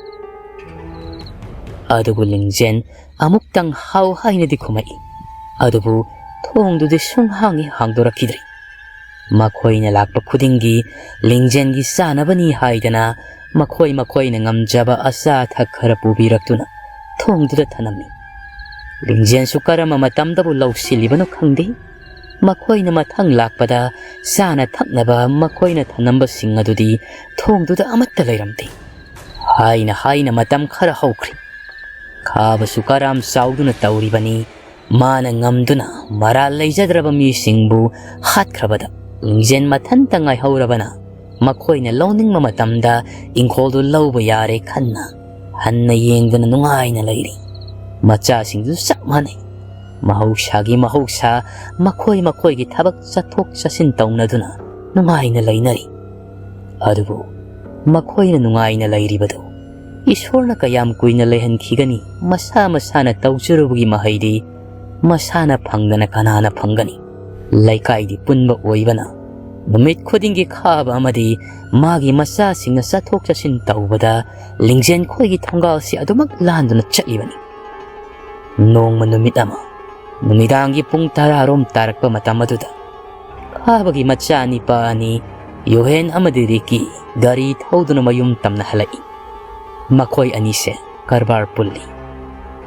ꯑꯗꯨꯕꯨ ꯂꯤꯡꯖꯦꯟ ꯑꯃꯨꯛꯇꯪ ꯍꯥꯎ ꯍꯥꯏꯅꯗꯤ ꯈꯨꯝꯃꯛꯏ꯫ ꯑꯗꯨꯕꯨ ꯊꯣꯡꯗꯨꯗꯤ ꯁꯨꯡꯍꯥꯡ ꯍꯦꯛ ꯍꯥꯡꯗꯣꯔꯛꯈꯤꯗ꯭ꯔꯤ꯫ ꯃꯈꯣꯏꯅ ꯂꯥꯛꯄ ꯈꯨꯗꯤꯡꯒꯤ ꯂꯤꯡꯖꯦꯟꯒꯤ ꯆꯥꯅꯕꯅꯤ ꯍꯥꯏꯗꯅ ꯃꯈꯣꯏ ꯃꯈꯣꯏꯅ ꯉꯝꯖꯕ ꯑꯆꯥ ꯑꯊꯛ ꯈꯔ ꯄꯨꯕꯤꯔꯛꯇꯨꯅ ꯊꯣꯡꯗꯨꯗ ꯊꯅꯝꯃꯤ꯫ ꯂꯤꯡꯖꯦꯟꯁꯨ ꯀꯔꯝꯕ ꯃꯇꯝꯗꯕꯨ ꯂꯧꯁꯤꯜꯂꯤꯕꯅꯣ ꯈꯪꯗꯦ꯫ ꯃꯈꯣꯏꯅ ꯃꯊꯪ ꯂꯥꯛꯄꯗ ꯆꯥꯅ ꯊꯛꯅꯕ ꯃꯈꯣꯏꯅ ꯊꯅꯝꯕꯁꯤꯡ ꯑꯗꯨꯗꯤ ꯊꯣꯡꯗꯨꯗ ꯑꯃꯠꯇ ꯂꯩꯔꯝꯗꯦ꯫ ꯍꯥꯏꯅ ꯍꯥꯏꯅ ꯃꯇꯝ ꯈꯔ ꯍꯧꯈ꯭ꯔꯦ꯫ ꯈꯥꯕꯁꯨ ꯀꯔꯥꯝ ꯆꯥꯎꯗꯨꯅ ꯇꯧꯔꯤꯕꯅꯤ꯫ ꯃꯥꯅ ꯉꯝꯗꯨꯅ ꯃꯔꯥꯜ ꯂꯩꯖꯗ꯭ꯔꯕ ꯃꯤꯁꯤꯡꯕꯨ ꯍꯥꯠꯈ꯭ꯔꯕꯗ ꯂꯤꯡꯖꯦꯟ ꯃꯊꯟꯇ ꯉꯥꯏꯍꯧꯔꯕꯅ ꯃꯈꯣꯏꯅ ꯂꯧꯅꯤꯡꯕ ꯃꯇꯝꯗ ꯏꯪꯈꯣꯜꯗꯨ ꯂꯧꯕ ꯌꯥꯔꯦ ꯈꯟꯅ ꯍꯟꯅ ꯌꯦꯡꯗꯅ ꯅꯨꯡꯉꯥꯏꯅ ꯂꯩꯔꯤ꯫ ꯃꯆꯥꯁꯤꯡꯗꯨꯁꯨ ꯆꯞ ꯃꯥꯟꯅꯩ꯫ ꯃꯍꯧꯁꯥꯒꯤ ꯃꯍꯧꯁꯥ ꯃꯈꯣꯏ ꯃꯈꯣꯏꯒꯤ ꯊꯕꯛ ꯆꯠꯊꯣꯛ ꯆꯠꯁꯤꯟ ꯇꯧꯅꯗꯨꯅ ꯅꯨꯡꯉꯥꯏꯅ ꯂꯩꯅꯔꯤ꯫ ꯑꯗꯨꯕꯨ ꯃꯈꯣꯏꯅ ꯅꯨꯡꯉꯥꯏꯅ ꯂꯩꯔꯤꯕꯗꯨ ꯏꯁꯣꯔꯅ ꯀꯌꯥꯝ ꯀꯨꯏꯅ ꯂꯩꯍꯟꯈꯤꯒꯅꯤ? ꯃꯁꯥ ꯃꯁꯥꯅ ꯇꯧꯖꯔꯨꯕꯒꯤ ꯃꯍꯩꯗꯤ ꯃꯁꯥꯅ ꯐꯪꯗꯅ ꯀꯅꯥꯅ ꯐꯪꯒꯅꯤ? ꯂꯩꯀꯥꯏꯗꯤ ꯄꯨꯟꯕ ꯑꯣꯏꯕꯅ ꯅꯨꯃꯤꯠ ꯈꯨꯗꯤꯡꯒꯤ ꯈꯥꯕ ꯑꯃꯗꯤ ꯃꯥꯒꯤ ꯃꯆꯥꯁꯤꯡꯅ ꯆꯠꯊꯣꯛ ꯆꯠꯁꯤꯟ ꯇꯧꯕꯗ ꯂꯤꯡꯖꯦꯜ ꯈꯣꯏꯒꯤ ꯊꯣꯡꯒꯥꯜꯁꯤ ꯑꯗꯨꯃꯛ ꯂꯥꯟꯗꯨꯅ ꯆꯠꯂꯤꯕꯅꯤ꯫ ꯅꯣꯡꯃ ꯅꯨꯃꯤꯠ ꯑꯃ ꯅꯨꯃꯤꯗꯥꯡꯒꯤ ꯄꯨꯡ ꯇꯔꯥ ꯔꯣꯝ ꯇꯥꯔꯛꯄ ꯃꯇꯝ ꯑꯗꯨꯗ ꯈꯥꯕꯒꯤ ꯃꯆꯥ ꯅꯤꯄꯥ ꯑꯅꯤ, ꯌꯣꯍꯦꯟ ꯑꯃꯗꯤ ꯔꯤꯀꯤ, ꯒꯥꯔꯤ ꯊꯧꯗꯨꯅ ꯃꯌꯨꯝ ꯇꯝꯅ ꯍꯜꯂꯛꯏ꯫ ꯃꯈꯣꯏ ꯑꯅꯤꯁꯦ ꯀꯔꯕꯥꯔ ꯄꯨꯜꯂꯤ꯫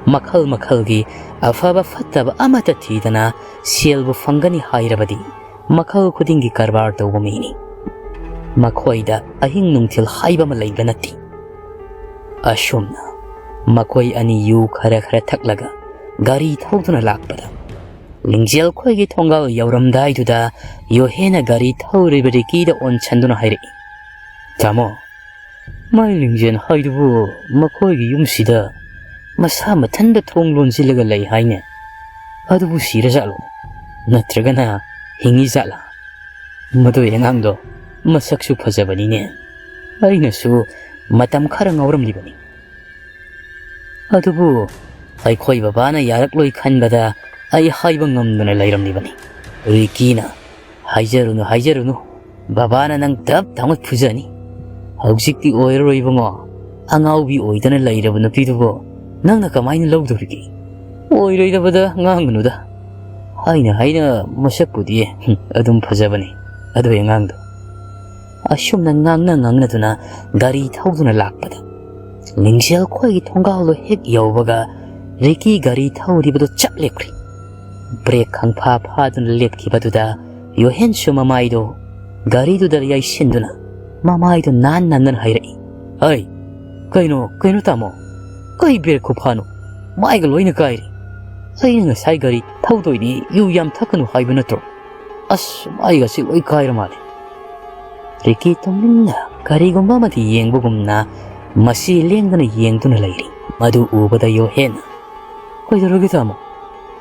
ꯃꯈꯜ ꯃꯈꯜꯒꯤ ꯑꯐꯕ ꯐꯠꯇꯕ ꯑꯃꯠꯇ ꯊꯤꯗꯅ ꯁꯦꯜꯕꯨ ꯐꯪꯒꯅꯤ ꯍꯥꯏꯔꯕꯗꯤ ꯃꯈꯜ ꯈꯨꯗꯤꯡꯒꯤ ꯀꯔꯕꯥꯔ ꯇꯧꯕ ꯃꯤꯅꯤ꯫ ꯃꯈꯣꯏꯗ ꯑꯍꯤꯡ ꯅꯨꯡꯊꯤꯜ ꯍꯥꯏꯕ ꯑꯃ ꯂꯩꯕ ꯅꯠꯇꯦ꯫ ꯑꯁꯨꯝꯅ ꯃꯈꯣꯏ ꯑꯅꯤ ꯌꯨ ꯈꯔ ꯈꯔ ꯊꯛꯂꯒ ꯒꯥꯔꯤ ꯊꯧꯗꯨꯅ ꯂꯥꯛꯄꯗ ꯂꯤꯡꯖꯦꯜ ꯈꯣꯏꯒꯤ ꯊꯣꯡꯒꯥꯜ ꯌꯧꯔꯝꯗꯥꯏꯗꯨꯗ ꯌꯣꯍꯦꯅ ꯒꯥꯔꯤ ꯊꯧꯔꯤꯕ ꯔꯤꯀꯤꯗ ꯑꯣꯟꯁꯟꯗꯨꯅ ꯍꯥꯏꯔꯛꯏ, "ꯇꯥꯃꯣ, ꯃꯥꯏ ꯂꯤꯡꯖꯦꯜ ꯍꯥꯏꯗꯨꯕꯨ ꯃꯈꯣꯏꯒꯤ ꯌꯨꯝꯁꯤꯗ ꯃꯁꯥ ꯃꯊꯟꯗ ꯊꯣꯡ ꯂꯣꯟꯁꯤꯜꯂꯒ ꯂꯩ ꯍꯥꯏꯅꯦ꯫ ꯑꯗꯨꯕꯨ ꯁꯤꯔꯖꯥꯠꯂꯣ? ꯅꯠꯇ꯭ꯔꯒꯅ ꯍꯤꯡꯉꯤ ꯖꯥꯠꯂꯥ? ꯃꯗꯨꯒꯤ ꯑꯉꯥꯡꯗꯣ ꯃꯁꯛꯁꯨ ꯐꯖꯕꯅꯤꯅꯦ꯫ ꯑꯩꯅꯁꯨ ꯃꯇꯝ ꯈꯔ ꯉꯥꯎꯔꯝꯂꯤꯕꯅꯤ꯫ ꯑꯗꯨꯕꯨ ꯑꯩꯈꯣꯏ ꯕꯕꯥꯅ ꯌꯥꯔꯛꯂꯣꯏ ꯈꯟꯕꯗ ꯑꯩ ꯍꯥꯏꯕ ꯉꯝꯗꯅ ꯂꯩꯔꯝꯂꯤꯕꯅꯤ꯫" ꯔꯤꯀꯤꯅ, "ꯍꯥꯏꯖꯔꯨꯅꯨ, ꯍꯥꯏꯖꯔꯨꯅꯨ꯫ ꯕꯕꯥꯅ ꯅꯪ ꯇꯞ ꯇꯥꯎꯅ ꯐꯨꯖꯅꯤ꯫ ꯍꯧꯖꯤꯛꯇꯤ ꯑꯣꯏꯔꯔꯣꯏ ꯏꯕꯨꯡꯉꯣ꯫ ꯑꯉꯥꯎꯕꯤ ꯑꯣꯏꯗꯅ ꯂꯩꯔꯕ ꯅꯨꯄꯤꯗꯨꯕꯨ ꯅꯪꯅ ꯀꯃꯥꯏꯅ ꯂꯧꯗꯣꯔꯤꯒꯦ? ꯑꯣꯏꯔꯣꯏꯗꯕꯗ ꯉꯥꯡꯒꯅꯨꯗ꯫ ꯍꯥꯏꯅ ꯍꯥꯏꯅ ꯃꯁꯛꯄꯨꯗꯤ ꯑꯗꯨꯝ ꯐꯖꯕꯅꯤ ꯑꯗꯨꯒꯤ ꯑꯉꯥꯡꯗꯣ꯫" ꯑꯁꯨꯝꯅ ꯉꯥꯡꯅ ꯉꯥꯡꯅꯗꯨꯅ ꯒꯥꯔꯤ ꯊꯧꯗꯨꯅ ꯂꯥꯛꯄꯗ ꯂꯤꯡꯖꯦꯜ ꯈꯣꯏꯒꯤ ꯊꯣꯡꯒꯥꯜꯗꯣ ꯍꯦꯛ ꯌꯧꯕꯒ ꯔꯤꯀꯤ ꯒꯥꯔꯤ ꯊꯧꯔꯤꯕꯗꯨ ꯆꯞ ꯂꯦꯞꯈ꯭ꯔꯦ꯫ ꯕ꯭ꯔꯦꯛ ꯈꯪꯐꯥ ꯐꯥꯗꯨꯅ ꯂꯦꯞꯈꯤꯕꯗꯨꯗ ꯌꯣꯍꯦꯟꯁꯨ ꯃꯃꯥꯏꯗꯣ ꯒꯥꯔꯤꯗꯨꯗ ꯌꯩꯁꯤꯟꯗꯨꯅ ꯃꯃꯥꯏꯗꯣ ꯅꯥꯟ ꯅꯥꯟꯗꯅ ꯍꯥꯏꯔꯛꯏ, "ꯑꯩ, ꯀꯩꯅꯣ, ꯀꯩꯅꯣ ꯇꯥꯃꯣ? ꯀꯩ ꯕ꯭ꯔꯦꯛ ꯈꯨꯐꯥꯅꯣ? ꯃꯥꯏꯒ ꯂꯣꯏꯅ ꯀꯥꯏꯔꯦ꯫ ꯑꯩꯅ ꯉꯁꯥꯏ ꯒꯥꯔꯤ ꯊꯧꯗꯣꯏꯗꯤ ꯌꯨ ꯌꯥꯝ ꯊꯛꯀꯅꯨ ꯍꯥꯏꯕ ꯅꯠꯇ꯭ꯔꯣ? ꯑꯁ, ꯃꯥꯏꯒꯁꯤ ꯂꯣꯏ ꯀꯥꯏꯔ ꯃꯥꯜꯂꯦ꯫" ꯔꯤꯀꯤ ꯇꯨꯃꯤꯟꯅ ꯀꯔꯤꯒꯨꯝꯕ ꯑꯃꯗꯤ ꯌꯦꯡꯕꯒꯨꯝꯅ ꯃꯁꯤ ꯂꯦꯡꯗꯅ ꯌꯦꯡꯗꯨꯅ ꯂꯩꯔꯤ꯫ ꯃꯗꯨ ꯎꯕꯗ ꯌꯣꯍꯦꯟꯅ, "ꯀꯩꯗꯧꯔꯒꯦ ꯇꯥꯃꯣ?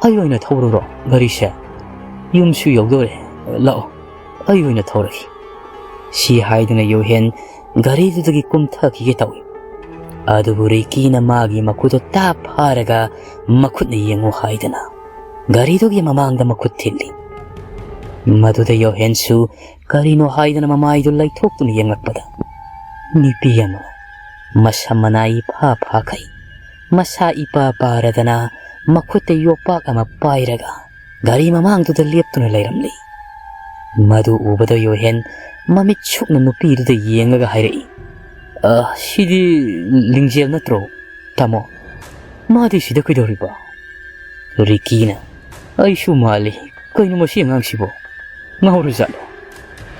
ꯑꯩ ꯑꯣꯏꯅ ꯊꯧꯔꯨꯔꯣ ꯒꯥꯔꯤꯁꯦ? ꯌꯨꯝꯁꯨ ꯌꯧꯗꯣꯔꯦ꯫ ꯂꯥꯛꯑꯣ, ꯑꯩ ꯑꯣꯏꯅ ꯊꯧꯔꯒꯦ꯫" ꯁꯤ ꯍꯥꯏꯗꯨꯅ ꯌꯣꯍꯦꯟ ꯒꯥꯔꯤꯗꯨꯗꯒꯤ ꯀꯨꯝꯊꯈꯤꯒꯦ ꯇꯧꯏ꯫ ꯑꯗꯨꯕꯨ ꯔꯤꯀꯤꯅ ꯃꯥꯒꯤ ꯃꯈꯨꯠꯇꯨ ꯇꯥꯞ ꯐꯥꯔꯒ ꯃꯈꯨꯠꯅ ꯌꯦꯡꯉꯨ ꯍꯥꯏꯗꯅ ꯒꯥꯔꯤꯗꯨꯒꯤ ꯃꯃꯥꯡꯗ ꯃꯈꯨꯠ ꯊꯤꯜꯂꯤ꯫ ꯃꯗꯨꯗ ꯌꯣꯍꯦꯟꯁꯨ ꯀꯔꯤꯅꯣ ꯍꯥꯏꯗꯅ ꯃꯃꯥꯏꯗꯨ ꯂꯩꯊꯣꯛꯇꯨꯅ ꯌꯦꯡꯂꯛꯄꯗ ꯅꯨꯄꯤ ꯑꯃ ꯃꯁꯝ ꯃꯅꯥ ꯏꯐꯥ ꯐꯥꯈꯩ, ꯃꯁꯥ ꯏꯄꯥ ꯄꯥꯔꯗꯅ ꯃꯈꯨꯠꯇ ꯌꯣꯄꯥꯛ ꯑꯃ ꯄꯥꯏꯔꯒ ꯒꯥꯔꯤ ꯃꯃꯥꯡꯗꯨꯗ ꯂꯦꯞꯇꯨꯅ ꯂꯩꯔꯝꯂꯤ꯫ ꯃꯗꯨ ꯎꯕꯗ ꯌꯣꯍꯦꯟ ꯃꯃꯤꯠ ꯁꯨꯛꯅ ꯅꯨꯄꯤꯗꯨꯗ ꯌꯦꯡꯂꯒ ꯍꯥꯏꯔꯛꯏ, "ꯑ, ꯁꯤꯗꯤ ꯂꯤꯡꯖꯦꯜ ꯅꯠꯇ꯭ꯔꯣ, ꯇꯥꯃꯣ? ꯃꯥꯗꯤ ꯁꯤꯗ ꯀꯩꯗꯧꯔꯤꯕ?" ꯔꯤꯀꯤꯅ, "ꯑꯩꯁꯨ ꯃꯥꯜꯂꯤ꯫ ꯀꯩꯅꯣ ꯃꯁꯤ ꯑꯉꯥꯡꯁꯤꯕꯣ? ꯉꯥꯎꯔꯖꯥꯠꯂꯣ?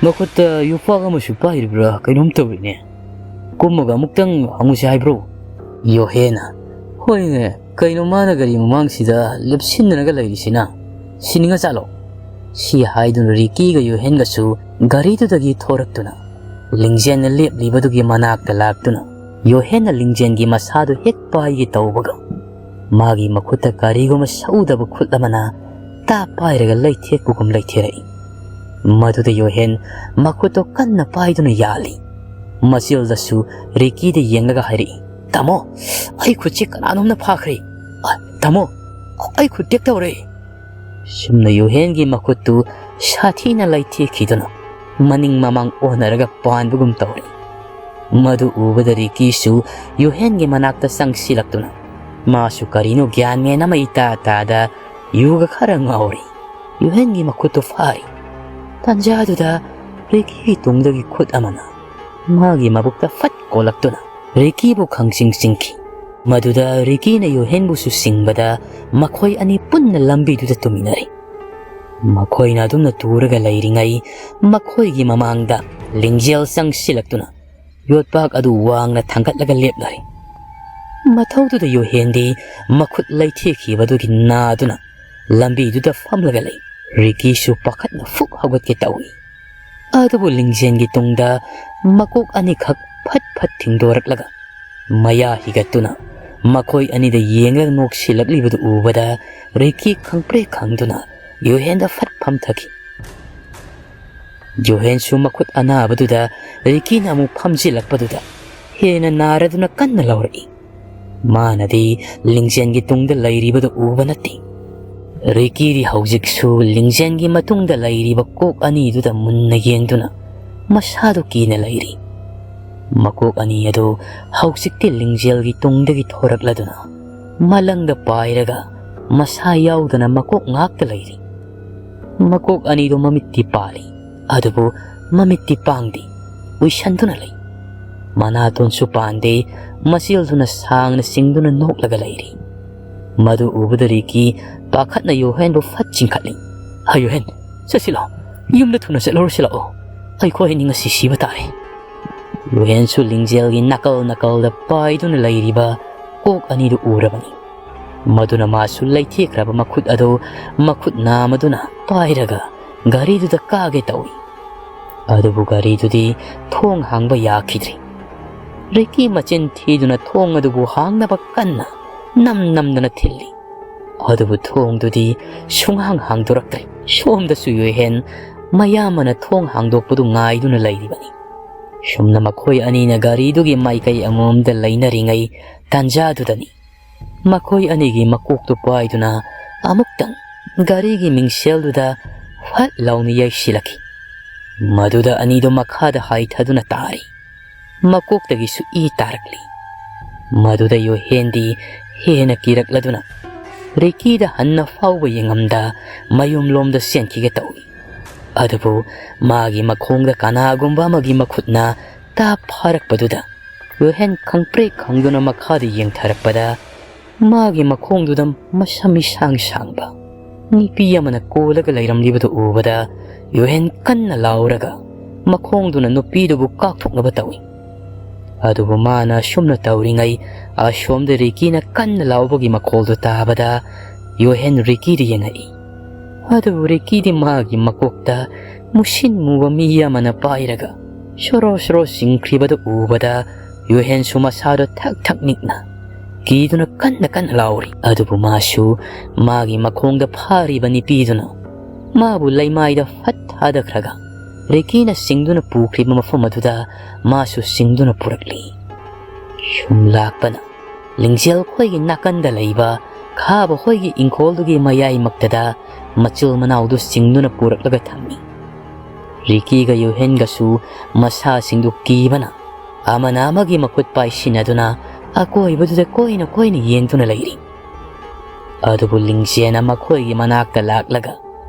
ꯃꯈꯨꯠꯇ ꯌꯣꯄꯥꯛ ꯑꯃꯁꯨ ꯄꯥꯏꯔꯤꯕ꯭ꯔꯥ ꯀꯩꯅꯣꯝ ꯇꯧꯔꯤꯅꯦ꯫ ꯀꯨꯝꯃꯒ ꯑꯃꯨꯛꯇꯪ ꯍꯪꯉꯨꯁꯤ ꯍꯥꯏꯕ꯭ꯔꯣ?" ꯌꯣꯍꯦꯟꯅ, "ꯍꯣꯏꯅꯦ, ꯀꯩꯅꯣ ꯃꯥꯅ ꯒꯥꯔꯤ ꯃꯃꯥꯡꯁꯤꯗ ꯂꯦꯞꯁꯤꯟꯗꯅꯒ ꯂꯩꯔꯤꯁꯤꯅ? ꯁꯤꯅꯤꯡꯉ ꯆꯥꯠꯂꯣ?" ꯁꯤ ꯍꯥꯏꯗꯨꯅ ꯔꯤꯀꯤꯒ ꯌꯣꯍꯦꯟꯒꯁꯨ ꯒꯥꯔꯤꯗꯨꯗꯒꯤ ꯊꯣꯔꯛꯇꯨꯅ ꯂꯤꯡꯖꯦꯜꯅ ꯂꯦꯞꯂꯤꯕꯗꯨꯒꯤ ꯃꯅꯥꯛꯇ ꯂꯥꯛꯇꯨꯅ ꯌꯣꯍꯦꯟꯅ ꯂꯤꯡꯖꯦꯜꯒꯤ ꯃꯁꯥꯗꯨ ꯍꯦꯛ ꯄꯥꯏꯒꯦ ꯇꯧꯕꯒ ꯃꯥꯒꯤ ꯃꯈꯨꯠꯇ ꯀꯔꯤꯒꯨꯝꯕ ꯁꯛꯎꯗꯕ ꯈꯨꯠ ꯑꯃꯅ ꯇꯥꯞ ꯄꯥꯏꯔꯒ ꯂꯩꯊꯦꯛꯄꯒꯨꯝ ꯂꯩꯊꯦꯔꯛꯏ꯫ ꯃꯗꯨꯗ ꯌꯣꯍꯦꯟ ꯃꯈꯨꯠꯇꯣ ꯀꯟꯅ ꯄꯥꯏꯗꯨꯅ ꯌꯥꯜꯂꯤ꯫ ꯃꯆꯤꯜꯗꯁꯨ ꯔꯤꯀꯤꯗ ꯌꯦꯡꯂꯒ ꯍꯥꯏꯔꯛꯏ, "ꯇꯥꯃꯣ, ꯑꯩ ꯈꯨꯠꯁꯤ ꯀꯅꯥꯅꯣꯝꯅ ꯐꯥꯈ꯭ꯔꯦ꯫ ꯑ, ꯇꯥꯃꯣ, ꯑꯩ ꯈꯨꯠ ꯇꯦꯛꯇꯧꯔꯦ꯫" ꯁꯨꯝꯅ ꯌꯣꯍꯦꯟꯒꯤ ꯃꯈꯨꯠꯇꯨ ꯁꯥꯊꯤꯅ ꯂꯩꯊꯦꯛꯈꯤꯗꯨꯅ ꯃꯅꯤꯡ ꯃꯃꯥꯡ ꯑꯣꯟꯅꯔꯒ ꯄꯥꯟꯕꯒꯨꯝ ꯇꯧꯔꯤ꯫ ꯃꯗꯨ ꯎꯕꯗ ꯔꯤꯀꯤꯁꯨ ꯌꯣꯍꯦꯟꯒꯤ ꯃꯅꯥꯛꯇ ꯆꯪꯁꯤꯜꯂꯛꯇꯨꯅ ꯃꯥꯁꯨ ꯀꯔꯤꯅꯣ ꯒ꯭ꯌꯥꯟ ꯃꯦꯟ ꯑꯃ ꯏꯇꯥ ꯇꯥꯗ ꯌꯨꯒ ꯈꯔ ꯉꯥꯎꯔꯤ꯫ ꯌꯣꯍꯦꯟꯒꯤ ꯃꯈꯨꯠꯇꯨ ꯐꯥꯔꯤ꯫ ꯇꯥꯟꯖꯥꯗꯨꯗ ꯔꯤꯀꯤꯒꯤ ꯇꯨꯡꯗꯒꯤ ꯈꯨꯠ ꯑꯃꯅ ꯃꯥꯒꯤ ꯃꯕꯨꯛꯇ ꯐꯠ ꯀꯣꯜꯂꯛꯇꯨꯅ ꯔꯤꯀꯤꯕꯨ ꯈꯪꯆꯤꯡ ꯆꯤꯡꯈꯤ꯫ ꯃꯗꯨꯗ ꯔꯤꯀꯤꯅ ꯌꯣꯍꯦꯟꯕꯨꯁꯨ ꯆꯤꯡꯕꯗ ꯃꯈꯣꯏ ꯑꯅꯤ ꯄꯨꯟꯅ ꯂꯝꯕꯤꯗꯨꯗ ꯇꯨꯃꯤꯟꯅꯔꯦ꯫ ꯃꯈꯣꯏꯅ ꯑꯗꯨꯝꯅ ꯇꯨꯔꯒ ꯂꯩꯔꯤꯉꯩ ꯃꯈꯣꯏꯒꯤ ꯃꯃꯥꯡꯗ ꯂꯤꯡꯖꯦꯜ ꯆꯪꯁꯤꯜꯂꯛꯇꯨꯅ ꯌꯣꯠꯄꯥꯛ ꯑꯗꯨ ꯋꯥꯡꯅ ꯊꯥꯡꯒꯠꯂꯒ ꯂꯦꯞꯂꯔꯦ꯫ ꯃꯊꯧꯗꯨꯗ ꯌꯣꯍꯦꯟꯗꯤ ꯃꯈꯨꯠ ꯂꯩꯊꯦꯛꯈꯤꯕꯗꯨꯒꯤ ꯅꯥꯗꯨꯅ ꯂꯝꯕꯤꯗꯨꯗ ꯐꯝꯂꯒ ꯂꯩ꯫ ꯔꯤꯀꯤꯁꯨ ꯄꯥꯈꯠꯅ ꯐꯨꯛ ꯍꯧꯒꯠꯀꯦ ꯇꯧꯏ꯫ ꯑꯗꯨꯕꯨ ꯂꯤꯡꯖꯦꯜꯒꯤ ꯇꯨꯡꯗ ꯃꯀꯣꯛ ꯑꯅꯤꯈꯛ ꯐꯠ ꯐꯠ ꯊꯤꯡꯗꯣꯔꯛꯂꯒ ꯃꯌꯥ ꯍꯤꯒꯠꯇꯨꯅ ꯃꯈꯣꯏ ꯑꯅꯤꯗ ꯌꯦꯡꯂꯒ ꯅꯣꯛꯁꯤꯜꯂꯛꯂꯤꯕꯗꯨ ꯎꯕꯗ ꯔꯤꯀꯤ ꯈꯪꯄ꯭ꯔꯦꯛ ꯈꯪꯗꯨꯅ ꯌꯨꯍꯦꯟꯗ ꯐꯠ ꯐꯝꯊꯈꯤ꯫ ꯌꯨꯍꯦꯟꯁꯨ ꯃꯈꯨꯠ ꯑꯅꯥꯕꯗꯨꯗ ꯔꯤꯀꯤꯅ ꯑꯃꯨꯛ ꯐꯝꯖꯤꯜꯂꯛꯄꯗꯨꯗ ꯍꯦꯟꯅ ꯅꯥꯔꯗꯨꯅ ꯀꯟꯅ ꯂꯥꯎꯔꯛꯏ꯫ ꯃꯥꯅꯗꯤ ꯂꯤꯡꯖꯦꯜꯒꯤ ꯇꯨꯡꯗ ꯂꯩꯔꯤꯕꯗꯨ ꯎꯕ ꯅꯠꯇꯦ꯫ ꯔꯤꯀꯤꯗꯤ ꯍꯧꯖꯤꯛꯁꯨ ꯂꯤꯡꯖꯦꯜꯒꯤ ꯃꯇꯨꯡꯗ ꯂꯩꯔꯤꯕ ꯀꯣꯛ ꯑꯅꯤꯗꯨꯗ ꯃꯨꯟꯅ ꯌꯦꯡꯗꯨꯅ ꯃꯁꯥꯗꯨ ꯀꯤꯅ ꯂꯩꯔꯤ꯫ ꯃꯀꯣꯛ ꯑꯅꯤ ꯑꯗꯨ ꯍꯧꯖꯤꯛꯇꯤ ꯂꯤꯡꯖꯦꯜꯒꯤ ꯇꯨꯡꯗꯒꯤ ꯊꯣꯔꯛꯂꯗꯨꯅ ꯃꯂꯪꯗ ꯄꯥꯏꯔꯒ ꯃꯁꯥ ꯌꯥꯎꯗꯅ ꯃꯀꯣꯛ ꯉꯥꯛꯇ ꯂꯩꯔꯤ꯫ ꯃꯀꯣꯛ ꯑꯅꯤꯗꯨ ꯃꯃꯤꯠꯇꯤ ꯄꯥꯜꯂꯤ, ꯑꯗꯨꯕꯨ ꯃꯃꯤꯠꯇꯤ ꯄꯥꯡꯗꯦ, ꯎꯏꯁꯟꯗꯨꯅ ꯂꯩ꯫ ꯃꯅꯥꯇꯣꯟꯁꯨ ꯄꯥꯟꯗꯦ, ꯃꯆꯤꯜꯗꯨꯅ ꯁꯥꯡꯅ ꯆꯤꯡꯗꯨꯅ ꯅꯣꯛꯂꯒ ꯂꯩꯔꯤ꯫ ꯃꯗꯨ ꯎꯕꯗ ꯔꯤꯀꯤ ꯄꯥꯈꯠꯅ ꯌꯣꯍꯦꯟꯕꯨ ꯐꯠ ꯆꯤꯡꯈꯠꯂꯤ꯫ "ꯍ, ꯌꯣꯍꯦꯟ, ꯆꯠꯁꯤ ꯂꯥꯛꯑꯣ, ꯌꯨꯝꯗ ꯊꯨꯅ ꯆꯠꯂꯨꯔꯁꯤ ꯂꯥꯛꯑꯣ, ꯑꯩꯈꯣꯏ ꯑꯅꯤ ꯉꯁꯤ ꯁꯤꯕ ꯇꯥꯔꯦ꯫" ꯌꯣꯍꯦꯟꯁꯨ ꯂꯤꯡꯖꯦꯜꯒꯤ ꯅꯥꯀꯜ ꯅꯥꯀꯜꯗ ꯄꯥꯏꯗꯨꯅ ꯂꯩꯔꯤꯕ ꯀꯣꯛ ꯑꯅꯤꯗꯨ ꯎꯔꯕꯅꯤ꯫ ꯃꯗꯨꯅ ꯃꯥꯁꯨ ꯂꯩꯊꯦꯛꯈ꯭ꯔꯕ ꯃꯈꯨꯠ ꯑꯗꯨ ꯃꯈꯨꯠ ꯅꯥꯝꯃꯗꯨꯅ ꯄꯥꯏꯔꯒ ꯒꯥꯔꯤꯗꯨꯗ ꯀꯥꯒꯦ ꯇꯧꯏ꯫ ꯑꯗꯨꯕꯨ ꯒꯥꯔꯤꯗꯨꯗꯤ ꯊꯣꯡ ꯍꯥꯡꯕ ꯌꯥꯈꯤꯗ꯭ꯔꯦ꯫ ꯔꯤꯀꯤ ꯃꯆꯤꯟ ꯊꯤꯗꯨꯅ ꯊꯣꯡ ꯑꯗꯨꯕꯨ ꯍꯥꯡꯅꯕ ꯀꯟꯅ ꯅꯝ ꯅꯝꯗꯅ ꯊꯤꯜꯂꯤ꯫ ꯑꯗꯨꯕꯨ ꯊꯣꯡꯗꯨꯗꯤ ꯁꯨꯡꯍꯥꯡ ꯍꯥꯡꯗꯣꯔꯛꯇ꯭ꯔꯦ꯫ ꯁꯣꯝꯗꯁꯨ ꯌꯣꯍꯦꯟ ꯃꯌꯥꯝꯕꯅ ꯊꯣꯡ ꯍꯥꯡꯗꯣꯛꯄꯗꯨ ꯉꯥꯏꯗꯨꯅ ꯂꯩꯔꯤꯕꯅꯤ꯫ ꯁꯨꯝꯅ ꯃꯈꯣꯏ ꯑꯅꯤꯅ ꯒꯥꯔꯤꯗꯨꯒꯤ ꯃꯥꯏꯀꯩ ꯑꯃꯃꯝꯗ ꯂꯩꯅꯔꯤꯉꯩ ꯇꯥꯟꯖꯥꯗꯨꯗꯅꯤ ꯃꯈꯣꯏ ꯑꯅꯤꯒꯤ ꯃꯀꯣꯛꯇꯨ ꯄꯥꯏꯗꯨꯅ ꯑꯃꯨꯛꯇꯪ ꯒꯥꯔꯤꯒꯤ ꯃꯤꯡꯁꯦꯜꯗꯨꯗ ꯐꯠ ꯂꯥꯎꯅ ꯌꯩꯁꯤꯜꯂꯛꯈꯤ꯫ ꯃꯗꯨꯗ ꯑꯅꯤꯗꯨ ꯃꯈꯥꯗ ꯍꯥꯏꯊꯗꯨꯅ ꯇꯥꯔꯤ꯫ ꯃꯀꯣꯛꯇꯒꯤꯁꯨ ꯏ ꯇꯥꯔꯛꯂꯤ꯫ ꯃꯗꯨꯗ ꯌꯣꯍꯦꯟꯗꯤ ꯍꯦꯟꯅ ꯀꯤꯔꯛꯂꯗꯨꯅ ꯔꯤꯀꯤꯗ ꯍꯟꯅ ꯐꯥꯎꯕ ꯌꯦꯡꯉꯝꯗ ꯃꯌꯨꯝꯂꯣꯝꯗ ꯆꯦꯟꯈꯤꯒꯦ ꯇꯧꯏ꯫ ꯑꯗꯨꯕꯨ ꯃꯥꯒꯤ ꯃꯈꯣꯡꯗ ꯀꯅꯥꯒꯨꯝꯕ ꯑꯃꯒꯤ ꯃꯈꯨꯠꯅ ꯇꯥꯞ ꯐꯥꯔꯛꯄꯗꯨꯗ ꯌꯣꯍꯦꯟ ꯈꯪꯄ꯭ꯔꯦꯛ ꯈꯪꯗꯨꯅ ꯃꯈꯥꯗ ꯌꯦꯡꯊꯔꯛꯄꯗ ꯃꯥꯒꯤ ꯃꯈꯣꯡꯗꯨꯗ ꯃꯁꯝ ꯏꯁꯥꯡ ꯁꯥꯡꯕ ꯅꯨꯄꯤ ꯑꯃꯅ ꯀꯣꯜꯂꯒ ꯂꯩꯔꯝꯂꯤꯕꯗꯨ ꯎꯕꯗ ꯌꯣꯍꯦꯟ ꯀꯟꯅ ꯂꯥꯎꯔꯒ ꯃꯈꯣꯡꯗꯨꯅ ꯅꯨꯄꯤꯗꯨꯕꯨ ꯀꯥꯎꯊꯣꯛꯅꯕ ꯇꯧꯏ꯫ ꯑꯗꯨꯕꯨ ꯃꯥꯅ ꯑꯁꯨꯝꯅ ꯇꯧꯔꯤꯉꯩ ꯑꯁꯣꯝꯗ ꯔꯤꯀꯤꯅ ꯀꯟꯅ ꯂꯥꯎꯕꯒꯤ ꯃꯈꯣꯜꯗꯨ ꯇꯥꯕꯗ ꯌꯣꯍꯦꯟ ꯔꯤꯀꯤꯗꯨ ꯌꯦꯡꯉꯛꯏ꯫ ꯑꯗꯨꯕꯨ ꯔꯤꯀꯤꯗꯤ ꯃꯥꯒꯤ ꯃꯀꯣꯛꯇ ꯃꯨꯁꯤꯟ ꯃꯨꯕ ꯃꯤ ꯑꯃꯅ ꯄꯥꯏꯔꯒ ꯁꯣꯔꯣ ꯁꯣꯔꯣ ꯆꯤꯡꯈ꯭ꯔꯤꯕꯗꯨ ꯎꯕꯗ ꯌꯨꯍꯦꯟꯁꯨ ꯃꯁꯥꯗꯣ ꯊꯛ ꯊꯛ ꯅꯤꯛꯅ ꯀꯤꯗꯨꯅ ꯀꯟꯅ ꯀꯟꯅ ꯂꯥꯎꯔꯤ꯫ ꯑꯗꯨꯕꯨ ꯃꯥꯁꯨ ꯃꯥꯒꯤ ꯃꯈꯣꯡꯗ ꯐꯥꯔꯤꯕ ꯅꯤꯄꯤꯗꯨꯅ ꯃꯥꯕꯨ ꯂꯩꯃꯥꯏꯗ ꯐꯠ ꯊꯥꯗꯈ꯭ꯔꯒ ꯔꯤꯀꯤꯅ ꯆꯤꯡꯗꯨꯅ ꯄꯨꯈ꯭ꯔꯤꯕ ꯃꯐꯝ ꯑꯗꯨꯗ ꯃꯥꯁꯨ ꯆꯤꯡꯗꯨꯅ ꯄꯨꯔꯛꯂꯤ꯫ ꯁꯨꯝ ꯂꯥꯛꯄꯅ ꯂꯤꯡꯖꯦꯜ ꯈꯣꯏꯒꯤ ꯅꯥꯀꯟꯗ ꯂꯩꯕ ꯈꯥꯕ ꯍꯣꯏꯒꯤ ꯏꯪꯈꯣꯜꯗꯨꯒꯤ ꯃꯌꯥꯏꯃꯛꯇꯗ ꯃꯆꯤꯜ ꯃꯅꯥꯎꯗꯨ ꯆꯤꯡꯗꯨꯅ ꯄꯨꯔꯛꯂꯒ ꯊꯝꯃꯤ꯫ ꯔꯤꯀꯤꯒ ꯌꯨꯍꯦꯟꯒꯁꯨ ꯃꯁꯥꯁꯤꯡꯗꯨ ꯀꯤꯕꯅ ꯑꯃꯅ ꯑꯃꯒꯤ ꯃꯈꯨꯠ ꯄꯥꯏꯁꯤꯟꯅꯗꯨꯅ ꯑꯀꯣꯏꯕꯗꯨꯗ ꯀꯣꯏꯅ ꯀꯣꯏꯅ ꯌꯦꯡꯗꯨꯅ ꯂꯩꯔꯤ꯫ ꯑꯗꯨꯕꯨ ꯂꯤꯡꯖꯦꯜꯅ ꯃꯈꯣꯏꯒꯤ ꯃꯅꯥꯛꯇ ꯂꯥꯛꯂꯒ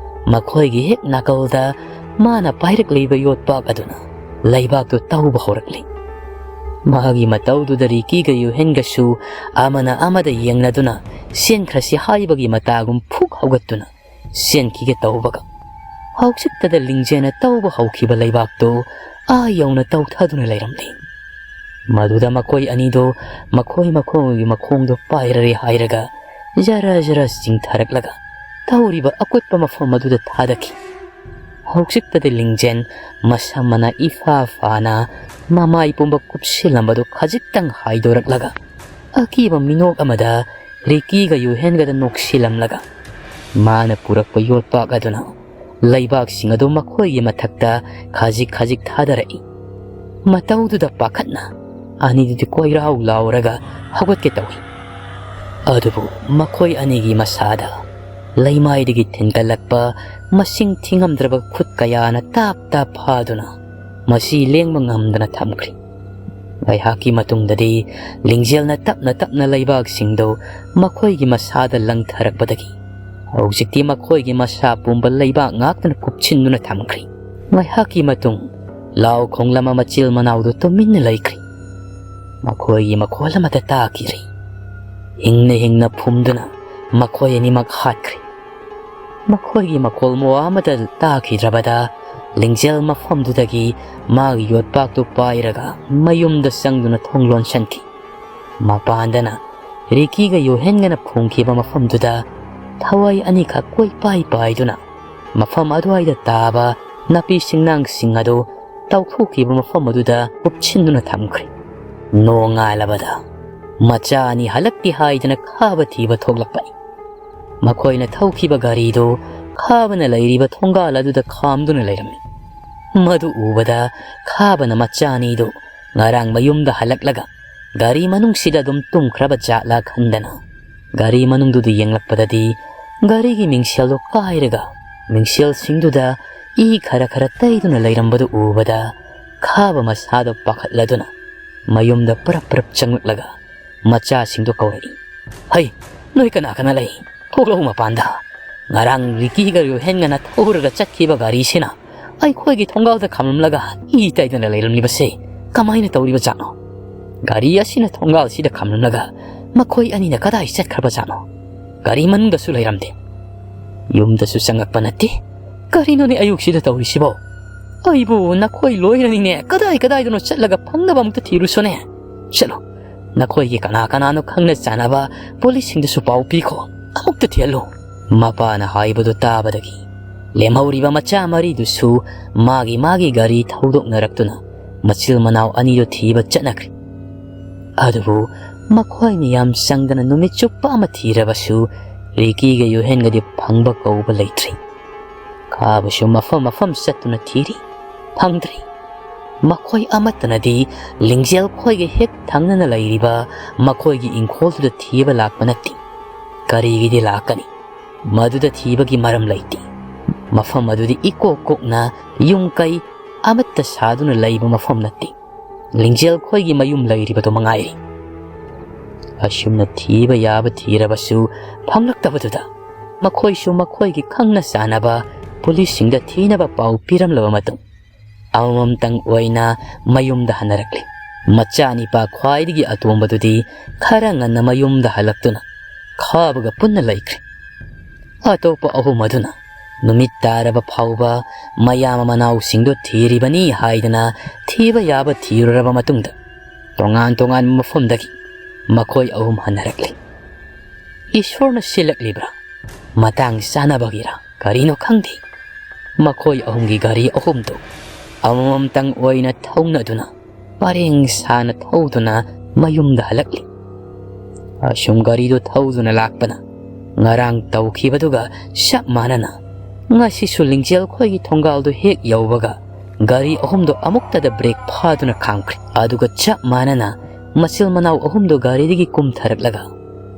ꯃꯈꯣꯏꯒꯤ ꯍꯦꯛ ꯅꯥꯀꯜꯗ ꯃꯥꯅ ꯄꯥꯏꯔꯛꯂꯤꯕ ꯌꯣꯠꯄꯥꯛ ꯑꯗꯨꯅ ꯂꯩꯕꯥꯛꯇꯨ ꯇꯧꯕ ꯍꯧꯔꯛꯂꯤ꯫ ꯃꯥꯒꯤ ꯃꯇꯧꯗꯨꯗ ꯔꯤꯀꯤꯒ ꯌꯨꯍꯦꯟꯒꯁꯨ ꯑꯃꯅ ꯑꯃꯗ ꯌꯦꯡꯅꯗꯨꯅ ꯆꯦꯟꯈ꯭ꯔꯁꯤ ꯍꯥꯏꯕꯒꯤ ꯃꯇꯥꯒꯨꯝ ꯐꯨꯛ ꯍꯧꯒꯠꯇꯨꯅ ꯆꯦꯟꯈꯤꯒꯦ ꯇꯧꯕꯒ ꯍꯧꯖꯤꯛꯇꯗ ꯂꯤꯡꯖꯦꯜꯅ ꯇꯧꯕ ꯍꯧꯈꯤꯕ ꯂꯩꯕꯥꯛꯇꯨ ꯑꯥ ꯌꯧꯅ ꯇꯧꯊꯗꯨꯅ ꯂꯩꯔꯝꯂꯤ꯫ ꯃꯗꯨꯗ ꯃꯈꯣꯏ ꯑꯅꯤꯗꯨ ꯃꯈꯣꯏ ꯃꯈꯣꯏꯒꯤ ꯃꯈꯣꯡꯗꯣ ꯄꯥꯏꯔꯔꯦ ꯍꯥꯏꯔꯒ ꯖꯔ ꯖꯔ ꯆꯤꯡꯊꯔꯛꯂꯒ ꯇꯧꯔꯤꯕ ꯑꯀꯨꯠꯄ ꯃꯐꯝ ꯑꯗꯨꯗ ꯊꯥꯗꯈꯤ꯫ ꯍꯧꯖꯤꯛꯇꯗꯤ ꯂꯤꯡꯖꯦꯜ ꯃꯁꯝ ꯃꯅꯥ ꯏꯐꯥ ꯐꯥꯅ ꯃꯃꯥꯏ ꯄꯨꯝꯕ ꯀꯨꯞꯁꯤꯜꯂꯝꯕꯗꯨ ꯈꯖꯤꯛꯇꯪ ꯍꯥꯏꯗꯣꯔꯛꯂꯒ ꯑꯀꯤꯕ ꯃꯤꯅꯣꯛ ꯑꯃꯗ ꯔꯤꯀꯤꯒ ꯌꯨꯍꯦꯟꯒꯗ ꯅꯣꯛꯁꯤꯜꯂꯝꯂꯒ ꯃꯥꯅ ꯄꯨꯔꯛꯄ ꯌꯣꯠꯄꯥꯛ ꯑꯗꯨꯅ ꯂꯩꯕꯥꯛꯁꯤꯡ ꯑꯗꯨ ꯃꯈꯣꯏꯒꯤ ꯃꯊꯛꯇ ꯈꯖꯤꯛ ꯈꯖꯤꯛ ꯊꯥꯗꯔꯛꯏ꯫ ꯃꯇꯧꯗꯨꯗ ꯄꯥꯈꯠꯅ ꯑꯅꯤꯗꯨꯗꯤ ꯀꯣꯏꯔꯥꯎ ꯂꯥꯎꯔꯒ ꯍꯧꯒꯠꯀꯦ ꯇꯧꯏ꯫ ꯑꯗꯨꯕꯨ ꯃꯈꯣꯏ ꯑꯅꯤꯒꯤ ꯃꯁꯥꯗ ꯂꯩꯃꯥꯏꯗꯒꯤ ꯊꯤꯟꯒꯠꯂꯛꯄ ꯃꯁꯤꯡ ꯊꯤꯉꯝꯗ꯭ꯔꯕ ꯈꯨꯠ ꯀꯌꯥꯅ ꯇꯥꯞ ꯇꯥꯞ ꯐꯥꯗꯨꯅ ꯃꯁꯤ ꯂꯦꯡꯕ ꯉꯝꯗꯅ ꯊꯝꯈ꯭ꯔꯤ꯫ ꯉꯥꯏꯍꯥꯛꯀꯤ ꯃꯇꯨꯡꯗꯗꯤ ꯂꯤꯡꯖꯦꯜꯅ ꯇꯞꯅ ꯇꯞꯅ ꯂꯩꯕꯥꯛꯁꯤꯡꯗꯨ ꯃꯈꯣꯏꯒꯤ ꯃꯁꯥꯗ ꯂꯪꯊꯔꯛꯄꯗꯒꯤ ꯍꯧꯖꯤꯛꯇꯤ ꯃꯈꯣꯏꯒꯤ ꯃꯁꯥ ꯄꯨꯝꯕ ꯂꯩꯕꯥꯛ ꯉꯥꯛꯇꯅ ꯀꯨꯞꯁꯤꯟꯗꯨꯅ ꯊꯝꯈ꯭ꯔꯤ꯫ ꯉꯥꯏꯍꯥꯛꯀꯤ ꯃꯇꯨꯡ ꯂꯥꯎ ꯈꯣꯡꯂꯝꯕ ꯃꯆꯤꯜ ꯃꯅꯥꯎꯗꯨ ꯇꯨꯃꯤꯟꯅ ꯂꯩꯈ꯭ꯔꯤ꯫ ꯃꯈꯣꯏꯒꯤ ꯃꯈꯣꯜ ꯑꯃꯠꯇ ꯇꯥꯈꯤꯗ꯭ꯔꯤ꯫ ꯍꯤꯡꯅ ꯍꯤꯡꯅ ꯐꯨꯝꯗꯨꯅ ꯃꯈꯣꯏ ꯑꯅꯤꯃꯛ ꯍꯥꯠꯈ꯭ꯔꯤ꯫ ꯃꯈꯣꯏꯒꯤ ꯃꯈꯣꯜ ꯃꯋꯥ ꯑꯃꯠꯇ ꯇꯥꯈꯤꯗ꯭ꯔꯕꯗ ꯂꯤꯡꯖꯦꯜ ꯃꯐꯝꯗꯨꯗꯒꯤ ꯃꯥꯒꯤ ꯌꯣꯠꯄꯥꯛꯇꯨ ꯄꯥꯏꯔꯒ ꯃꯌꯨꯝꯗ ꯆꯪꯗꯨꯅ ꯊꯣꯡ ꯂꯣꯟꯁꯤꯟꯈꯤ꯫ ꯃꯄꯥꯟꯗꯅ ꯔꯤꯀꯤꯒ ꯌꯨꯍꯦꯟꯒꯅ ꯐꯨꯝꯈꯤꯕ ꯃꯐꯝꯗꯨꯗ ꯊꯋꯥꯏ ꯑꯅꯤꯈꯛ ꯀꯣꯏꯄꯥꯏ ꯄꯥꯏꯗꯨꯅ ꯃꯐꯝ ꯑꯗꯨꯋꯥꯏꯗ ꯇꯥꯕ ꯅꯥꯄꯤ ꯁꯤꯡꯅꯥꯡꯁꯤꯡ ꯑꯗꯨ ꯇꯧꯊꯣꯛꯈꯤꯕ ꯃꯐꯝ ꯑꯗꯨꯗ ꯀꯨꯞꯁꯤꯟꯗꯨꯅ ꯊꯝꯈ꯭ꯔꯦ꯫ ꯅꯣꯡꯉꯥꯜꯂꯕꯗ ꯃꯆꯥ ꯑꯅꯤ ꯍꯜꯂꯛꯇꯦ ꯍꯥꯏꯗꯅ ꯈꯥꯕ ꯊꯤꯕ ꯊꯣꯛꯂꯛꯄꯅꯤ꯫ ꯃꯈꯣꯏꯅ ꯊꯧꯈꯤꯕ ꯒꯥꯔꯤꯗꯨ ꯈꯥꯕꯅ ꯂꯩꯔꯤꯕ ꯊꯣꯡꯒꯥꯜ ꯑꯗꯨꯗ ꯈꯥꯝꯗꯨꯅ ꯂꯩꯔꯝꯃꯤ꯫ ꯃꯗꯨ ꯎꯕꯗ ꯈꯥꯕꯅ ꯃꯆꯥ ꯑꯅꯤꯗꯨ ꯉꯔꯥꯡ ꯃꯌꯨꯝꯗ ꯍꯜꯂꯛꯂꯒ ꯒꯥꯔꯤ ꯃꯅꯨꯡꯁꯤꯗ ꯑꯗꯨꯝ ꯇꯨꯝꯈ꯭ꯔꯕ ꯖꯥꯠꯂꯥ ꯈꯟꯗꯅ ꯒꯥꯔꯤ ꯃꯅꯨꯡꯗꯨꯗ ꯌꯦꯡꯂꯛꯄꯗꯗꯤ ꯒꯥꯔꯤꯒꯤ ꯃꯤꯡꯁꯦꯜꯗꯨ ꯀꯥꯏꯔꯒ ꯃꯤꯡꯁꯦꯜꯁꯤꯡꯗꯨꯗ ꯏ ꯈꯔ ꯈꯔ ꯇꯩꯗꯨꯅ ꯂꯩꯔꯝꯕꯗꯨ ꯎꯕꯗ ꯈꯥꯕ ꯃꯁꯥꯗꯣ ꯄꯥꯈꯠꯂꯗꯨꯅ ꯃꯌꯨꯝꯗ ꯄꯔꯞ ꯄꯔꯞ ꯆꯪꯂꯛꯂꯒ ꯃꯆꯥꯁꯤꯡꯗꯣ ꯀꯧꯔꯛꯏ꯫ "ꯍꯩ, ꯅꯣꯏ ꯀꯅꯥ ꯀꯅꯥ ꯂꯩ? ꯊꯣꯛꯂꯛꯎ ꯃꯄꯥꯟꯗ꯫ ꯉꯔꯥꯡ ꯔꯤꯀꯤꯒ ꯌꯨꯍꯦꯟꯒꯅ ꯊꯧꯔꯒ ꯆꯠꯈꯤꯕ ꯒꯥꯔꯤꯁꯤꯅ ꯑꯩꯈꯣꯏꯒꯤ ꯊꯣꯡꯒꯥꯜꯗ ꯈꯥꯝꯂꯝꯂꯒ ꯏ ꯇꯩꯗꯅ ꯂꯩꯔꯝꯂꯤꯕꯁꯦ ꯀꯃꯥꯏꯅ ꯇꯧꯔꯤꯕꯖꯥꯠꯅꯣ? ꯒꯥꯔꯤ ꯑꯁꯤꯅ ꯊꯣꯡꯒꯥꯜꯁꯤꯗ ꯈꯥꯝꯂꯝꯂꯒ ꯃꯈꯣꯏ ꯑꯅꯤꯅ ꯀꯗꯥꯏ ꯆꯠꯈ꯭ꯔꯕꯖꯥꯠꯅꯣ? ꯒꯥꯔꯤ ꯃꯅꯨꯡꯗꯁꯨ ꯂꯩꯔꯝꯗꯦ꯫ ꯌꯨꯝꯗꯁꯨ ꯆꯪꯉꯛꯄ ꯅꯠꯇꯦ꯫ ꯀꯔꯤꯅꯣꯅꯦ ꯑꯌꯨꯛꯁꯤꯗ ꯇꯧꯔꯤꯁꯤꯕꯣ? ꯑꯩꯕꯨ ꯅꯈꯣꯏ ꯂꯣꯏꯔꯅꯤꯅꯦ꯫ ꯀꯗꯥꯏ ꯀꯗꯥꯏꯗꯅꯣ ꯆꯠꯂꯒ ꯐꯪꯅꯕ ꯑꯃꯨꯛꯇ ꯊꯤꯔꯨꯁꯣꯅꯦ꯫ ꯆꯠꯂꯣ, ꯅꯈꯣꯏꯒꯤ ꯀꯅꯥ ꯀꯅꯥꯅꯣ ꯈꯪꯅ ꯆꯥꯟꯅꯕ ꯄꯨꯂꯤꯁꯁꯤꯡꯗꯁꯨ ꯄꯥꯎ ꯄꯤꯈꯣ꯫ ꯑꯃꯨꯛꯇ ꯊꯤꯍꯜꯂꯨ꯫" ꯃꯄꯥꯅ ꯍꯥꯏꯕꯗꯨ ꯇꯥꯕꯗꯒꯤ ꯂꯦꯝꯍꯧꯔꯤꯕ ꯃꯆꯥ ꯃꯔꯤꯗꯨꯁꯨ ꯃꯥꯒꯤ ꯃꯥꯒꯤ ꯒꯥꯔꯤ ꯊꯧꯗꯣꯛꯅꯔꯛꯇꯨꯅ ꯃꯆꯤꯜ ꯃꯅꯥꯎ ꯑꯅꯤꯗꯨ ꯊꯤꯕ ꯆꯠꯅꯈ꯭ꯔꯦ꯫ ꯑꯗꯨꯕꯨ ꯃꯈꯣꯏ ꯃꯌꯥꯝ ꯆꯪꯗꯅ ꯅꯨꯃꯤꯠ ꯆꯨꯞꯄ ꯑꯃ ꯊꯤꯔꯕꯁꯨ ꯔꯤꯀꯤꯒ ꯌꯨꯍꯦꯟꯒꯗꯤ ꯐꯪꯕ ꯀꯧꯕ ꯂꯩꯇ꯭ꯔꯤ꯫ ꯈꯥꯕꯁꯨ ꯃꯐꯝ ꯃꯐꯝ ꯆꯠꯇꯨꯅ ꯊꯤꯔꯤ, ꯐꯪꯗ꯭ꯔꯤ꯫ ꯃꯈꯣꯏ ꯑꯃꯠꯇꯅꯗꯤ ꯂꯤꯡꯖꯦꯜ ꯈꯣꯏꯒ ꯍꯦꯛ ꯊꯪꯅꯅ ꯂꯩꯔꯤꯕ ꯃꯈꯣꯏꯒꯤ ꯏꯪꯈꯣꯜꯗꯨꯗ ꯊꯤꯕ ꯂꯥꯛꯄ ꯅꯠꯇꯦ꯫ ꯀꯔꯤꯒꯤꯗꯤ ꯂꯥꯛꯀꯅꯤ? ꯃꯗꯨꯗ ꯊꯤꯕꯒꯤ ꯃꯔꯝ ꯂꯩꯇꯦ꯫ ꯃꯐꯝ ꯑꯗꯨꯗꯤ ꯏꯀꯣꯛ ꯀꯣꯛꯅ ꯌꯨꯝ ꯀꯩ ꯑꯃꯠꯇ ꯁꯥꯗꯨꯅ ꯂꯩꯕ ꯃꯐꯝ ꯅꯠꯇꯦ꯫ ꯂꯤꯡꯖꯦꯜ ꯈꯣꯏꯒꯤ ꯃꯌꯨꯝ ꯂꯩꯔꯤꯕꯗꯨ ꯃꯉꯥꯏꯔꯦ꯫ ꯑꯁꯨꯝꯅ ꯊꯤꯕ ꯌꯥꯕ ꯊꯤꯔꯕꯁꯨ ꯐꯪꯂꯛꯇꯕꯗꯨꯗ ꯃꯈꯣꯏꯁꯨ ꯃꯈꯣꯏꯒꯤ ꯈꯪꯅ ꯆꯥꯟꯅꯕ ꯄꯨꯂꯤꯁꯁꯤꯡꯗ ꯊꯤꯅꯕ ꯄꯥꯎ ꯄꯤꯔꯝꯂꯕ ꯃꯇꯨꯡ ꯑꯃꯃꯝꯇꯪ ꯑꯣꯏꯅ ꯃꯌꯨꯝꯗ ꯍꯟꯅꯔꯛꯂꯤ꯫ ꯃꯆꯥ ꯅꯤꯄꯥ ꯈ꯭ꯋꯥꯏꯗꯒꯤ ꯑꯇꯣꯝꯕꯗꯨꯗꯤ ꯈꯔ ꯉꯟꯅ ꯃꯌꯨꯝꯗ ꯍꯜꯂꯛꯇꯨꯅ ꯈꯥꯕꯒ ꯄꯨꯟꯅ ꯂꯩꯈ꯭ꯔꯦ꯫ ꯑꯇꯣꯞꯄ ꯑꯍꯨꯝ ꯑꯗꯨꯅ ꯅꯨꯃꯤꯠ ꯇꯥꯔꯕ ꯐꯥꯎꯕ ꯃꯌꯥꯝ ꯃꯅꯥꯎꯁꯤꯡꯗꯨ ꯊꯤꯔꯤꯕꯅꯤ ꯍꯥꯏꯗꯅ ꯊꯤꯕ ꯌꯥꯕ ꯊꯤꯔꯨꯔꯕ ꯃꯇꯨꯡꯗ ꯇꯣꯉꯥꯟ ꯇꯣꯉꯥꯟꯕ ꯃꯐꯝꯗꯒꯤ ꯃꯈꯣꯏ ꯑꯍꯨꯝ ꯍꯟꯅꯔꯛꯂꯤ꯫ ꯏꯁꯣꯔꯅ ꯁꯤꯜꯂꯛꯂꯤꯕ꯭ꯔꯥ? ꯃꯇꯥꯡ ꯆꯥꯅꯕꯒꯤꯔ ꯀꯔꯤꯅꯣ ꯈꯪꯗꯦ, ꯃꯈꯣꯏ ꯑꯍꯨꯝꯒꯤ ꯒꯥꯔꯤ ꯑꯍꯨꯝꯗꯨ ꯑꯃꯃꯝꯇꯪ ꯑꯣꯏꯅ ꯊꯧꯅꯗꯨꯅ ꯄꯔꯦꯡ ꯁꯥꯅ ꯊꯧꯗꯨꯅ ꯃꯌꯨꯝꯗ ꯍꯜꯂꯛꯂꯤ꯫ ꯑꯁꯨꯝ ꯒꯥꯔꯤꯗꯨ ꯊꯧꯗꯨꯅ ꯂꯥꯛꯄꯅ ꯉꯔꯥꯡ ꯇꯧꯈꯤꯕꯗꯨꯒ ꯆꯞ ꯃꯥꯟꯅꯅ ꯉꯁꯤꯁꯨ ꯂꯤꯡꯖꯦꯜ ꯈꯣꯏꯒꯤ ꯊꯣꯡꯒꯥꯜꯗꯨ ꯍꯦꯛ ꯌꯧꯕꯒ ꯒꯥꯔꯤ ꯑꯍꯨꯝꯗꯨ ꯑꯃꯨꯛꯇꯗ ꯕ꯭ꯔꯦꯛ ꯐꯥꯗꯨꯅ ꯈꯥꯝꯈ꯭ꯔꯦ꯫ ꯑꯗꯨꯒ ꯆꯞ ꯃꯥꯟꯅꯅ ꯃꯆꯤꯜ ꯃꯅꯥꯎ ꯑꯍꯨꯝꯗꯨ ꯒꯥꯔꯤꯗꯒꯤ ꯀꯨꯝꯊꯔꯛꯂꯒ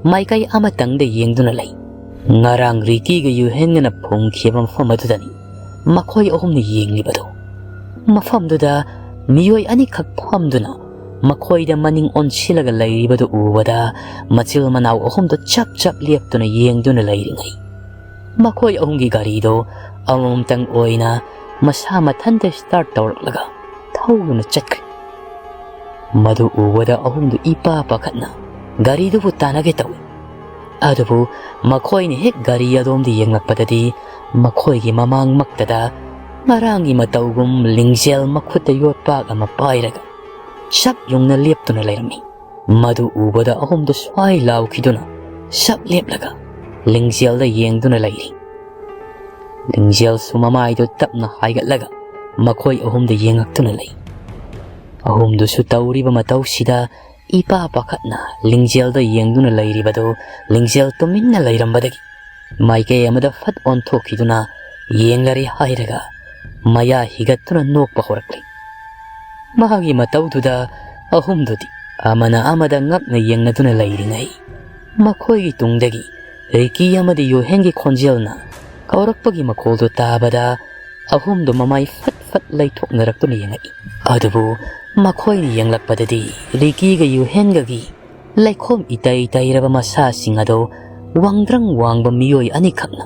ꯃꯥꯏꯀꯩ ꯑꯃꯇꯪꯗ ꯌꯦꯡꯗꯨꯅ ꯂꯩ꯫ ꯉꯔꯥꯡ ꯔꯤꯀꯤꯒ ꯌꯨꯍꯦꯟꯒꯅ ꯐꯨꯝꯈꯤꯕ ꯃꯐꯝ ꯑꯗꯨꯗꯅꯤ ꯃꯈꯣꯏ ꯑꯍꯨꯝꯅ ꯌꯦꯡꯂꯤꯕꯗꯨ꯫ ꯃꯐꯝꯗꯨꯗ ꯃꯤꯑꯣꯏ ꯑꯅꯤꯈꯛ ꯐꯝꯗꯨꯅ ꯃꯈꯣꯏꯗ ꯃꯅꯤꯡ ꯑꯣꯟꯁꯤꯜꯂꯒ ꯂꯩꯔꯤꯕꯗꯨ ꯎꯕꯗ ꯃꯆꯤꯜ ꯃꯅꯥꯎ ꯑꯍꯨꯝꯗꯨ ꯆꯞ ꯆꯞ ꯂꯦꯞꯇꯨꯅ ꯌꯦꯡꯗꯨꯅ ꯂꯩꯔꯤꯉꯩ, ꯃꯈꯣꯏ ꯑꯍꯨꯝꯒꯤ ꯒꯥꯔꯤꯗꯣ ꯑꯃꯃꯝꯇꯪ ꯑꯣꯏꯅ ꯃꯁꯥ ꯃꯊꯟꯇ ꯁ꯭ꯇꯥꯔꯠ ꯇꯧꯔꯛꯂꯒ ꯊꯧꯗꯨꯅ ꯆꯠꯈ꯭ꯔꯦ꯫ ꯃꯗꯨ ꯎꯕꯗ ꯑꯍꯨꯝꯗꯨ ꯏꯄꯥ ꯄꯥꯈꯠꯅ ꯒꯥꯔꯤꯗꯨꯕꯨ ꯇꯥꯟꯅꯒꯦ ꯇꯧꯏ꯫ ꯑꯗꯨꯕꯨ ꯃꯈꯣꯏꯅ ꯍꯦꯛ ꯒꯥꯔꯤ ꯑꯗꯣꯝꯗ ꯌꯦꯡꯂꯛꯄꯗꯗꯤ ꯃꯈꯣꯏꯒꯤ ꯃꯃꯥꯡꯃꯛꯇꯗ ꯉꯔꯥꯡꯒꯤ ꯃꯇꯧꯒꯨꯝ ꯂꯤꯡꯖꯦꯜ ꯃꯈꯨꯠꯇ ꯌꯣꯠꯄꯥꯛ ꯑꯃ ꯄꯥꯏꯔꯒ ꯆꯞ ꯌꯨꯡꯅ ꯂꯦꯞꯇꯨꯅ ꯂꯩꯔꯝꯃꯤ꯫ ꯃꯗꯨ ꯎꯕꯗ ꯑꯍꯨꯝꯗꯨ ꯁ꯭ꯋꯥꯏ ꯂꯥꯎꯈꯤꯗꯨꯅ ꯆꯞ ꯂꯦꯞꯂꯒ ꯂꯤꯡꯖꯦꯜꯗ ꯌꯦꯡꯗꯨꯅ ꯂꯩꯔꯤ꯫ ꯂꯤꯡꯖꯦꯜꯁꯨ ꯃꯃꯥꯏꯗꯨ ꯇꯞꯅ ꯍꯥꯏꯒꯠꯂꯒ ꯃꯈꯣꯏ ꯑꯍꯨꯝꯗ ꯌꯦꯡꯉꯛꯇꯨꯅ ꯂꯩ꯫ ꯑꯍꯨꯝꯗꯨꯁꯨ ꯇꯧꯔꯤꯕ ꯃꯇꯧꯁꯤꯗ ꯏꯄꯥ ꯄꯥꯈꯠꯅ ꯂꯤꯡꯖꯦꯜꯗ ꯌꯦꯡꯗꯨꯅ ꯂꯩꯔꯤꯕꯗꯨ ꯂꯤꯡꯖꯦꯜ ꯇꯨꯃꯤꯟꯅ ꯂꯩꯔꯝꯕꯗꯒꯤ ꯃꯥꯏꯀꯩ ꯑꯃꯗ ꯐꯠ ꯑꯣꯟꯊꯣꯛꯈꯤꯗꯨꯅ ꯌꯦꯡꯂꯔꯦ ꯍꯥꯏꯔꯒ ꯃꯌꯥ ꯍꯤꯒꯠꯇꯨꯅ ꯅꯣꯛꯄ ꯍꯧꯔꯛꯂꯤ꯫ ꯃꯍꯥꯛꯀꯤ ꯃꯇꯧꯗꯨꯗ ꯑꯍꯨꯝꯗꯨꯗꯤ ꯑꯃꯅ ꯑꯃꯗ ꯉꯛꯅ ꯌꯦꯡꯅꯗꯨꯅ ꯂꯩꯔꯤꯉꯩ, ꯃꯈꯣꯏꯒꯤ ꯇꯨꯡꯗꯒꯤ ꯔꯤꯀꯤ ꯑꯃꯗꯤ ꯌꯨꯍꯦꯟꯒꯤ ꯈꯣꯟꯖꯦꯜꯅ ꯀꯧꯔꯛꯄꯒꯤ ꯃꯈꯣꯜꯗꯨ ꯇꯥꯕꯗ ꯑꯍꯨꯝꯗꯨ ꯃꯃꯥꯏ ꯐꯠ ꯐꯠ ꯂꯩꯊꯣꯛꯅꯔꯛꯇꯨꯅ ꯌꯦꯡꯉꯛꯏ꯫ ꯑꯗꯨꯕꯨ ꯃꯈꯣꯏꯅ ꯌꯦꯡꯂꯛꯄꯗꯗꯤ ꯔꯤꯀꯤꯒ ꯌꯨꯍꯦꯟꯒꯒꯤ ꯂꯩꯈꯣꯝ ꯏꯇꯩ ꯇꯩꯔꯕ ꯃꯁꯥꯁꯤꯡ ꯑꯗꯨ ꯋꯥꯡꯗ꯭ꯔꯪ ꯋꯥꯡꯕ ꯃꯤꯑꯣꯏ ꯑꯅꯤꯈꯛꯅ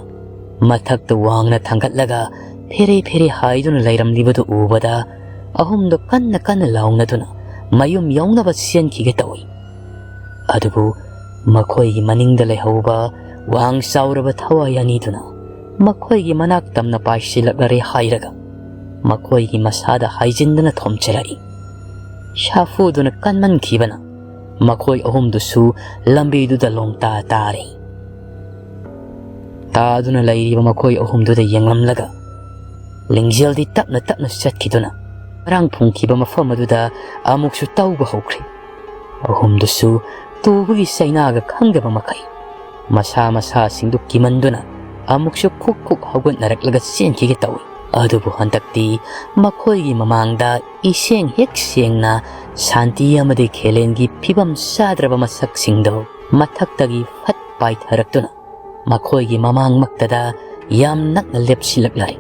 ꯃꯊꯛꯇ ꯋꯥꯡꯅ ꯊꯥꯡꯒꯠꯂꯒ ꯐꯦꯔꯦ ꯐꯦꯔꯦ ꯍꯥꯏꯗꯨꯅ ꯂꯩꯔꯝꯂꯤꯕꯗꯨ ꯎꯕꯗ ꯑꯍꯨꯝꯗꯨ ꯀꯟꯅ ꯀꯟꯅ ꯂꯥꯎꯅꯗꯨꯅ ꯃꯌꯨꯝ ꯌꯧꯅꯕ ꯆꯦꯟꯈꯤꯒꯦ ꯇꯧꯏ꯫ ꯑꯗꯨꯕꯨ ꯃꯈꯣꯏꯒꯤ ꯃꯅꯤꯡꯗ ꯂꯩꯍꯧꯕ ꯋꯥꯡ ꯆꯥꯎꯔꯕ ꯊꯋꯥꯏ ꯑꯅꯤꯗꯨꯅ ꯃꯈꯣꯏꯒꯤ ꯃꯅꯥꯛ ꯇꯝꯅ ꯄꯥꯏꯁꯤꯜꯂꯛꯂꯔꯦ ꯍꯥꯏꯔꯒ ꯃꯈꯣꯏꯒꯤ ꯃꯁꯥꯗ ꯍꯥꯏꯖꯤꯟꯗꯨꯅ ꯊꯣꯝꯖꯤꯜꯂꯛꯏ꯫ ꯁꯥꯐꯨꯗꯨꯅ ꯀꯟꯃꯟꯈꯤꯕꯅ ꯃꯈꯣꯏ ꯑꯍꯨꯝꯗꯨꯁꯨ ꯂꯝꯕꯤꯗꯨꯗ ꯂꯣꯡꯇꯥ ꯇꯥꯔꯦ꯫ ꯇꯥꯗꯨꯅ ꯂꯩꯔꯤꯕ ꯃꯈꯣꯏ ꯑꯍꯨꯝꯗꯨꯗ ꯌꯦꯡꯂꯝꯂꯒ ꯂꯤꯡꯖꯦꯜꯗꯤ ꯇꯞꯅ ꯇꯞꯅ ꯆꯠꯈꯤꯗꯨꯅ ꯉꯔꯥꯡ ꯐꯨꯝꯈꯤꯕ ꯃꯐꯝ ꯑꯗꯨꯗ ꯑꯃꯨꯛꯁꯨ ꯇꯧꯕ ꯍꯧꯈ꯭ꯔꯦ꯫ ꯑꯍꯨꯝꯗꯨꯁꯨ ꯇꯨꯕꯒꯤ ꯆꯩꯅꯥꯒ ꯈꯪꯗꯕ ꯃꯈꯩ ꯃꯁꯥ ꯃꯁꯥꯁꯤꯡꯗꯨ ꯀꯤꯃꯟꯗꯨꯅ ꯑꯃꯨꯛꯁꯨ ꯈꯨꯛ ꯈꯨꯛ ꯍꯧꯒꯠꯅꯔꯛꯂꯒ ꯆꯦꯟꯈꯤꯒꯦ ꯇꯧꯏ꯫ ꯑꯗꯨꯕꯨ ꯍꯟꯗꯛꯇꯤ ꯃꯈꯣꯏꯒꯤ ꯃꯃꯥꯡꯗ ꯏꯁꯦꯡ ꯍꯦꯛ ꯁꯦꯡꯅ ꯁꯥꯟꯇꯤ ꯑꯃꯗꯤ ꯈꯦꯂꯦꯟꯒꯤ ꯐꯤꯕꯝ ꯆꯥꯗ꯭ꯔꯕ ꯃꯁꯛꯁꯤꯡꯗꯨ ꯃꯊꯛꯇꯒꯤ ꯐꯠ ꯄꯥꯏꯊꯔꯛꯇꯨꯅ ꯃꯈꯣꯏꯒꯤ ꯃꯃꯥꯡꯃꯛꯇꯗ ꯌꯥꯝ ꯅꯛꯅ ꯂꯦꯞꯁꯤꯜꯂꯛꯂꯦ꯫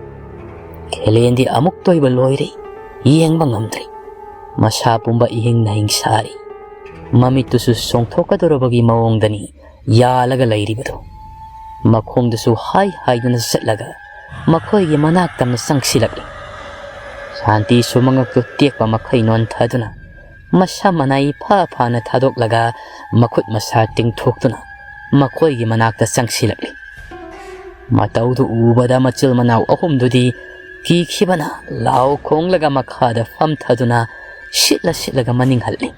ꯈꯦꯂꯦꯟꯗꯤ ꯑꯃꯨꯛꯇ ꯑꯣꯏꯕ ꯂꯣꯏꯔꯦ, ꯌꯦꯡꯕ ꯉꯝꯗ꯭ꯔꯦ꯫ ꯃꯁꯥ ꯄꯨꯝꯕ ꯏꯍꯤꯡ ꯅꯥꯍꯤꯡ ꯁꯥꯔꯤ꯫ ꯃꯃꯤꯠꯇꯨꯁꯨ ꯆꯣꯡꯊꯣꯛꯀꯗꯧꯔꯕꯒꯤ ꯃꯑꯣꯡꯗꯅꯤ ꯌꯥꯜꯂꯒ ꯂꯩꯔꯤꯕꯗꯨ꯫ ꯃꯈꯣꯡꯗꯨꯁꯨ ꯍꯥꯏ ꯍꯥꯏꯗꯨꯅ ꯆꯠꯂꯒ ꯃꯈꯣꯏꯒꯤ ꯃꯅꯥꯛ ꯇꯝꯅ ꯆꯪꯁꯤꯜꯂꯛꯂꯤ꯫ ꯁꯥꯟꯇꯤꯁꯨ ꯃꯉꯛꯇꯨ ꯇꯦꯛꯄ ꯃꯈꯩ ꯅꯣꯟꯊꯗꯨꯅ ꯃꯁꯝ ꯃꯅꯥꯏ ꯐꯥ ꯐꯥꯅ ꯊꯥꯗꯣꯛꯂꯒ ꯃꯈꯨꯠ ꯃꯁꯥ ꯇꯤꯡꯊꯣꯛꯇꯨꯅ ꯃꯈꯣꯏꯒꯤ ꯃꯅꯥꯛꯇ ꯆꯪꯁꯤꯜꯂꯛꯂꯤ꯫ ꯃꯇꯧꯗꯨ ꯎꯕꯗ ꯃꯆꯤꯜ ꯃꯅꯥꯎ ꯑꯍꯨꯝꯗꯨꯗꯤ ꯀꯤꯈꯤꯕꯅ ꯂꯥꯎ ꯈꯣꯡꯂꯒ ꯃꯈꯥꯗ ꯐꯝꯊꯗꯨꯅ ꯁꯤꯠꯂ ꯁꯤꯠꯂꯒ ꯃꯅꯤꯡ ꯍꯜꯂꯤ꯫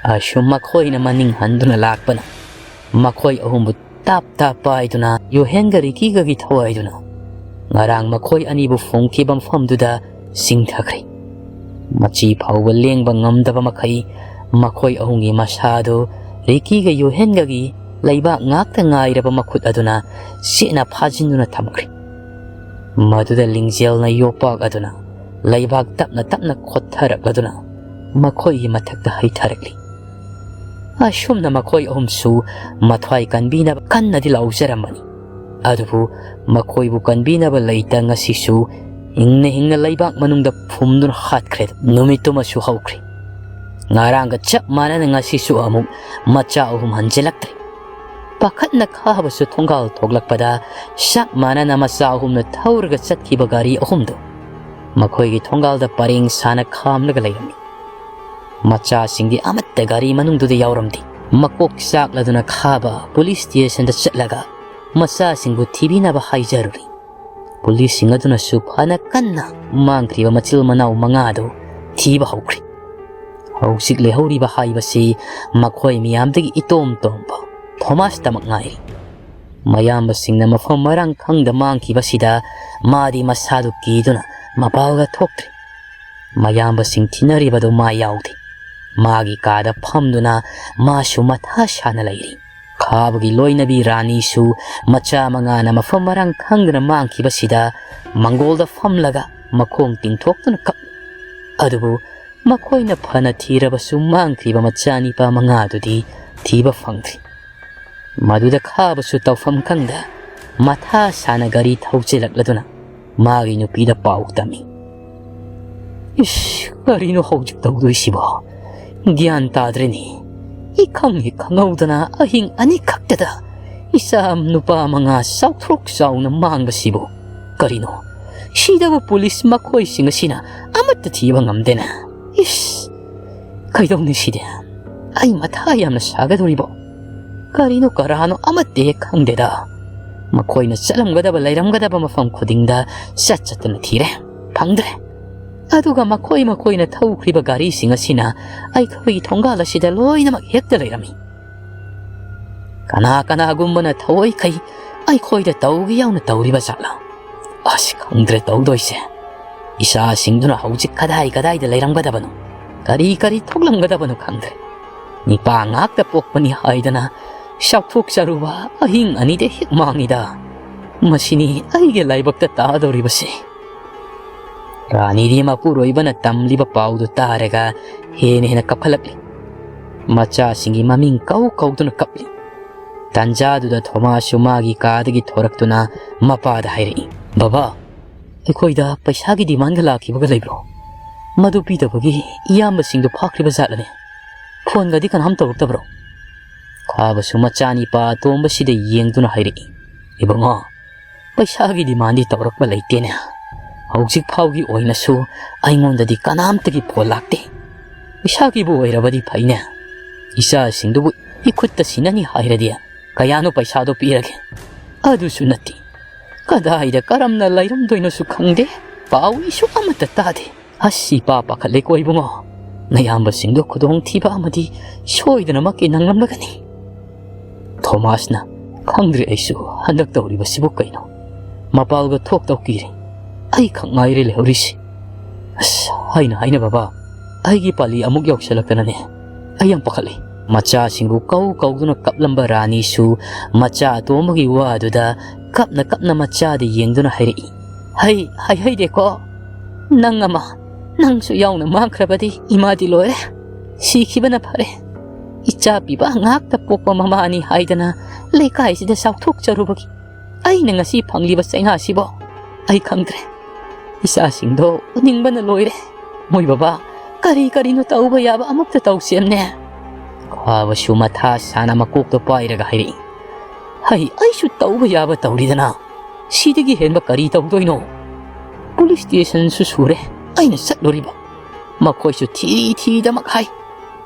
ꯑꯁꯨꯝ ꯃꯈꯣꯏꯅ ꯃꯅꯤꯡ ꯍꯟꯗꯨꯅ ꯂꯥꯛꯄꯅ ꯃꯈꯣꯏ ꯑꯍꯨꯝꯕꯨ ꯇꯥꯞ ꯇꯥꯞ ꯄꯥꯏꯗꯨꯅ ꯌꯨꯍꯦꯟꯒ ꯔꯤꯀꯤꯒꯒꯤ ꯊꯋꯥꯏꯗꯨꯅ ꯉꯔꯥꯡ ꯃꯈꯣꯏ ꯑꯅꯤꯕꯨ ꯐꯨꯝꯈꯤꯕ ꯃꯐꯝꯗꯨꯗ ꯆꯤꯡꯊꯈ꯭ꯔꯦ꯫ ꯃꯆꯤ ꯐꯥꯎꯕ ꯂꯦꯡꯕ ꯉꯝꯗꯕ ꯃꯈꯩ ꯃꯈꯣꯏ ꯑꯍꯨꯝꯒꯤ ꯃꯁꯥꯗꯨ ꯔꯤꯀꯤꯒ ꯌꯨꯍꯦꯟꯒꯒꯤ ꯂꯩꯕꯥꯛ ꯉꯥꯛꯇ ꯉꯥꯏꯔꯕ ꯃꯈꯨꯠ ꯑꯗꯨꯅ ꯆꯦꯠꯅ ꯐꯥꯖꯤꯟꯗꯨꯅ ꯊꯝꯈ꯭ꯔꯦ꯫ ꯃꯗꯨꯗ ꯂꯤꯡꯖꯦꯜꯅ ꯌꯣꯄꯥꯛ ꯑꯗꯨꯅ ꯂꯩꯕꯥꯛ ꯇꯞꯅ ꯇꯞꯅ ꯈꯣꯠꯊꯔꯛꯂꯗꯨꯅ ꯃꯈꯣꯏꯒꯤ ꯃꯊꯛꯇ ꯍꯩꯊꯔꯛꯂꯤ꯫ ꯑꯁꯨꯝꯅ ꯃꯈꯣꯏ ꯑꯍꯨꯝꯁꯨ ꯃꯊ꯭ꯋꯥꯏ ꯀꯟꯕꯤꯅꯕ ꯀꯟꯅꯗꯤ ꯂꯥꯎꯖꯔꯝꯕꯅꯤ꯫ ꯑꯗꯨꯕꯨ ꯃꯈꯣꯏꯕꯨ ꯀꯟꯕꯤꯅꯕ ꯂꯩꯇ ꯉꯁꯤꯁꯨ ꯍꯤꯡꯅ ꯍꯤꯡꯅ ꯂꯩꯕꯥꯛ ꯃꯅꯨꯡꯗ ꯐꯨꯝꯗꯨꯅ ꯍꯥꯠꯈ꯭ꯔꯦ꯫ ꯅꯨꯃꯤꯠꯇꯨꯃꯁꯨ ꯍꯧꯈ꯭ꯔꯦ꯫ ꯉꯔꯥꯡꯒ ꯆꯞ ꯃꯥꯟꯅꯅ ꯉꯁꯤꯁꯨ ꯑꯃꯨꯛ ꯃꯆꯥ ꯑꯍꯨꯝ ꯍꯟꯖꯤꯜꯂꯛꯇ꯭ꯔꯦ꯫ ꯄꯥꯈꯠꯅ ꯈꯥꯕꯁꯨ ꯊꯣꯡꯒꯥꯜ ꯊꯣꯛꯂꯛꯄꯗ ꯆꯞ ꯃꯥꯟꯅꯅ ꯃꯆꯥ ꯑꯍꯨꯝꯅ ꯊꯧꯔꯒ ꯆꯠꯈꯤꯕ ꯒꯥꯔꯤ ꯑꯍꯨꯝꯗꯨ ꯃꯈꯣꯏꯒꯤ ꯊꯣꯡꯒꯥꯜꯗ ꯄꯔꯦꯡ ꯁꯥꯅ ꯈꯥꯝꯂꯒ ꯂꯩꯔꯝꯃꯤ꯫ ꯃꯆꯥꯁꯤꯡꯗꯤ ꯑꯃꯠꯇ ꯒꯥꯔꯤ ꯃꯅꯨꯡꯗꯨꯗ ꯌꯥꯎꯔꯝꯗꯦ꯫ ꯃꯀꯣꯛ ꯆꯥꯛꯂꯗꯨꯅ ꯈꯥꯕ ꯄꯨꯂꯤꯁ ꯁ꯭ꯇꯦꯁꯟꯗ ꯆꯠꯂꯒ ꯃꯆꯥꯁꯤꯡꯕꯨ ꯊꯤꯕꯤꯅꯕ ꯍꯥꯏꯖꯔꯨꯔꯤ꯫ ꯄꯨꯂꯤꯁꯁꯤꯡ ꯑꯗꯨꯅꯁꯨ ꯐꯅ ꯀꯟꯅ ꯃꯥꯡꯈ꯭ꯔꯤꯕ ꯃꯆꯤꯜ ꯃꯅꯥꯎ ꯃꯉꯥꯗꯨ ꯊꯤꯕ ꯍꯧꯈ꯭ꯔꯦ꯫ ꯍꯧꯖꯤꯛ ꯂꯩꯍꯧꯔꯤꯕ ꯍꯥꯏꯕꯁꯤ ꯃꯈꯣꯏ ꯃꯤꯌꯥꯝꯗꯒꯤ ꯏꯇꯣꯝ ꯇꯣꯝꯕ ꯊꯣꯃꯥꯁꯇꯃꯛ ꯉꯥꯏꯔꯦ꯫ ꯃꯌꯥꯝꯕꯁꯤꯡꯅ ꯃꯐꯝ ꯃꯔꯥꯡ ꯈꯪꯗ ꯃꯥꯡꯈꯤꯕꯁꯤꯗ ꯃꯥꯗꯤ ꯃꯁꯥꯗꯨ ꯀꯤꯗꯨꯅ ꯃꯄꯥꯜꯒ ꯊꯣꯛꯇ꯭ꯔꯤ꯫ ꯃꯌꯥꯝꯕꯁꯤꯡ ꯊꯤꯅꯔꯤꯕꯗꯨ ꯃꯥ ꯌꯥꯎꯗꯦ꯫ ꯃꯥꯒꯤ ꯀꯥꯗ ꯐꯝꯗꯨꯅ ꯃꯥꯁꯨ ꯃꯊꯥ ꯁꯥꯅ ꯂꯩꯔꯤ꯫ ꯈꯥꯕꯒꯤ ꯂꯣꯏꯅꯕꯤ ꯔꯥꯅꯤꯁꯨ ꯃꯆꯥ ꯃꯉꯥꯅ ꯃꯐꯝ ꯃꯔꯥꯡ ꯈꯪꯗꯅ ꯃꯥꯡꯈꯤꯕꯁꯤꯗ ꯃꯪꯒꯣꯜꯗ ꯐꯝꯂꯒ ꯃꯈꯣꯡ ꯇꯤꯡꯊꯣꯛꯇꯨꯅ ꯀꯞꯂꯤ꯫ ꯑꯗꯨꯕꯨ ꯃꯈꯣꯏꯅ ꯐꯅ ꯊꯤꯔꯕꯁꯨ ꯃꯥꯡꯈ꯭ꯔꯤꯕ ꯃꯆꯥꯅꯤꯄꯥ ꯃꯉꯥꯗꯨꯗꯤ ꯊꯤꯕ ꯐꯪꯗ꯭ꯔꯤ꯫ ꯃꯗꯨꯗ ꯈꯥꯕꯁꯨ ꯇꯧꯐꯝ ꯈꯪꯗ ꯃꯊꯥ ꯁꯥꯅ ꯒꯥꯔꯤ ꯊꯧꯖꯤꯜꯂꯛꯂꯗꯨꯅ ꯃꯥꯒꯤ ꯅꯨꯄꯤꯗ ꯄꯥꯎ ꯇꯝꯃꯤ꯫ "ꯏꯁ, ꯀꯔꯤꯅꯣ ꯍꯧꯖꯤꯛ ꯇꯧꯗꯣꯏꯁꯤꯕꯣ? ꯒ꯭ꯌꯥꯟ ꯇꯥꯗ꯭ꯔꯦꯅꯦ꯫ ꯏꯈꯪ ꯍꯦꯛ ꯈꯪꯍꯧꯗꯅ ꯑꯍꯤꯡ ꯑꯅꯤꯈꯛꯇꯗ ꯏꯆꯥ ꯅꯨꯄꯥ ꯃꯉꯥ ꯆꯥꯎꯊ꯭ꯔꯣꯛ ꯆꯥꯎꯅ ꯃꯥꯡꯕꯁꯤꯕꯨ꯫ ꯀꯔꯤꯅꯣ? ꯁꯤꯗꯕꯨ ꯄꯨꯂꯤꯁ ꯃꯈꯣꯏꯁꯤꯡ ꯑꯁꯤꯅ ꯑꯃꯠꯇ ꯊꯤꯕ ꯉꯝꯗꯦꯅꯦ꯫ ꯏꯁ, ꯀꯩꯗꯧꯅꯤ ꯁꯤꯗꯤ? ꯑꯩ ꯃꯊꯥ ꯌꯥꯝꯅ ꯁꯥꯒꯗꯧꯔꯤꯕꯣ꯫ ꯀꯔꯤꯅꯣ ꯀꯔꯥꯅꯣ ꯑꯃꯠꯇ ꯍꯦꯛ ꯈꯪꯗꯦꯗ꯫ ꯃꯈꯣꯏꯅ ꯆꯠꯂꯝꯒꯗꯕ ꯂꯩꯔꯝꯒꯗꯕ ꯃꯐꯝ ꯈꯨꯗꯤꯡꯗ ꯆꯠ ꯆꯠꯇꯨꯅ ꯊꯤꯔꯦ, ꯐꯪꯗ꯭ꯔꯦ꯫ ꯑꯗꯨꯒ ꯃꯈꯣꯏ ꯃꯈꯣꯏꯅ ꯊꯧꯈ꯭ꯔꯤꯕ ꯒꯥꯔꯤꯁꯤꯡ ꯑꯁꯤꯅ ꯑꯩꯈꯣꯏꯒꯤ ꯊꯣꯡꯒꯥꯜ ꯑꯁꯤꯗ ꯂꯣꯏꯅꯃꯛ ꯍꯦꯛꯇ ꯂꯩꯔꯝꯃꯤ꯫ ꯀꯅꯥ ꯀꯅꯥꯒꯨꯝꯕꯅ ꯊꯑꯣꯏꯈꯩ ꯑꯩꯈꯣꯏꯗ ꯇꯧꯒꯦ ꯌꯥꯎꯅ ꯇꯧꯔꯤꯕ ꯖꯥꯠꯂꯥ? ꯑꯁ, ꯈꯪꯗ꯭ꯔꯦ ꯇꯧꯗꯣꯏꯁꯦ꯫ ꯏꯆꯥꯁꯤꯡꯗꯨꯅ ꯍꯧꯖꯤꯛ ꯀꯗꯥꯏ ꯀꯗꯥꯏꯗ ꯂꯩꯔꯝꯒꯗꯕꯅꯣ, ꯀꯔꯤ ꯀꯔꯤ ꯊꯣꯛꯂꯝꯒꯗꯕꯅꯣ ꯈꯪꯗ꯭ꯔꯦ꯫ ꯅꯤꯄꯥ ꯉꯥꯛꯇ ꯄꯣꯛꯄꯅꯤ ꯍꯥꯏꯗꯅ ꯆꯥꯎꯊꯣꯛꯆꯔꯨꯕ ꯑꯍꯤꯡ ꯑꯅꯤꯗ ꯍꯦꯛ ꯃꯥꯡꯉꯤꯗ꯫ ꯃꯁꯤꯅꯤ ꯑꯩꯒꯤ ꯂꯥꯏꯕꯛꯇ ꯇꯥꯗꯧꯔꯤꯕꯁꯦ꯫" ꯔꯥꯅꯤꯗꯤ ꯃꯄꯨꯔꯣꯏꯕꯅ ꯇꯝꯂꯤꯕ ꯄꯥꯎꯗꯨ ꯇꯥꯔꯒ ꯍꯦꯟꯅ ꯍꯦꯟꯅ ꯀꯞꯈꯠꯂꯛꯂꯤ꯫ ꯃꯆꯥꯁꯤꯡꯒꯤ ꯃꯃꯤꯡ ꯀꯧ ꯀꯧꯗꯨꯅ ꯀꯞꯂꯤ꯫ ꯇꯥꯟꯖꯥꯗꯨꯗ ꯊꯣꯃꯥꯁꯁꯨ ꯃꯥꯒꯤ ꯀꯥꯗꯒꯤ ꯊꯣꯔꯛꯇꯨꯅ ꯃꯄꯥꯗ ꯍꯥꯏꯔꯛꯏ, "ꯕꯕꯥ, ꯑꯩꯈꯣꯏꯗ ꯄꯩꯁꯥꯒꯤ ꯗꯤꯃꯥꯟꯒ ꯂꯥꯛꯈꯤꯕꯒ ꯂꯩꯕ꯭ꯔꯣ? ꯃꯗꯨ ꯄꯤꯗꯕꯒꯤ ꯏꯌꯥꯝꯕꯁꯤꯡꯗꯨ ꯐꯥꯈ꯭ꯔꯤꯕ ꯖꯥꯠꯂꯅꯦ? ꯐꯣꯟꯒꯗꯤ ꯀꯅꯥꯝ ꯇꯧꯔꯛꯇꯕ꯭ꯔꯣ?" ꯈꯥꯕꯁꯨ ꯃꯆꯥꯅꯤꯄꯥ ꯑꯇꯣꯝꯕꯁꯤꯗ ꯌꯦꯡꯗꯨꯅ ꯍꯥꯏꯔꯛꯏ, "ꯏꯕꯨꯡꯉꯣ, ꯄꯩꯁꯥꯒꯤ ꯗꯤꯃꯥꯟꯗꯤ ꯇꯧꯔꯛꯄ ꯂꯩꯇꯦꯅꯦ꯫ ꯍꯧꯖꯤꯛ ꯐꯥꯎꯒꯤ ꯑꯣꯏꯅꯁꯨ ꯑꯩꯉꯣꯟꯗꯗꯤ ꯀꯅꯥꯝꯇꯒꯤ ꯐꯣꯟ ꯂꯥꯛꯇꯦ꯫ ꯄꯩꯁꯥꯒꯤꯕꯨ ꯑꯣꯏꯔꯕꯗꯤ ꯐꯩꯅꯦ꯫ ꯏꯆꯥꯁꯤꯡꯗꯨꯕꯨ ꯏꯈꯨꯠꯇ ꯁꯤꯟꯅꯅꯤ ꯍꯥꯏꯔꯗꯤ ꯀꯌꯥꯅꯣ ꯄꯩꯁꯥꯗꯣ ꯄꯤꯔꯒꯦ? ꯑꯗꯨꯁꯨ ꯅꯠꯇꯦ꯫ ꯀꯗꯥꯏꯗ ꯀꯔꯝꯅ ꯂꯩꯔꯝꯗꯣꯏꯅꯣꯁꯨ ꯈꯪꯗꯦ꯫ ꯄꯥꯎ ꯏꯁꯨ ꯑꯃꯠꯇ ꯇꯥꯗꯦ꯫ ꯑꯁ, ꯏꯄꯥ ꯄꯥꯈꯠꯂꯦꯀꯣ ꯏꯕꯨꯡꯉꯣ꯫ ꯅꯌꯥꯝꯕꯁꯤꯡꯗꯣ ꯈꯨꯗꯣꯡꯊꯤꯕ ꯑꯃꯗꯤ ꯁꯣꯏꯗꯅꯃꯛꯀꯤ ꯅꯪꯂꯝꯂꯒꯅꯤ꯫" ꯊꯣꯃꯥꯁꯅ "ꯈꯪꯗ꯭ꯔꯦ ꯑꯩꯁꯨ, ꯍꯟꯗꯛ ꯇꯧꯔꯤꯕꯁꯤꯕꯨ ꯀꯩꯅꯣ? ꯃꯄꯥꯜꯒ ꯊꯣꯛꯇꯧ ꯀꯤꯔꯦ꯫ ꯑꯩ ꯈꯛ ꯉꯥꯏꯔꯦ ꯂꯩꯍꯧꯔꯤꯁꯤ꯫ ꯑꯁ, ꯍꯥꯏꯅ ꯍꯥꯏꯅ ꯕꯕꯥ, ꯑꯩꯒꯤ ꯄꯥꯂꯤ ꯑꯃꯨꯛ ꯌꯧꯁꯜꯂꯛꯇꯅꯅꯦ, ꯑꯩ ꯌꯥꯝ ꯄꯥꯈꯠꯂꯤ"꯫ ꯃꯆꯥꯁꯤꯡꯕꯨ ꯀꯧ ꯀꯧꯗꯨꯅ ꯀꯞꯂꯝꯕ ꯔꯥꯅꯤꯁꯨ ꯃꯆꯥ ꯑꯇꯣꯝꯕꯒꯤ ꯋꯥꯗꯨꯗ ꯀꯞꯅ ꯀꯞꯅ ꯃꯆꯥꯗ ꯌꯦꯡꯗꯨꯅ ꯍꯥꯏꯔꯛꯏ, "ꯍꯩ, ꯍꯩ ꯍꯩꯗꯦꯀꯣ꯫ ꯅꯪ ꯑꯃ, ꯅꯪꯁꯨ ꯌꯥꯎꯅ ꯃꯥꯡꯈ꯭ꯔꯕꯗꯤ ꯏꯃꯥꯗꯤ ꯂꯣꯏꯔꯦ꯫ ꯁꯤꯈꯤꯕꯅ ꯐꯔꯦ꯫ ꯏꯆꯥ ꯄꯤꯕ ꯉꯥꯛꯇ ꯄꯣꯛꯄ ꯃꯃꯥꯅꯤ ꯍꯥꯏꯗꯅ ꯂꯩꯀꯥꯏꯁꯤꯗ ꯆꯥꯎꯊꯣꯛꯆꯔꯨꯕꯒꯤ ꯑꯩꯅ ꯉꯁꯤ ꯐꯪꯂꯤꯕ ꯆꯩꯅꯥꯁꯤꯕꯣ꯫ ꯑꯩ ꯈꯪꯗ꯭ꯔꯦ꯫ ꯏꯆꯥꯁꯤꯡꯗꯣ ꯎꯅꯤꯡꯕꯅ ꯂꯣꯏꯔꯦ꯫ ꯃꯣꯏ ꯕꯕꯥ, ꯀꯔꯤ ꯀꯔꯤꯅꯣ ꯇꯧꯕ ꯌꯥꯕ ꯑꯃꯨꯛꯇ ꯇꯧꯁꯦꯝꯅꯦ"꯫ ꯈꯥꯕꯁꯨ ꯃꯊꯥ ꯁꯥꯅ ꯃꯀꯣꯛꯇꯣ ꯄꯥꯏꯔꯒ ꯍꯥꯏꯔꯛꯏ, "ꯍꯩ, ꯑꯩꯁꯨ ꯇꯧꯕ ꯌꯥꯕ ꯇꯧꯔꯤꯗꯅ꯫ ꯁꯤꯗꯒꯤ ꯍꯦꯟꯕ ꯀꯔꯤ ꯇꯧꯗꯣꯏꯅꯣ? ꯄꯨꯂꯤꯁ ꯁ꯭ꯇꯦꯁꯟꯁꯨ ꯁꯨꯔꯦ ꯑꯩꯅ ꯆꯠꯂꯨꯔꯤꯕ꯫ ꯃꯈꯣꯏꯁꯨ ꯊꯤꯔꯤ ꯊꯤꯔꯤꯗꯃꯛ ꯍꯥꯏ꯫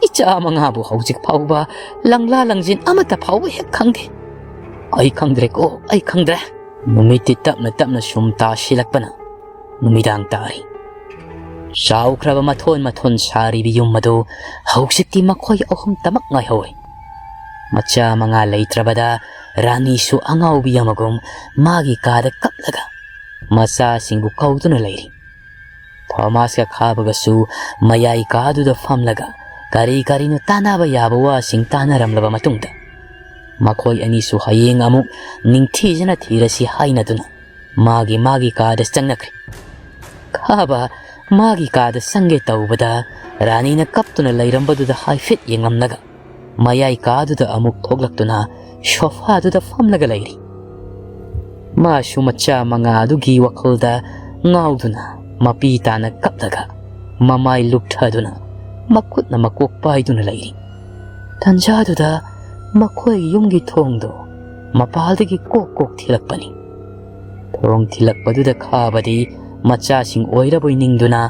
ꯏꯆꯥ ꯃꯉꯥꯕꯨ ꯍꯧꯖꯤꯛ ꯐꯥꯎꯕ ꯂꯪꯂꯥ ꯂꯪꯖꯤꯟ ꯑꯃꯠꯇ ꯐꯥꯎꯕ ꯍꯦꯛ ꯈꯪꯗꯦ꯫ ꯑꯩ ꯈꯪꯗ꯭ꯔꯦꯀꯣ, ꯑꯩ ꯈꯪꯗ꯭ꯔꯦ"꯫ ꯅꯨꯃꯤꯠꯇꯤ ꯇꯞꯅ ꯇꯞꯅ ꯁꯨꯝ ꯇꯥꯁꯤꯜꯂꯛꯄꯅ ꯅꯨꯃꯤꯗꯥꯡ ꯇꯥꯔꯤ꯫ ꯆꯥꯎꯈ꯭ꯔꯕ ꯃꯊꯣꯟ ꯃꯊꯣꯟ ꯁꯥꯔꯤꯕ ꯌꯨꯝ ꯑꯗꯨ ꯍꯧꯖꯤꯛꯇꯤ ꯃꯈꯣꯏ ꯑꯍꯨꯝꯇꯃꯛ ꯉꯥꯏꯍꯧꯔꯦ꯫ ꯃꯆꯥ ꯃꯉꯥ ꯂꯩꯇ꯭ꯔꯕꯗ ꯔꯥꯅꯤꯁꯨ ꯑꯉꯥꯎꯕꯤ ꯑꯃꯒꯨꯝ ꯃꯥꯒꯤ ꯀꯥꯗ ꯀꯞꯂꯒ ꯃꯆꯥꯁꯤꯡꯕꯨ ꯀꯧꯗꯨꯅ ꯂꯩꯔꯤ꯫ ꯊꯣꯃꯥꯁꯀ ꯈꯥꯕꯒꯁꯨ ꯃꯌꯥꯏ ꯀꯥꯗꯨꯗ ꯐꯝꯂꯒ ꯀꯔꯤ ꯀꯔꯤꯅꯣ ꯇꯥꯟꯅꯕ ꯌꯥꯕ ꯋꯥꯁꯤꯡ ꯇꯥꯟꯅꯔꯝꯂꯕ ꯃꯇꯨꯡꯗ, ꯃꯈꯣꯏ ꯑꯅꯤꯁꯨ ꯍꯌꯦꯡ ꯑꯃꯨꯛ ꯅꯤꯡꯊꯤꯖꯅ ꯊꯤꯔꯁꯤ ꯍꯥꯏꯅꯗꯨꯅ ꯃꯥꯒꯤ ꯃꯥꯒꯤ ꯀꯥꯗ ꯆꯪꯅꯈ꯭ꯔꯦ꯫ ꯈꯥꯕ ꯃꯥꯒꯤ ꯀꯥꯗ ꯆꯪꯒꯦ ꯇꯧꯕꯗ, ꯔꯥꯅꯤꯅ ꯀꯞꯇꯨꯅ ꯂꯩꯔꯝꯕꯗꯨꯗ ꯍꯥꯏꯐꯦꯠ ꯌꯦꯡꯂꯝꯂꯒ, ꯃꯌꯥꯏ ꯀꯥꯗꯨꯗ ꯑꯃꯨꯛ ꯊꯣꯛꯂꯛꯇꯨꯅ ꯁꯣꯐꯥꯗꯨꯗ ꯐꯝꯂꯒ ꯂꯩꯔꯤ꯫ ꯃꯥꯁꯨ ꯃꯆꯥ ꯃꯉꯥ ꯑꯗꯨꯒꯤ ꯋꯥꯈꯜꯗ ꯉꯥꯎꯗꯨꯅ, ꯃꯄꯤ ꯇꯥꯅ ꯀꯞꯂꯒ, ꯃꯃꯥꯏ ꯂꯨꯞꯊꯗꯨꯅ, ꯃꯈꯨꯠꯅ ꯃꯀꯣꯛ ꯄꯥꯏꯗꯨꯅ ꯂꯩꯔꯤ꯫ ꯇꯟꯖꯥꯗꯨꯗ ꯃꯈꯣꯏꯒꯤ ꯌꯨꯝꯒꯤ ꯊꯣꯡꯗꯣ ꯃꯄꯥꯜꯗꯒꯤ ꯀꯣꯛ ꯀꯣꯛ ꯊꯤꯜꯂꯛꯄꯅꯤ꯫ ꯊꯣꯡ ꯊꯤꯜꯂꯛꯄꯗꯨꯗ ꯈꯥꯕꯗꯤ ꯃꯆꯥꯁꯤꯡ ꯑꯣꯏꯔꯕꯣꯏ ꯅꯤꯡꯗꯨꯅ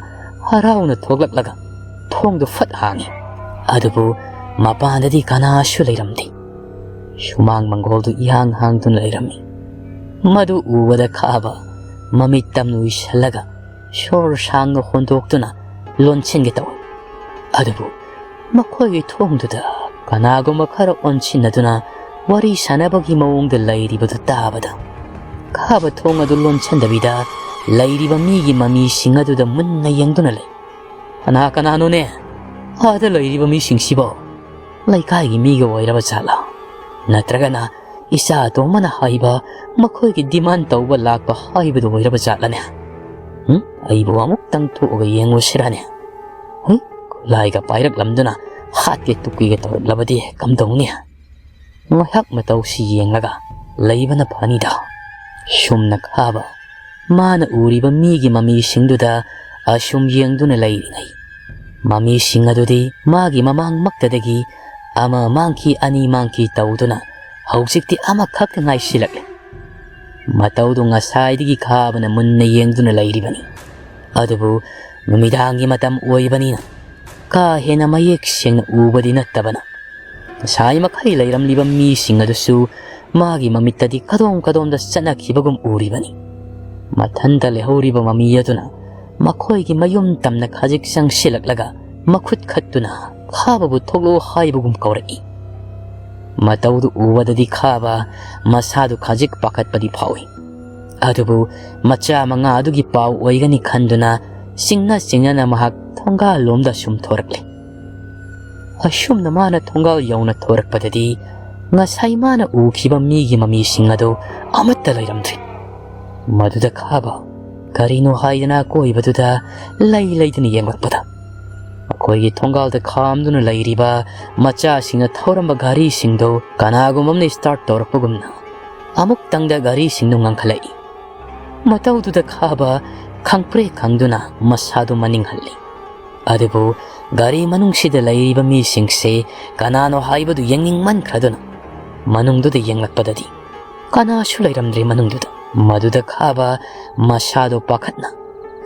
ꯍꯔꯥꯎꯅ ꯊꯣꯛꯂꯛꯂꯒ ꯊꯣꯡꯗꯨ ꯐꯠ ꯍꯥꯡꯉꯤ꯫ ꯑꯗꯨꯕꯨ ꯃꯄꯥꯟꯗꯗꯤ ꯀꯅꯥꯁꯨ ꯂꯩꯔꯝꯗꯦ꯫ ꯁꯨꯃꯥꯡ ꯃꯪꯒꯣꯜꯗꯨ ꯏꯍꯥꯡ ꯍꯥꯡꯗꯨꯅ ꯂꯩꯔꯝꯃꯤ꯫ ꯃꯗꯨ ꯎꯕꯗ ꯈꯥꯕ ꯃꯃꯤꯠ ꯇꯝꯅ ꯎꯏꯁꯜꯂꯒ ꯁꯣꯔ ꯁꯥꯡꯅ ꯍꯣꯟꯗꯣꯛꯇꯨꯅ ꯂꯣꯟꯁꯤꯟꯒꯦ ꯇꯧꯏ꯫ ꯑꯗꯨꯕꯨ ꯃꯈꯣꯏꯒꯤ ꯊꯣꯡꯗꯨꯗ ꯀꯅꯥꯒꯨꯝꯕ ꯈꯔ ꯑꯣꯟꯁꯤꯟꯅꯗꯨꯅ ꯋꯥꯔꯤ ꯁꯥꯟꯅꯕꯒꯤ ꯃꯑꯣꯡꯗ ꯂꯩꯔꯤꯕꯗꯨ ꯇꯥꯕꯗ, ꯈꯥꯕ ꯊꯣꯡ ꯑꯗꯨ ꯂꯣꯟꯁꯤꯟꯗꯕꯤꯗ ꯂꯩꯔꯤꯕ ꯃꯤꯒꯤ ꯃꯃꯤꯁꯤꯡ ꯑꯗꯨꯗ ꯃꯨꯟꯅ ꯌꯦꯡꯗꯨꯅ ꯂꯩ꯫ "ꯀꯅꯥ ꯀꯅꯥꯅꯣꯅꯦ? ꯑꯥꯗ ꯂꯩꯔꯤꯕ ꯃꯤꯁꯤꯡꯁꯤꯕꯣ ꯂꯩꯀꯥꯏꯒꯤ ꯃꯤꯒ ꯑꯣꯏꯔꯕ ꯖꯥꯠꯂꯥ? ꯅꯠꯇ꯭ꯔꯒꯅ ꯏꯆꯥ ꯑꯇꯣꯝꯕꯅ ꯍꯥꯏꯕ ꯃꯈꯣꯏꯒꯤ ꯗꯤꯃꯥꯟ ꯇꯧꯕ ꯂꯥꯛꯄ ꯍꯥꯏꯕꯗꯨ ꯑꯣꯏꯔꯕ ꯖꯥꯠꯂꯅꯦ? ꯎꯝ? ꯑꯩꯕꯨ ꯑꯃꯨꯛꯇꯪ ꯊꯣꯛꯑꯒ ꯌꯦꯡꯉꯨꯁꯤꯔꯅꯦ? ꯍꯨꯏ, ꯈꯨꯠꯂꯥꯏꯒ ꯄꯥꯏꯔꯛꯂꯝꯗꯨꯅ ꯍꯥꯠꯀꯦ ꯇꯨꯞꯀꯦꯒ ꯇꯧꯔꯛꯂꯕꯗꯤ ꯀꯝꯗꯧꯅꯤ?" ꯉꯥꯏꯍꯥꯛ ꯃꯇꯧꯁꯤ ꯌꯦꯡꯂꯒ ꯂꯩꯕꯅ ꯐꯅꯤꯗ꯫ ꯁꯨꯝꯅ ꯈꯥꯕ ꯃꯥꯅ ꯎꯔꯤꯕ ꯃꯤꯒꯤ ꯃꯃꯤꯁꯤꯡꯗꯨꯗ ꯑꯁꯨꯝ ꯌꯦꯡꯗꯨꯅ ꯂꯩꯔꯤꯉꯩ, ꯃꯃꯤꯁꯤꯡ ꯑꯗꯨꯗꯤ ꯃꯥꯒꯤ ꯃꯃꯥꯡꯃꯛꯇꯗꯒꯤ ꯑꯃ ꯃꯥꯡꯈꯤ, ꯑꯅꯤ ꯃꯥꯡꯈꯤ ꯇꯧꯗꯨꯅ ꯍꯧꯖꯤꯛꯇꯤ ꯑꯃꯈꯛꯇ ꯉꯥꯏꯁꯤꯜꯂꯛꯂꯦ꯫ ꯃꯇꯧꯗꯨ ꯉꯁꯥꯏꯗꯒꯤ ꯈꯥꯕꯅ ꯃꯨꯟꯅ ꯌꯦꯡꯗꯨꯅ ꯂꯩꯔꯤꯕꯅꯤ꯫ ꯑꯗꯨꯕꯨ ꯅꯨꯃꯤꯗꯥꯡꯒꯤ ꯃꯇꯝ ꯑꯣꯏꯕꯅꯤꯅ ꯀꯥ ꯍꯦꯟꯅ ꯃꯌꯦꯛ ꯁꯦꯡꯅ ꯎꯕꯗꯤ ꯅꯠꯇꯕꯅ, ꯉꯁꯥꯏ ꯃꯈꯩ ꯂꯩꯔꯝꯂꯤꯕ ꯃꯤꯁꯤꯡ ꯑꯗꯨꯁꯨ ꯃꯥꯒꯤ ꯃꯃꯤꯠꯇꯗꯤ ꯀꯗꯣꯝ ꯀꯗꯣꯝꯗ ꯆꯠꯅꯈꯤꯕꯒꯨꯝ ꯎꯔꯤꯕꯅꯤ꯫ ꯃꯊꯟꯇ ꯂꯩꯍꯧꯔꯤꯕ ꯃꯃꯤ ꯑꯗꯨꯅ ꯃꯈꯣꯏꯒꯤ ꯃꯌꯨꯝ ꯇꯝꯅ ꯈꯖꯤꯛ ꯆꯪꯁꯤꯜꯂꯛꯂꯒ ꯃꯈꯨꯠ ꯈꯠꯇꯨꯅ ꯈꯥꯕꯕꯨ ꯊꯣꯛꯂꯛꯑꯣ ꯍꯥꯏꯕꯒꯨꯝ ꯀꯧꯔꯛꯏ꯫ ꯃꯇꯧꯗꯨ ꯎꯕꯗꯗꯤ ꯈꯥꯕ ꯃꯁꯥꯗꯨ ꯈꯖꯤꯛ ꯄꯥꯈꯠꯄꯗꯤ ꯐꯥꯎꯏ꯫ ꯑꯗꯨꯕꯨ ꯃꯆꯥ ꯃꯉꯥ ꯑꯗꯨꯒꯤ ꯄꯥꯎ ꯑꯣꯏꯒꯅꯤ ꯈꯟꯗꯨꯅ ꯆꯤꯡꯅ ꯆꯤꯡꯅꯅ ꯃꯍꯥꯛ ꯊꯣꯡꯒꯥꯜꯂꯣꯝꯗ ꯁꯨꯝ ꯊꯣꯔꯛꯂꯦ꯫ ꯑꯁꯨꯝꯅ ꯃꯥꯅ ꯊꯣꯡꯒꯥꯜ ꯌꯧꯅ ꯊꯣꯔꯛꯄꯗꯗꯤ ꯉꯁꯥꯏ ꯃꯥꯅ ꯎꯈꯤꯕ ꯃꯤꯒꯤ ꯃꯃꯤꯁꯤꯡ ꯑꯗꯨ ꯑꯃꯠꯇ ꯂꯩꯔꯝꯗ꯭ꯔꯦ꯫ ꯃꯗꯨꯗ ꯈꯥꯕ ꯀꯔꯤꯅꯣ ꯍꯥꯏꯗꯅ ꯑꯀꯣꯏꯕꯗꯨꯗ ꯂꯩ ꯂꯩꯗꯨꯅ ꯌꯦꯡꯂꯛꯄꯗ, ꯃꯈꯣꯏꯒꯤ ꯊꯣꯡꯒꯥꯜꯗ ꯈꯥꯝꯗꯨꯅ ꯂꯩꯔꯤꯕ ꯃꯆꯥꯁꯤꯡꯅ ꯊꯧꯔꯝꯕ ꯒꯥꯔꯤꯁꯤꯡꯗꯨ ꯀꯅꯥꯒꯨꯝꯕ ꯑꯃꯅ start ꯇꯧꯔꯛꯄꯒꯨꯝꯅ ꯑꯃꯨꯛꯇꯪꯗ ꯒꯥꯔꯤꯁꯤꯡꯗꯨ ꯉꯪꯈꯠꯂꯛꯏ꯫ ꯃꯇꯧꯗꯨꯗ ꯈꯥꯕ ꯈꯪꯄ꯭ꯔꯦꯛ ꯈꯪꯗꯨꯅ ꯃꯁꯥꯗꯨ ꯃꯅꯤꯡ ꯍꯜꯂꯤ꯫ ꯑꯗꯨꯕꯨ ꯒꯥꯔꯤ ꯃꯅꯨꯡꯁꯤꯗ ꯂꯩꯔꯤꯕ ꯃꯤꯁꯤꯡꯁꯦ ꯀꯅꯥꯅꯣ ꯍꯥꯏꯕꯗꯨ ꯌꯦꯡꯅꯤꯡꯃꯟꯈ꯭ꯔꯗꯨꯅ ꯃꯅꯨꯡꯗꯨꯗ ꯌꯦꯡꯂꯛꯄꯗꯗꯤ ꯀꯅꯥꯁꯨ ꯂꯩꯔꯝꯗ꯭ꯔꯦ ꯃꯅꯨꯡꯗꯨꯗ꯫ ꯃꯗꯨꯗ ꯈꯥꯕ ꯃꯁꯥꯗꯨ ꯄꯥꯈꯠꯅ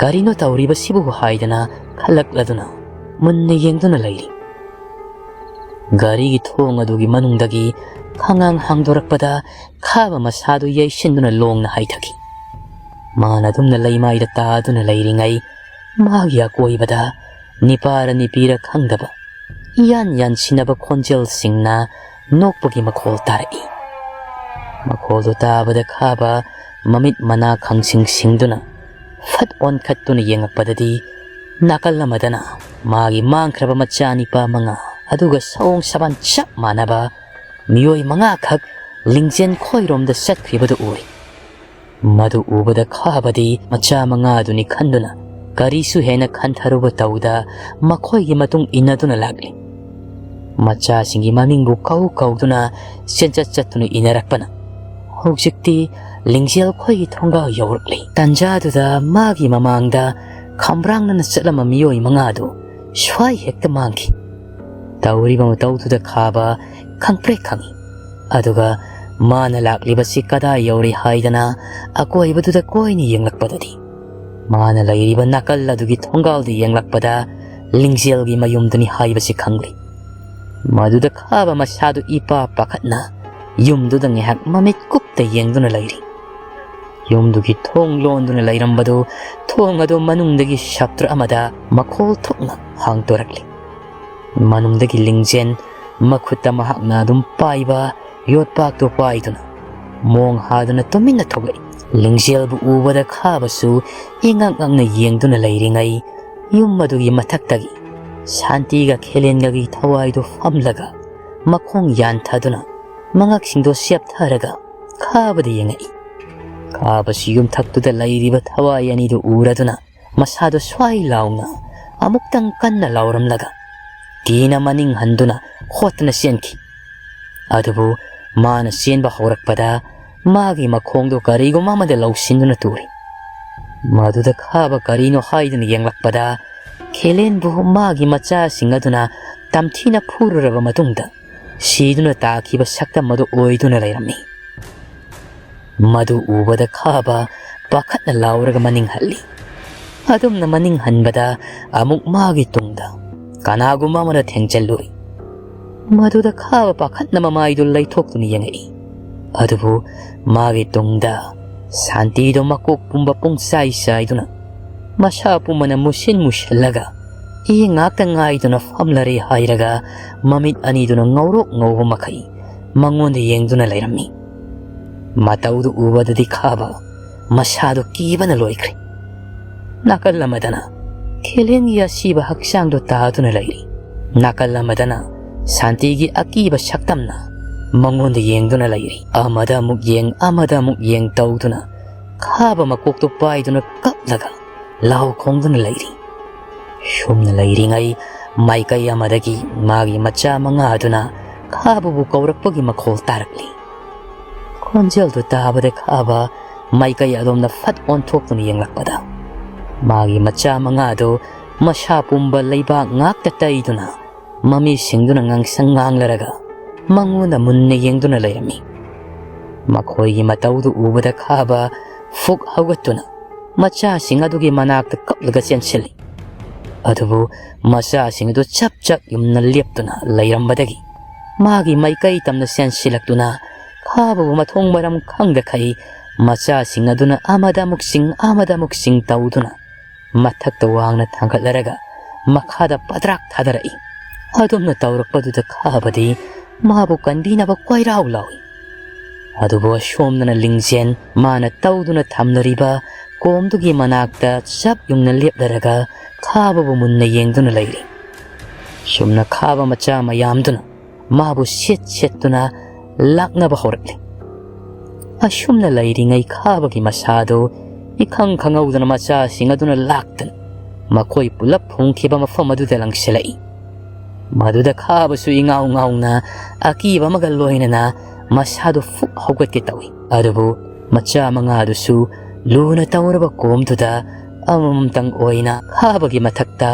ꯀꯔꯤꯅꯣ ꯇꯧꯔꯤꯕꯁꯤꯕꯨ ꯍꯥꯏꯗꯅ ꯈꯜꯂꯛꯂꯗꯨꯅ ꯃꯨꯟꯅ ꯌꯦꯡꯗꯨꯅ ꯂꯩꯔꯤ꯫ ꯒꯥꯔꯤꯒꯤ ꯊꯣꯡ ꯑꯗꯨꯒꯤ ꯃꯅꯨꯡꯗꯒꯤ ꯈꯪꯉꯥꯡ ꯍꯥꯡꯗꯣꯔꯛꯄꯗ ꯈꯥꯕ ꯃꯁꯥꯗꯨ ꯌꯩꯁꯤꯟꯗꯨꯅ ꯂꯣꯡꯅ ꯍꯥꯏꯊꯈꯤ꯫ ꯃꯥꯅ ꯑꯗꯨꯝꯅ ꯂꯩꯃꯥꯏꯗ ꯇꯥꯗꯨꯅ ꯂꯩꯔꯤꯉꯩ, ꯃꯥꯒꯤ ꯑꯀꯣꯏꯕꯗ ꯅꯤꯄꯥꯔ ꯅꯤꯄꯤꯔ ꯈꯪꯗꯕ ꯏꯌꯥꯟ ꯌꯥꯟꯁꯤꯟꯅꯕ ꯈꯣꯟꯖꯦꯜꯁꯤꯡꯅ ꯅꯣꯛꯄꯒꯤ ꯃꯈꯣꯜ ꯇꯥꯔꯛꯏ꯫ ꯃꯈꯣꯜꯗꯨ ꯇꯥꯕꯗ ꯈꯥꯕ ꯃꯃꯤꯠ ꯃꯅꯥ ꯈꯪꯁꯤꯡ ꯁꯤꯡꯗꯨꯅ ꯐꯠ ꯑꯣꯟꯈꯠꯇꯨꯅ ꯌꯦꯡꯉꯛꯄꯗꯗꯤ, ꯅꯥꯀꯜ ꯑꯃꯗꯅ ꯃꯥꯒꯤ ꯃꯥꯡꯈ꯭ꯔꯕ ꯃꯆꯥ ꯅꯤꯄꯥ ꯃꯉꯥ, ꯑꯗꯨꯒ ꯁꯑꯣꯡ ꯁꯥꯕꯥꯟ ꯆꯞ ꯃꯥꯟꯅꯕ ꯃꯤꯑꯣꯏ ꯃꯉꯥꯈꯛ ꯂꯤꯡꯖꯦꯜ ꯈꯣꯏꯔꯣꯝꯗ ꯆꯠꯈ꯭ꯔꯤꯕꯗꯨ ꯎꯔꯦ꯫ ꯃꯗꯨ ꯎꯕꯗ ꯈꯥꯕꯗꯤ ꯃꯆꯥ ꯃꯉꯥꯗꯨꯅꯤ ꯈꯟꯗꯨꯅ ꯀꯔꯤꯁꯨ ꯍꯦꯟꯅ ꯈꯟꯊꯔꯨꯕ ꯇꯧꯗ ꯃꯈꯣꯏꯒꯤ ꯃꯇꯨꯡ ꯏꯟꯅꯗꯨꯅ ꯂꯥꯛꯂꯤ꯫ ꯃꯆꯥꯁꯤꯡꯒꯤ ꯃꯃꯤꯡꯕꯨ ꯀꯧ ꯀꯧꯗꯨꯅ ꯆꯦꯟꯆꯠ ꯆꯠꯇꯨꯅ ꯏꯟꯅꯔꯛꯄꯅ ꯍꯧꯖꯤꯛꯇꯤ ꯂꯤꯡꯖꯦꯜ ꯈꯣꯏꯒꯤ ꯊꯣꯡꯒꯥꯜ ꯌꯧꯔꯛꯂꯤ꯫ ꯇꯟꯖꯥꯗꯨꯗ ꯃꯥꯒꯤ ꯃꯃꯥꯡꯗ ꯈꯝꯕ꯭ꯔꯥꯡꯅꯅ ꯆꯠꯂꯝꯕ ꯃꯤꯑꯣꯏ ꯃꯉꯥꯗꯨ ꯁ꯭ꯋꯥꯏ ꯍꯦꯛꯇ ꯃꯥꯡꯈꯤ꯫ ꯇꯧꯔꯤꯕ ꯃꯇꯧꯗꯨꯗ ꯈꯥꯕ ꯈꯪꯄ꯭ꯔꯦꯛ ꯈꯪꯏ꯫ ꯑꯗꯨꯒ ꯃꯥꯅ ꯂꯥꯛꯂꯤꯕꯁꯤ ꯀꯗꯥꯏ ꯌꯧꯔꯤ ꯍꯥꯏꯗꯅ ꯑꯀꯣꯏꯕꯗꯨꯗ ꯀꯣꯏꯅ ꯌꯦꯡꯂꯛꯄꯗꯗꯤ, ꯃꯥꯅ ꯂꯩꯔꯤꯕ ꯅꯥꯀꯜ ꯑꯗꯨꯒꯤ ꯊꯣꯡꯒꯥꯜꯗ ꯌꯦꯡꯂꯛꯄꯗ ꯂꯤꯡꯖꯦꯜꯒꯤ ꯃꯌꯨꯝꯗꯨꯅꯤ ꯍꯥꯏꯕꯁꯤ ꯈꯪꯂꯤ꯫ ꯃꯗꯨꯗ ꯈꯥꯕ ꯃꯁꯥꯗꯨ ꯏꯄꯥ ꯄꯥꯈꯠꯅ ꯌꯨꯝꯗꯨꯗ ꯉꯥꯏꯍꯥꯛ ꯃꯃꯤꯠ ꯀꯨꯞꯇ ꯌꯦꯡꯗꯨꯅ ꯂꯩꯔꯤ꯫ ꯌꯨꯝꯗꯨꯒꯤ ꯊꯣꯡ ꯂꯣꯟꯗꯨꯅ ꯂꯩꯔꯝꯕꯗꯨ ꯊꯣꯡ ꯑꯗꯨ ꯃꯅꯨꯡꯗꯒꯤ ꯁꯞꯇ꯭ꯔ ꯑꯃꯗ ꯃꯈꯣꯜ ꯊꯣꯛꯅ ꯍꯥꯡꯗꯣꯔꯛꯂꯤ꯫ ꯃꯅꯨꯡꯗꯒꯤ ꯂꯤꯡꯖꯦꯜ ꯃꯈꯨꯠꯇ ꯃꯍꯥꯛꯅ ꯑꯗꯨꯝ ꯄꯥꯏꯕ ꯌꯣꯠꯄꯥꯛꯇꯨ ꯄꯥꯏꯗꯨꯅ ꯃꯣꯡ ꯍꯥꯗꯨꯅ ꯇꯨꯃꯤꯟꯅ ꯊꯣꯛꯂꯛꯏ꯫ ꯂꯤꯡꯖꯦꯜꯕꯨ ꯎꯕꯗ ꯈꯥꯕꯁꯨ ꯏꯉꯛ ꯉꯛꯅ ꯌꯦꯡꯗꯨꯅ ꯂꯩꯔꯤꯉꯩ, ꯌꯨꯝ ꯑꯗꯨꯒꯤ ꯃꯊꯛꯇꯒꯤ ꯁꯥꯟꯇꯤꯒ ꯈꯦꯂꯦꯟꯒꯒꯤ ꯊꯋꯥꯏꯗꯨ ꯐꯝꯂꯒ ꯃꯈꯣꯡ ꯌꯥꯟꯊꯗꯨꯅ ꯃꯉꯛꯁꯤꯡꯗꯣ ꯆꯦꯞꯊꯔꯒ ꯈꯥꯕꯗ ꯌꯦꯡꯉꯛꯏ꯫ ꯈꯥꯕꯁꯤ ꯌꯨꯝꯊꯛꯇꯨꯗ ꯂꯩꯔꯤꯕ ꯊꯋꯥꯏ ꯑꯅꯤꯗꯨ ꯎꯔꯗꯨꯅ ꯃꯁꯥꯗꯣ ꯁ꯭ꯋꯥꯏ ꯂꯥꯎꯅ ꯑꯃꯨꯛꯇꯪ ꯀꯟꯅ ꯂꯥꯎꯔꯝꯂꯒ ꯀꯤꯅ ꯃꯅꯤꯡ ꯍꯟꯗꯨꯅ ꯍꯣꯠꯇꯨꯅ ꯆꯦꯟꯈꯤ꯫ ꯑꯗꯨꯕꯨ ꯃꯥꯅ ꯆꯦꯟꯕ ꯍꯧꯔꯛꯄꯗ ꯃꯥꯒꯤ ꯃꯈꯣꯡꯗꯣ ꯀꯔꯤꯒꯨꯝꯕ ꯑꯃꯗ ꯂꯧꯁꯤꯟꯗꯨꯅ ꯇꯨꯔꯤ꯫ ꯃꯗꯨꯗ ꯈꯥꯕ ꯀꯔꯤꯅꯣ ꯍꯥꯏꯗꯨꯅ ꯌꯦꯡꯂꯛꯄꯗ ꯈꯦꯂꯦꯟꯕꯨ ꯃꯥꯒꯤ ꯃꯆꯥꯁꯤꯡ ꯑꯗꯨꯅ ꯇꯝꯊꯤꯅ ꯐꯨꯔꯨꯔꯕ ꯃꯇꯨꯡꯗ ꯁꯤꯗꯨꯅ ꯇꯥꯈꯤꯕ ꯁꯛꯇꯝ ꯑꯗꯨ ꯑꯣꯏꯗꯨꯅ ꯂꯩꯔꯝꯃꯤ꯫ ꯃꯗꯨ ꯎꯕꯗ ꯈꯥꯕ ꯄꯥꯈꯠꯅ ꯂꯥꯎꯔꯒ ꯃꯅꯤꯡ ꯍꯜꯂꯤ꯫ ꯑꯗꯨꯝꯅ ꯃꯅꯤꯡ ꯍꯟꯕꯗ ꯑꯃꯨꯛ ꯃꯥꯒꯤ ꯇꯨꯡꯗ ꯀꯅꯥꯒꯨꯝꯕ ꯑꯃꯅ ꯊꯦꯡꯖꯤꯜꯂꯨꯔꯤ꯫ ꯃꯗꯨꯗ ꯈꯥꯕ ꯄꯥꯈꯠꯅ ꯃꯃꯥꯏꯗꯨ ꯂꯩꯊꯣꯛꯇꯨꯅ ꯌꯦꯡꯉꯛꯏ꯫ ꯑꯗꯨꯕꯨ ꯃꯥꯒꯤ ꯇꯨꯡꯗ ꯁꯥꯟꯇꯤꯗꯣ ꯃꯀꯣꯛ ꯄꯨꯝꯕ ꯄꯨꯡꯆꯥꯏ ꯆꯥꯏꯗꯨꯅ ꯃꯁꯥ ꯄꯨꯝꯕꯅ ꯃꯨꯁꯤꯟ ꯃꯨꯁꯤꯜꯂꯒ ꯏ ꯉꯥꯛꯇ ꯉꯥꯏꯗꯨꯅ ꯐꯝꯂꯔꯦ ꯍꯥꯏꯔꯒ ꯃꯃꯤꯠ ꯑꯅꯤꯗꯨꯅ ꯉꯧꯔꯣꯛ ꯉꯧꯕ ꯃꯈꯩ ꯃꯉꯣꯟꯗ ꯌꯦꯡꯗꯨꯅ ꯂꯩꯔꯝꯃꯤ꯫ ꯃꯇꯧꯗꯨ ꯎꯕꯗꯗꯤ ꯈꯥꯕ ꯃꯁꯥꯗꯨ ꯀꯤꯕꯅ ꯂꯣꯏꯈ꯭ꯔꯦ꯫ ꯅꯥꯀꯜ ꯑꯃꯗꯅ ꯈꯦꯂꯦꯟꯒꯤ ꯑꯁꯤꯕ ꯍꯛꯆꯥꯡꯗꯨ ꯇꯥꯗꯨꯅ ꯂꯩꯔꯤ꯫ ꯅꯥꯀꯜ ꯑꯃꯗꯅ ꯁꯥꯟꯇꯤꯒꯤ ꯑꯀꯤꯕ ꯁꯛꯇꯝꯅ ꯃꯉꯣꯟꯗ ꯌꯦꯡꯗꯨꯅ ꯂꯩꯔꯤ꯫ ꯑꯃꯗ ꯑꯃꯨꯛ ꯌꯦꯡ, ꯑꯃꯗ ꯑꯃꯨꯛ ꯌꯦꯡ ꯇꯧꯗꯨꯅ ꯈꯥꯕ ꯃꯀꯣꯛꯇꯨ ꯄꯥꯏꯗꯨꯅ ꯀꯞꯂꯒ ꯂꯥꯎ ꯈꯣꯡꯗꯨꯅ ꯂꯩꯔꯤ꯫ ꯁꯨꯝꯅ ꯂꯩꯔꯤꯉꯩ ꯃꯥꯏꯀꯩ ꯑꯃꯗꯒꯤ ꯃꯥꯒꯤ ꯃꯆꯥ ꯃꯉꯥ ꯑꯗꯨꯅ ꯈꯥꯕꯕꯨ ꯀꯧꯔꯛꯄꯒꯤ ꯃꯈꯣꯜ ꯇꯥꯔꯛꯂꯤ꯫ ꯈꯣꯟꯖꯦꯜꯗꯨ ꯇꯥꯕꯗ ꯈꯥꯕ ꯃꯥꯏꯀꯩ ꯑꯗꯣꯝꯗ ꯐꯠ ꯑꯣꯟꯊꯣꯛꯇꯨꯅ ꯌꯦꯡꯂꯛꯄꯗ ꯃꯥꯒꯤ ꯃꯆꯥ ꯃꯉꯥꯗꯨ ꯃꯁꯥ ꯄꯨꯝꯕ ꯂꯩꯕꯥꯛ ꯉꯥꯛꯇ ꯇꯩꯗꯨꯅ ꯃꯃꯤꯁꯤꯡꯗꯨꯅ ꯉꯥꯡꯁꯪ ꯉꯥꯡꯂꯔꯒ ꯃꯉꯣꯟꯗ ꯃꯨꯟꯅ ꯌꯦꯡꯗꯨꯅ ꯂꯩꯔꯝꯃꯤ꯫ ꯃꯈꯣꯏꯒꯤ ꯃꯇꯧꯗꯨ ꯎꯕꯗ ꯈꯥꯕ ꯐꯨꯛ ꯍꯧꯒꯠꯇꯨꯅ ꯃꯆꯥꯁꯤꯡ ꯑꯗꯨꯒꯤ ꯃꯅꯥꯛꯇ ꯀꯞꯂꯒ ꯆꯦꯟꯁꯤꯜꯂꯤ꯫ ꯑꯗꯨꯕꯨ ꯃꯆꯥꯁꯤꯡ ꯑꯗꯨ ꯆꯞ ꯆꯞ ꯌꯨꯝꯅ ꯂꯦꯞꯇꯨꯅ ꯂꯩꯔꯝꯕꯗꯒꯤ ꯃꯥꯒꯤ ꯃꯥꯏꯀꯩ ꯇꯝꯅ ꯆꯦꯟꯁꯤꯜꯂꯛꯇꯨꯅ ꯈꯥꯕꯕꯨ ꯃꯊꯣꯡ ꯃꯔꯝ ꯈꯪꯗꯈꯩ ꯃꯆꯥꯁꯤꯡ ꯑꯗꯨꯅ ꯑꯃꯗ ꯑꯃꯨꯛ ꯆꯤꯡ ꯑꯃꯗ ꯑꯃꯨꯛ ꯆꯤꯡ ꯇꯧꯗꯨꯅ ꯃꯊꯛꯇ ꯋꯥꯡꯅ ꯊꯥꯡꯒꯠꯂꯔꯒ ꯃꯈꯥꯗ ꯄꯗ꯭ꯔꯥꯛ ꯊꯥꯗꯔꯛꯏ꯫ ꯑꯗꯨꯝꯅ ꯇꯧꯔꯛꯄꯗꯨꯗ ꯈꯥꯕꯗꯤ ꯃꯥꯕꯨ ꯀꯟꯕꯤꯅꯕ ꯀꯣꯏꯔꯥꯎ ꯂꯥꯎꯏ꯫ ꯑꯗꯨꯕꯨ ꯑꯁꯣꯝꯗꯅ ꯂꯤꯡꯖꯦꯜ ꯃꯥꯅ ꯇꯧꯗꯨꯅ ꯊꯝꯂꯔꯤꯕ ꯀꯣꯝꯗꯨꯒꯤ ꯃꯅꯥꯛꯇ ꯆꯞ ꯌꯨꯡꯅ ꯂꯦꯞꯂꯔꯒ ꯈꯥꯕꯕꯨ ꯃꯨꯟꯅ ꯌꯦꯡꯗꯨꯅ ꯂꯩꯔꯤ꯫ ꯁꯨꯝꯅ ꯈꯥꯕ ꯃꯆꯥ ꯃꯌꯥꯝꯗꯨꯅ ꯃꯥꯕꯨ ꯁꯤꯠ ꯁꯤꯠꯇꯨꯅ ꯂꯥꯛꯅꯕ ꯍꯧꯔꯛꯂꯤ꯫ ꯑꯁꯨꯝꯅ ꯂꯩꯔꯤꯉꯩ ꯈꯥꯕꯒꯤ ꯃꯁꯥꯗꯨ ꯏꯈꯪ ꯈꯪꯍꯧꯗꯅ ꯃꯆꯥꯁꯤꯡ ꯑꯗꯨꯅ ꯂꯥꯛꯇꯨꯅ ꯃꯈꯣꯏ ꯄꯨꯂꯞ ꯐꯨꯝꯈꯤꯕ ꯃꯐꯝ ꯑꯗꯨꯗ ꯂꯪꯁꯤꯜꯂꯛꯏ꯫ ꯃꯗꯨꯗ ꯈꯥꯕꯁꯨ ꯏꯉꯥꯎ ꯉꯥꯎꯅ ꯑꯀꯤꯕ ꯑꯃꯒ ꯂꯣꯏꯅꯅ ꯃꯁꯥꯗꯨ ꯐꯨꯛ ꯍꯧꯒꯠꯀꯦ ꯇꯧꯏ꯫ ꯑꯗꯨꯕꯨ ꯃꯆꯥ ꯃꯉꯥꯗꯨꯁꯨ ꯂꯨꯅ ꯇꯧꯔꯕ ꯀꯣꯝꯗꯨꯗ ꯑꯃꯃꯝꯇꯪ ꯑꯣꯏꯅ ꯈꯥꯕꯒꯤ ꯃꯊꯛꯇ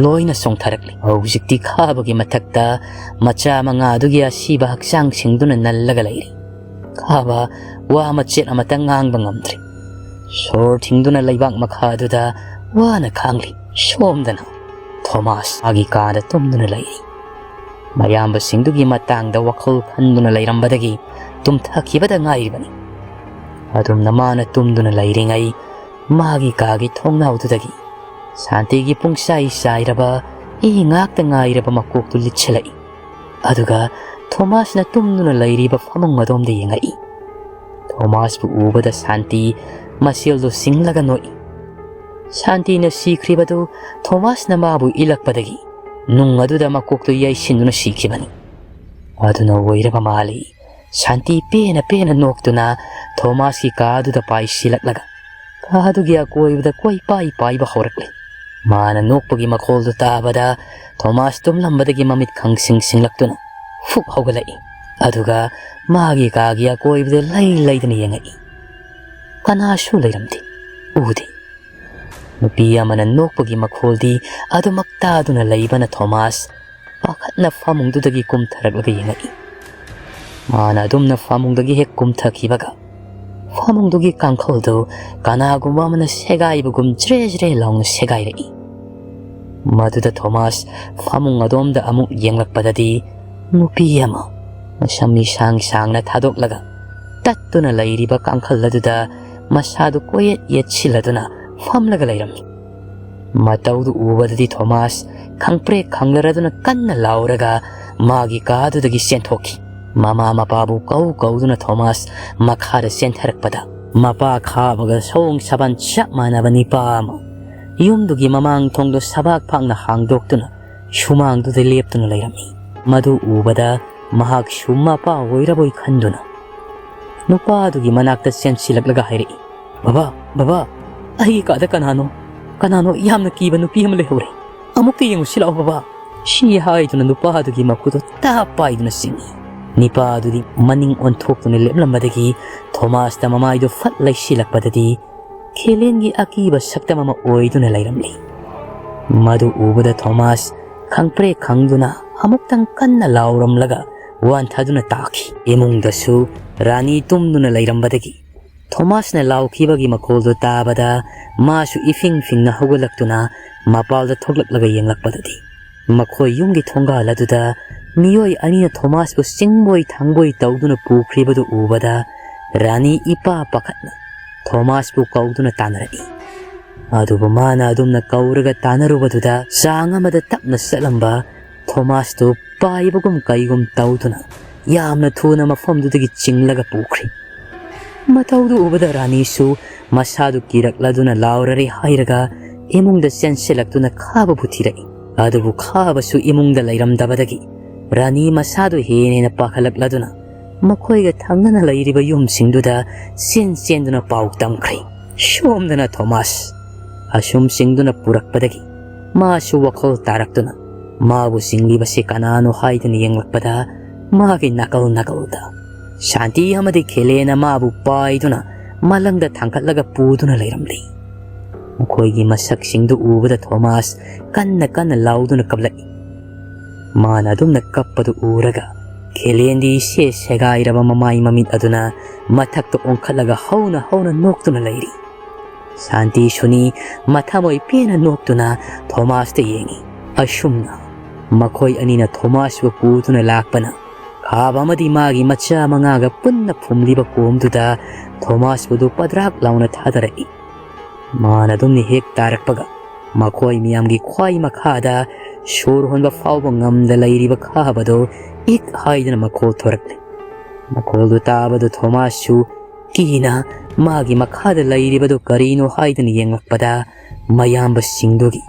ꯂꯣꯏꯅ ꯆꯣꯡꯊꯔꯛꯂꯤ꯫ ꯍꯧꯖꯤꯛꯇꯤ ꯈꯥꯕꯒꯤ ꯃꯊꯛꯇ ꯃꯆꯥ ꯃꯉꯥꯗꯨꯒꯤ ꯑꯁꯤꯕ ꯍꯛꯆꯥꯡꯁꯤꯡꯗꯨꯅ ꯅꯜꯂꯒ ꯂꯩꯔꯤ꯫ ꯈꯥꯕ ꯋꯥ ꯃꯆꯦꯠ ꯑꯃꯠꯇ ꯉꯥꯡꯕ ꯉꯝꯗ꯭ꯔꯤ꯫ ꯁꯣꯔ ꯊꯤꯡꯗꯨꯅ ꯂꯩꯕꯥꯛ ꯃꯈꯥꯗꯨꯗ ꯋꯥꯅ ꯈꯥꯡꯂꯤ꯫ ꯁꯣꯝꯗꯅ ꯊꯣꯃꯥꯁ ꯃꯥꯒꯤ ꯀꯥꯗ ꯇꯨꯝꯗꯨꯅ ꯂꯩꯔꯤ꯫ ꯃꯌꯥꯝꯕꯁꯤꯡꯗꯨꯒꯤ ꯃꯇꯥꯡꯗ ꯋꯥꯈꯜ ꯈꯟꯗꯨꯅ ꯂꯩꯔꯝꯕꯗꯒꯤ ꯇꯨꯝꯊꯈꯤꯕꯗ ꯉꯥꯏꯔꯤꯕꯅꯤ꯫ ꯑꯗꯨꯝꯅ ꯃꯥꯅ ꯇꯨꯝꯗꯨꯅ ꯂꯩꯔꯤꯉꯩ ꯃꯥꯒꯤ ꯀꯥꯒꯤ ꯊꯣꯡꯅꯥꯎꯗꯨꯗꯒꯤ ꯁꯥꯟꯇꯤꯒꯤ ꯄꯨꯡꯆꯥꯏ ꯆꯥꯏꯔꯕ, ꯏ ꯉꯥꯛꯇ ꯉꯥꯏꯔꯕ ꯃꯀꯣꯛꯇꯨ ꯂꯤꯠꯁꯤꯜꯂꯛꯏ꯫ ꯑꯗꯨꯒ ꯊꯣꯃꯥꯁꯅ ꯇꯨꯝꯗꯨꯅ ꯂꯩꯔꯤꯕ ꯐꯃꯨꯡ ꯑꯗꯣꯝꯗ ꯌꯦꯡꯉꯛꯏ꯫ ꯊꯣꯃꯥꯁꯄꯨ ꯎꯕꯗ ꯁꯥꯟꯇꯤ ꯃꯁꯦꯜꯗꯨ ꯁꯤꯡꯂꯒ ꯅꯣꯛꯏ꯫ ꯁꯥꯟꯇꯤꯅ ꯁꯤꯈ꯭ꯔꯤꯕꯗꯨ ꯊꯣꯃꯥꯁꯅ ꯃꯥꯕꯨ ꯏꯜꯂꯛꯄꯗꯒꯤ ꯅꯨꯡ ꯑꯗꯨꯗ ꯃꯀꯣꯛꯇꯨ ꯌꯩꯁꯤꯟꯗꯨꯅ ꯁꯤꯈꯤꯕꯅꯤ꯫ ꯑꯗꯨꯅ ꯑꯣꯏꯔꯕ ꯃꯥꯜꯂꯤ꯫ ꯁꯥꯟꯇꯤ ꯄꯦꯅ ꯄꯦꯅ ꯅꯣꯛꯇꯨꯅ ꯊꯣꯃꯥꯁꯀꯤ ꯀꯥ ꯑꯗꯨꯗ ꯄꯥꯏꯁꯤꯜꯂꯛꯂꯒ ꯀꯥ ꯑꯗꯨꯒꯤ ꯑꯀꯣꯏꯕꯗ ꯀꯣꯏꯄꯥꯏ ꯄꯥꯏꯕ ꯍꯧꯔꯛꯂꯦ꯫ ꯃꯥꯅ ꯅꯣꯛꯄꯒꯤ ꯃꯈꯣꯜꯗꯨ ꯇꯥꯕꯗ ꯊꯣꯃꯥꯁ ꯇꯨꯝꯂꯝꯕꯗꯒꯤ ꯃꯃꯤꯠ ꯈꯪꯁꯤꯡ ꯁꯤꯡꯂꯛꯇꯨꯅ ꯐꯨꯛ ꯍꯧꯒꯠꯂꯛꯏ꯫ ꯑꯗꯨꯒ ꯃꯥꯒꯤ ꯀꯥꯒꯤ ꯑꯀꯣꯏꯕꯗ ꯂꯩ ꯂꯩꯗꯅ ꯌꯦꯡꯉꯛꯏ꯫ ꯀꯅꯥꯁꯨ ꯂꯩꯔꯝꯗꯦ, ꯎꯗꯦ꯫ ꯅꯨꯄꯤ ꯑꯃꯅ ꯅꯣꯛꯄꯒꯤ ꯃꯈꯣꯜꯗꯤ ꯑꯗꯨꯃꯛ ꯇꯥꯗꯨꯅ ꯂꯩꯕꯅ ꯊꯣꯃꯥꯁ ꯄꯥꯈꯠꯅ ꯐꯃꯨꯡꯗꯨꯗꯒꯤ ꯀꯨꯝꯊꯔꯛꯂꯒ ꯌꯦꯡꯉꯛꯏ꯫ ꯃꯥꯅ ꯑꯗꯨꯝꯅ ꯐꯃꯨꯡꯗꯒꯤ ꯍꯦꯛ ꯀꯨꯝꯊꯈꯤꯕꯒ ꯐꯃꯨꯡꯗꯨꯒꯤ ꯀꯥꯡꯈꯜꯗꯨ ꯀꯅꯥꯒꯨꯝꯕ ꯑꯃꯅ ꯁꯦꯒꯥꯏꯕꯒꯨꯝ ꯖ꯭ꯔꯦ ꯖ꯭ꯔꯦ ꯂꯥꯎꯅ ꯁꯦꯒꯥꯏꯔꯛꯏ꯫ ꯃꯗꯨꯗ ꯊꯣꯃꯥꯁ ꯐꯃꯨꯡ ꯑꯗꯣꯝꯗ ꯑꯃꯨꯛ ꯌꯦꯡꯂꯛꯄꯗꯗꯤ ꯅꯨꯄꯤ ꯑꯃ ꯃꯁꯝ ꯏꯁꯥꯡ ꯁꯥꯡꯅ ꯊꯥꯗꯣꯛꯂꯒ ꯇꯠꯇꯨꯅ ꯂꯩꯔꯤꯕ ꯀꯥꯡꯈꯜ ꯑꯗꯨꯗ ꯃꯁꯥꯗꯨ ꯀꯣꯏꯌꯦꯠ ꯌꯦꯠꯁꯤꯜꯂꯗꯨꯅ ꯐꯝꯂꯒ ꯂꯩꯔꯝꯃꯤ꯫ ꯃꯇꯧꯗꯨ ꯎꯕꯗꯗꯤ ꯊꯣꯃꯥꯁ ꯈꯪꯄ꯭ꯔꯦꯛ ꯈꯪꯂꯔꯗꯨꯅ ꯀꯟꯅ ꯂꯥꯎꯔꯒ ꯃꯥꯒꯤ ꯀꯥꯗꯨꯗꯒꯤ ꯆꯦꯟꯊꯣꯛꯈꯤ꯫ ꯃꯃꯥ ꯃꯄꯥꯕꯨ ꯀꯧ ꯀꯧꯗꯨꯅ ꯊꯣꯃꯥꯁ ꯃꯈꯥꯗ ꯆꯦꯟꯊꯔꯛꯄꯗ ꯃꯄꯥ ꯈꯥꯕꯒ ꯁꯑꯣꯡ ꯁꯥꯕꯥꯟ ꯆꯞ ꯃꯥꯟꯅꯕ ꯅꯤꯄꯥ ꯑꯃ ꯌꯨꯝꯗꯨꯒꯤ ꯃꯃꯥꯡ ꯊꯣꯡꯗꯣ ꯁꯕꯥꯛ ꯐꯥꯛꯅ ꯍꯥꯡꯗꯣꯛꯇꯨꯅ ꯁꯨꯃꯥꯡꯗꯨꯗ ꯂꯦꯞꯇꯨꯅ ꯂꯩꯔꯝꯃꯤ꯫ ꯃꯗꯨ ꯎꯕꯗ ꯃꯍꯥꯛꯁꯨ ꯃꯄꯥ ꯑꯣꯏꯔꯕꯣꯏ ꯈꯟꯗꯨꯅ ꯅꯨꯄꯥ ꯑꯗꯨꯒꯤ ꯃꯅꯥꯛꯇ ꯆꯦꯟꯁꯤꯜꯂꯛꯂꯒ ꯍꯥꯏꯔꯛꯏ, "ꯕꯕꯥ, ꯕꯕꯥ, ꯑꯩꯒꯤ ꯀꯥꯗ ꯀꯅꯥꯅꯣ, ꯀꯅꯥꯅꯣ ꯌꯥꯝꯅ ꯀꯤꯕ ꯅꯨꯄꯤ ꯑꯃ ꯂꯩꯍꯧꯔꯦ꯫ ꯑꯃꯨꯛꯇ ꯌꯦꯡꯉꯨꯁꯤ ꯂꯥꯛꯑꯣ ꯕꯕꯥ꯫" ꯁꯤ ꯍꯥꯏꯗꯨꯅ ꯅꯨꯄꯥ ꯑꯗꯨꯒꯤ ꯃꯈꯨꯗꯣ ꯇꯥꯞ ꯄꯥꯏꯗꯨꯅ ꯆꯤꯡꯏ꯫ ꯅꯤꯄꯥ ꯑꯗꯨꯗꯤ ꯃꯅꯤꯡ ꯑꯣꯟꯊꯣꯛꯇꯨꯅ ꯂꯦꯞꯂꯝꯕꯗꯒꯤ ꯊꯣꯃꯥꯁꯇ ꯃꯃꯥꯏꯗꯨ ꯐꯠ ꯂꯩꯁꯤꯜꯂꯛꯄꯗꯗꯤ ꯈꯦꯂꯦꯟꯒꯤ ꯑꯀꯤꯕ ꯁꯛꯇꯝ ꯑꯃ ꯑꯣꯏꯗꯨꯅ ꯂꯩꯔꯝꯂꯤ꯫ ꯃꯗꯨ ꯎꯕꯗ ꯊꯣꯃꯥꯁ ꯈꯪꯄ꯭ꯔꯦꯛ ꯈꯪꯗꯨꯅ ꯑꯃꯨꯛꯇꯪ ꯀꯟꯅ ꯂꯥꯎꯔꯝꯂꯒ ꯋꯥꯟꯊꯗꯨꯅ ꯇꯥꯈꯤ꯫ ꯏꯃꯨꯡꯗꯁꯨ ꯔꯥꯅꯤ ꯇꯨꯝꯗꯨꯅ ꯂꯩꯔꯝꯕꯗꯒꯤ ꯊꯣꯃꯥꯁꯅ ꯂꯥꯎꯈꯤꯕꯒꯤ ꯃꯈꯣꯜꯗꯨ ꯇꯥꯕꯗ ꯃꯥꯁꯨ ꯏꯐꯤꯡ ꯐꯤꯡꯅ ꯍꯧꯒꯠꯂꯛꯇꯨꯅ ꯃꯄꯥꯜꯗ ꯊꯣꯛꯂꯛꯂꯒ ꯌꯦꯡꯂꯛꯄꯗꯗꯤ ꯃꯈꯣꯏ ꯌꯨꯝꯒꯤ ꯊꯣꯡꯒꯥꯜ ꯑꯗꯨꯗ ꯃꯤꯑꯣꯏ ꯑꯅꯤꯅ ꯊꯣꯃꯥꯁꯄꯨ ꯆꯤꯡꯕꯣꯏ ꯊꯥꯡꯕꯣꯏ ꯇꯧꯗꯨꯅ ꯄꯨꯈ꯭ꯔꯤꯕꯗꯨ ꯎꯕꯗ ꯔꯥꯅꯤ ꯏꯄꯥ ꯄꯥꯈꯠꯅ ꯊꯣꯃꯥꯁꯄꯨ ꯀꯧꯗꯨꯅ ꯇꯥꯟꯅꯔꯛꯏ꯫ ꯑꯗꯨꯕꯨ ꯃꯥꯅ ꯑꯗꯨꯝꯅ ꯀꯧꯔꯒ ꯇꯥꯟꯅꯔꯨꯕꯗꯨꯗ ꯆꯥꯡ ꯑꯃꯗ ꯇꯞꯅ ꯆꯠꯂꯝꯕ ꯊꯣꯃꯥꯁꯇꯨ ꯄꯥꯏꯕꯒꯨꯝ ꯀꯩꯒꯨꯝ ꯇꯧꯗꯨꯅ ꯌꯥꯝꯅ ꯊꯨꯅ ꯃꯐꯝꯗꯨꯗꯒꯤ ꯆꯤꯡꯂꯒ ꯄꯨꯈ꯭ꯔꯤ꯫ ꯃꯇꯧꯗꯨ ꯎꯕꯗ ꯔꯥꯅꯤꯁꯨ ꯃꯁꯥꯗꯨ ꯀꯤꯔꯛꯂꯗꯨꯅ ꯂꯥꯎꯔꯔꯦ ꯍꯥꯏꯔꯒ ꯏꯃꯨꯡꯗ ꯆꯦꯟꯁꯤꯜꯂꯛꯇꯨꯅ ꯈꯥꯕꯕꯨ ꯊꯤꯔꯛꯏ꯫ ꯑꯗꯨꯕꯨ ꯈꯥꯕꯁꯨ ꯏꯃꯨꯡꯗ ꯂꯩꯔꯝꯗꯕꯗꯒꯤ ꯔꯥꯅꯤ ꯃꯁꯥꯗꯨ ꯍꯦꯟꯅ ꯍꯦꯟꯅ ꯄꯥꯈꯠꯂꯛꯂꯗꯨꯅ ꯃꯈꯣꯏꯒ ꯊꯪꯅꯅ ꯂꯩꯔꯤꯕ ꯌꯨꯝꯁꯤꯡꯗꯨꯗ ꯆꯦꯟ ꯆꯦꯟꯗꯨꯅ ꯄꯥꯎ ꯇꯝꯈ꯭ꯔꯦ꯫ ꯁꯣꯝꯗꯅ ꯊꯣꯃꯥꯁ ꯑꯁꯨꯝ ꯆꯤꯡꯗꯨꯅ ꯄꯨꯔꯛꯄꯗꯒꯤ ꯃꯥꯁꯨ ꯋꯥꯈꯜ ꯇꯥꯔꯛꯇꯨꯅ ꯃꯥꯕꯨ ꯆꯤꯡꯂꯤꯕꯁꯤ ꯀꯅꯥꯅꯣ ꯍꯥꯏꯗꯨꯅ ꯌꯦꯡꯂꯛꯄꯗ ꯃꯥꯒꯤ ꯅꯥꯀꯜ ꯅꯥꯀꯜꯗ ꯁꯥꯟꯇꯤ ꯑꯃꯗꯤ ꯈꯦꯂꯦꯟꯅ ꯃꯥꯕꯨ ꯄꯥꯏꯗꯨꯅ ꯃꯂꯪꯗ ꯊꯥꯡꯒꯠꯂꯒ ꯄꯨꯗꯨꯅ ꯂꯩꯔꯝꯂꯤ꯫ ꯃꯈꯣꯏꯒꯤ ꯃꯁꯛꯁꯤꯡꯗꯨ ꯎꯕꯗ ꯊꯣꯃꯥꯁ ꯀꯟꯅ ꯀꯟꯅ ꯂꯥꯎꯗꯨꯅ ꯀꯞꯂꯛꯏ꯫ ꯃꯥꯅ ꯑꯗꯨꯝꯅ ꯀꯞꯄꯗꯨ ꯎꯔꯒ ꯈꯦꯂꯦꯟꯗꯤ ꯏꯁꯦ ꯁꯦꯒꯥꯏꯔꯕ ꯃꯃꯥꯏ ꯃꯃꯤꯠ ꯑꯗꯨꯅ ꯃꯊꯛꯇ ꯑꯣꯟꯈꯠꯂꯒ ꯍꯧꯅ ꯍꯧꯅ ꯅꯣꯛꯇꯨꯅ ꯂꯩꯔꯤ꯫ ꯁꯥꯟꯇꯤꯁꯨꯅꯤ ꯃꯊꯃꯣꯏ ꯄꯦꯟꯅ ꯅꯣꯛꯇꯨꯅ ꯊꯣꯃꯥꯁꯇ ꯌꯦꯡꯉꯤ꯫ ꯑꯁꯨꯝꯅ ꯃꯈꯣꯏ ꯑꯅꯤꯅ ꯊꯣꯃꯥꯁꯄꯨ ꯄꯨꯗꯨꯅ ꯂꯥꯛꯄꯅ ꯈꯥꯕ ꯑꯃꯗꯤ ꯃꯥꯒꯤ ꯃꯆꯥ ꯃꯉꯥꯒ ꯄꯨꯟꯅ ꯐꯨꯝꯂꯤꯕ ꯀꯣꯝꯗꯨꯗ ꯊꯣꯃꯥꯁꯄꯨꯗꯨ ꯄꯗ꯭ꯔꯥꯛ ꯂꯥꯎꯅ ꯊꯥꯗꯔꯛꯏ꯫ ꯃꯥꯅ ꯑꯗꯨꯝꯅ ꯍꯦꯛ ꯇꯥꯔꯛꯄꯒ ꯃꯈꯣꯏ ꯃꯤꯌꯥꯝꯒꯤ ꯈ꯭ꯋꯥꯏ ꯃꯈꯥꯗ ꯁꯣꯔ ꯍꯣꯟꯕ ꯐꯥꯎꯕ ꯉꯝꯗ ꯂꯩꯔꯤꯕ ꯈꯥꯕꯗꯨ ꯏꯛ ꯍꯥꯏꯗꯨꯅ ꯃꯈꯣꯜ ꯊꯣꯔꯛꯂꯦ꯫ ꯃꯈꯣꯜꯗꯨ ꯇꯥꯕꯗ ꯊꯣꯃꯥꯁꯁꯨ ꯀꯤꯅ ꯃꯥꯒꯤ ꯃꯈꯥꯗ ꯂꯩꯔꯤꯕꯗꯨ ꯀꯔꯤꯅꯣ ꯍꯥꯏꯗꯨꯅ ꯌꯦꯡꯂꯛꯄꯗ ꯃꯌꯥꯝꯕꯁꯤꯡꯗꯨꯒꯤ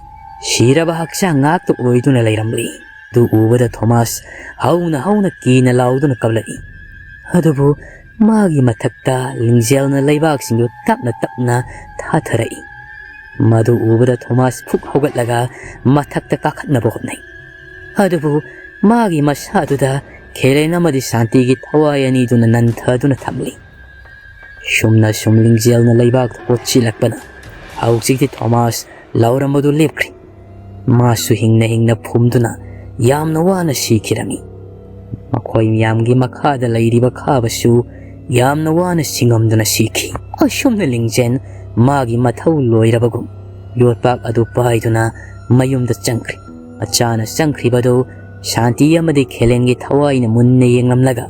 ꯁꯤꯔꯕ ꯍꯛꯆꯥꯡ ꯉꯥꯛꯇ ꯑꯣꯏꯗꯨꯅ ꯂꯩꯔꯝꯂꯤ꯫ ꯑꯗꯨ ꯎꯕꯗ ꯊꯣꯃꯥꯁ ꯍꯧꯅ ꯍꯧꯅ ꯀꯤꯅ ꯂꯥꯎꯗꯨꯅ ꯀꯞꯂꯛꯏ꯫ ꯑꯗꯨꯕꯨ ꯃꯥꯒꯤ ꯃꯊꯛꯇ ꯂꯤꯡꯖꯦꯜꯅ ꯂꯩꯕꯥꯛꯁꯤꯡꯗꯨ ꯇꯞꯅ ꯇꯞꯅ ꯊꯥꯊꯔꯛꯏ꯫ ꯃꯗꯨ ꯎꯕꯗ ꯊꯣꯃꯥꯁ ꯐꯨꯛ ꯍꯧꯒꯠꯂꯒ ꯃꯊꯛꯇ ꯀꯥꯈꯠꯅꯕ ꯍꯣꯠꯅꯩ꯫ ꯑꯗꯨꯕꯨ ꯃꯥꯒꯤ ꯃꯁꯥꯗꯨꯗ ꯈꯦꯂꯦꯟ ꯑꯃꯗꯤ ꯁꯥꯟꯇꯤꯒꯤ ꯊꯋꯥꯏ ꯑꯅꯤꯗꯨꯅ ꯅꯟꯊꯗꯨꯅ ꯊꯝꯂꯤ꯫ ꯁꯨꯝꯅ ꯁꯨꯝ ꯂꯤꯡꯖꯦꯜꯅ ꯂꯩꯕꯥꯛꯇ ꯀꯣꯠꯁꯤꯜꯂꯛꯄꯅ ꯍꯧꯖꯤꯛꯇꯤ ꯊꯣꯃꯥꯁ ꯂꯥꯎꯔꯝꯕꯗꯨ ꯂꯦꯞꯈ꯭ꯔꯤ꯫ ꯃꯥꯁꯨ ꯍꯤꯡꯅ ꯍꯤꯡꯅ ꯐꯨꯝꯗꯨꯅ ꯌꯥꯝꯅ ꯋꯥꯅ ꯁꯤꯈꯤꯔꯝꯃꯤ꯫ ꯃꯈꯣꯏ ꯃꯌꯥꯝꯒꯤ ꯃꯈꯥꯗ ꯂꯩꯔꯤꯕ ꯈꯥꯕꯁꯨ ꯌꯥꯝꯅ ꯋꯥꯅ ꯁꯤꯡꯉꯝꯗꯨꯅ ꯁꯤꯈꯤ꯫ ꯑꯁꯨꯝꯅ ꯂꯤꯡꯖꯦꯜ ꯃꯥꯒꯤ ꯃꯊꯧ ꯂꯣꯏꯔꯕꯒꯨꯝ ꯌꯣꯠꯄꯥꯛ ꯑꯗꯨ ꯄꯥꯏꯗꯨꯅ ꯃꯌꯨꯝꯗ ꯆꯪꯈ꯭ꯔꯤ꯫ ꯃꯆꯥꯅ ꯆꯪꯈ꯭ꯔꯤꯕꯗꯨ ꯁꯥꯟꯇꯤ ꯑꯃꯗꯤ ꯈꯦꯂꯦꯟꯒꯤ ꯊꯋꯥꯏꯅ ꯃꯨꯟꯅ ꯌꯦꯡꯂꯝꯂꯒ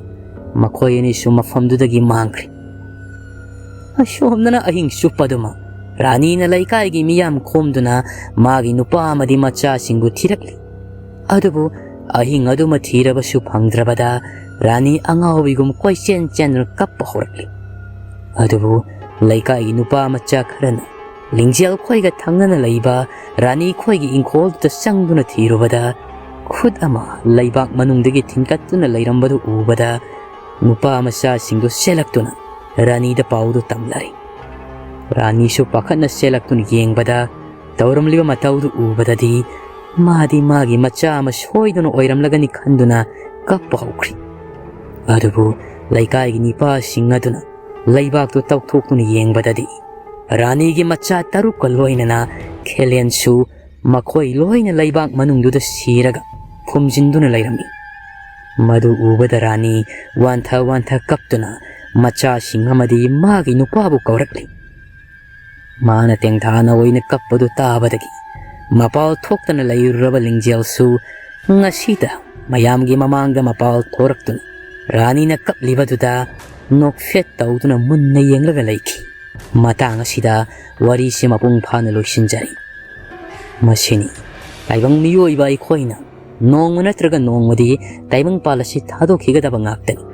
ꯃꯈꯣꯏ ꯑꯅꯤꯁꯨ ꯃꯐꯝꯗꯨꯗꯒꯤ ꯃꯥꯡꯈ꯭ꯔꯤ꯫ ꯑꯁꯣꯝꯗꯅ ꯑꯍꯤꯡ ꯆꯨꯞꯄꯗꯨꯃ ꯔꯥꯅꯤꯅ ꯂꯩꯀꯥꯏꯒꯤ ꯃꯤꯌꯥꯝ ꯈꯣꯝꯗꯨꯅ ꯃꯥꯒꯤ ꯅꯨꯄꯥ ꯑꯃꯗꯤ ꯃꯆꯥꯁꯤꯡꯕꯨ ꯊꯤꯔꯛꯂꯤ꯫ ꯑꯗꯨꯕꯨ ꯑꯍꯤꯡ ꯑꯗꯨꯃ ꯊꯤꯔꯕꯁꯨ ꯐꯪꯗ꯭ꯔꯕꯗ ꯔꯥꯅꯤ ꯑꯉꯥꯎꯕꯤꯒꯨꯝ ꯀꯣꯏꯆꯦꯟ ꯆꯦꯟꯗꯨꯅ ꯀꯞꯄ ꯍꯧꯔꯛꯂꯤ꯫ ꯑꯗꯨꯕꯨ ꯂꯩꯀꯥꯏꯒꯤ ꯅꯨꯄꯥ ꯃꯆꯥ ꯈꯔꯅ ꯂꯤꯡꯖꯦꯜ ꯈꯣꯏꯒ ꯊꯪꯅꯅ ꯂꯩꯕ ꯔꯥꯅꯤ ꯈꯣꯏꯒꯤ ꯏꯪꯈꯣꯜꯗꯨꯗ ꯆꯪꯗꯨꯅ ꯊꯤꯔꯨꯕꯗ ꯈꯨꯠ ꯑꯃ ꯂꯩꯕꯥꯛ ꯃꯅꯨꯡꯗꯒꯤ ꯊꯤꯟꯀꯠꯇꯨꯅ ꯂꯩꯔꯝꯕꯗꯨ ꯎꯕꯗ ꯅꯨꯄꯥ ꯃꯆꯥꯁꯤꯡꯗꯨ ꯆꯦꯜꯂꯛꯇꯨꯅ ꯔꯥꯅꯤꯗ ꯄꯥꯎꯗꯨ ꯇꯝꯂꯔꯦ꯫ ꯔꯥꯅꯤꯁꯨ ꯄꯥꯈꯠꯅ ꯆꯦꯜꯂꯛꯇꯨꯅ ꯌꯦꯡꯕꯗ ꯇꯧꯔꯝꯂꯤꯕ ꯃꯇꯧꯗꯨ ꯎꯕꯗꯗꯤ ꯃꯥꯗꯤ ꯃꯥꯒꯤ ꯃꯆꯥ ꯑꯃ ꯁꯣꯏꯗꯨꯅ ꯑꯣꯏꯔꯝꯂꯒꯅꯤ ꯈꯟꯗꯨꯅ ꯀꯞꯄ ꯍꯧꯈ꯭ꯔꯤ꯫ ꯑꯗꯨꯕꯨ ꯂꯩꯀꯥꯏꯒꯤ ꯅꯤꯄꯥꯁꯤꯡ ꯑꯗꯨꯅ ꯂꯩꯕꯥꯛꯇꯨ ꯇꯧꯊꯣꯛꯇꯨꯅ ꯌꯦꯡꯕꯗꯗꯤ ꯔꯥꯅꯤꯒꯤ ꯃꯆꯥ ꯇꯔꯨꯛꯀ ꯂꯣꯏꯅꯅ ꯈꯦꯂꯦꯟꯁꯨ ꯃꯈꯣꯏ ꯂꯣꯏꯅ ꯂꯩꯕꯥꯛ ꯃꯅꯨꯡꯗꯨꯗ ꯁꯤꯔꯒ ꯐꯨꯝꯖꯤꯟꯗꯨꯅ ꯂꯩꯔꯝꯃꯤ꯫ ꯃꯗꯨ ꯎꯕꯗ ꯔꯥꯅꯤ ꯋꯥꯟꯊ ꯋꯥꯟꯊ ꯀꯞꯇꯨꯅ ꯃꯆꯥꯁꯤꯡ ꯑꯃꯗꯤ ꯃꯥꯒꯤ ꯅꯨꯄꯥꯕꯨ ꯀꯧꯔꯛꯂꯤ꯫ ꯃꯥꯅ ꯇꯦꯡꯊꯥꯅ ꯑꯣꯏꯅ ꯀꯞꯄꯗꯨ ꯇꯥꯕꯗꯒꯤ ꯃꯄꯥꯜ ꯊꯣꯛꯇꯅ ꯂꯩꯔꯨꯔꯕ ꯂꯤꯡꯖꯦꯜꯁꯨ ꯉꯁꯤꯗ ꯃꯌꯥꯝꯒꯤ ꯃꯃꯥꯡꯗ ꯃꯄꯥꯜ ꯊꯣꯔꯛꯇꯨꯅ ꯔꯥꯅꯤꯅ ꯀꯞꯂꯤꯕꯗꯨꯗ ꯅꯣꯛꯐꯦꯠ ꯇꯧꯗꯨꯅ ꯃꯨꯟꯅ ꯌꯦꯡꯂꯒ ꯂꯩꯈꯤ꯫ ꯃꯇꯥꯡ ꯑꯁꯤꯗ ꯋꯥꯔꯤꯁꯤ ꯃꯄꯨꯡ ꯐꯥꯅ ꯂꯣꯏꯁꯤꯟꯖꯔꯤ꯫ ꯃꯁꯤꯅꯤ ꯇꯥꯏꯕꯪ ꯃꯤꯑꯣꯏꯕ ꯑꯩꯈꯣꯏꯅ ꯅꯣꯡꯃ ꯅꯠꯇ꯭ꯔꯒ ꯅꯣꯡꯃꯗꯤ ꯇꯥꯏꯕꯪ ꯄꯥꯜ ꯑꯁꯤ ꯊꯥꯗꯣꯛꯈꯤꯒꯗꯕ ꯉꯥꯛꯇꯅꯤ꯫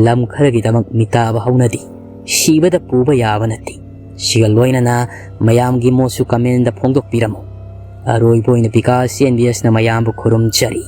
ꯂꯝ ꯈꯔꯒꯤꯗꯃꯛ ꯃꯤꯇꯥꯕ ꯍꯧꯅꯗꯦ, ꯁꯤꯕꯗ ꯄꯨꯕ ꯌꯥꯕ ꯅꯠꯇꯦ꯫ ꯁꯤꯒ ꯂꯣꯏꯅꯅ ꯃꯌꯥꯝꯒꯤ ꯃꯣꯠꯁꯨ comment ꯐꯣꯡꯗꯣꯛꯄꯤꯔꯝꯃꯨ꯫ ꯑꯔꯣꯏꯕ ꯑꯣꯏꯅ ꯕꯤꯀꯥꯁ ꯑꯦꯟ ꯕꯤ ꯑꯦꯁꯅ ꯃꯌꯥꯝꯕꯨ ꯈꯨꯔꯨꯝꯖꯔꯤ꯫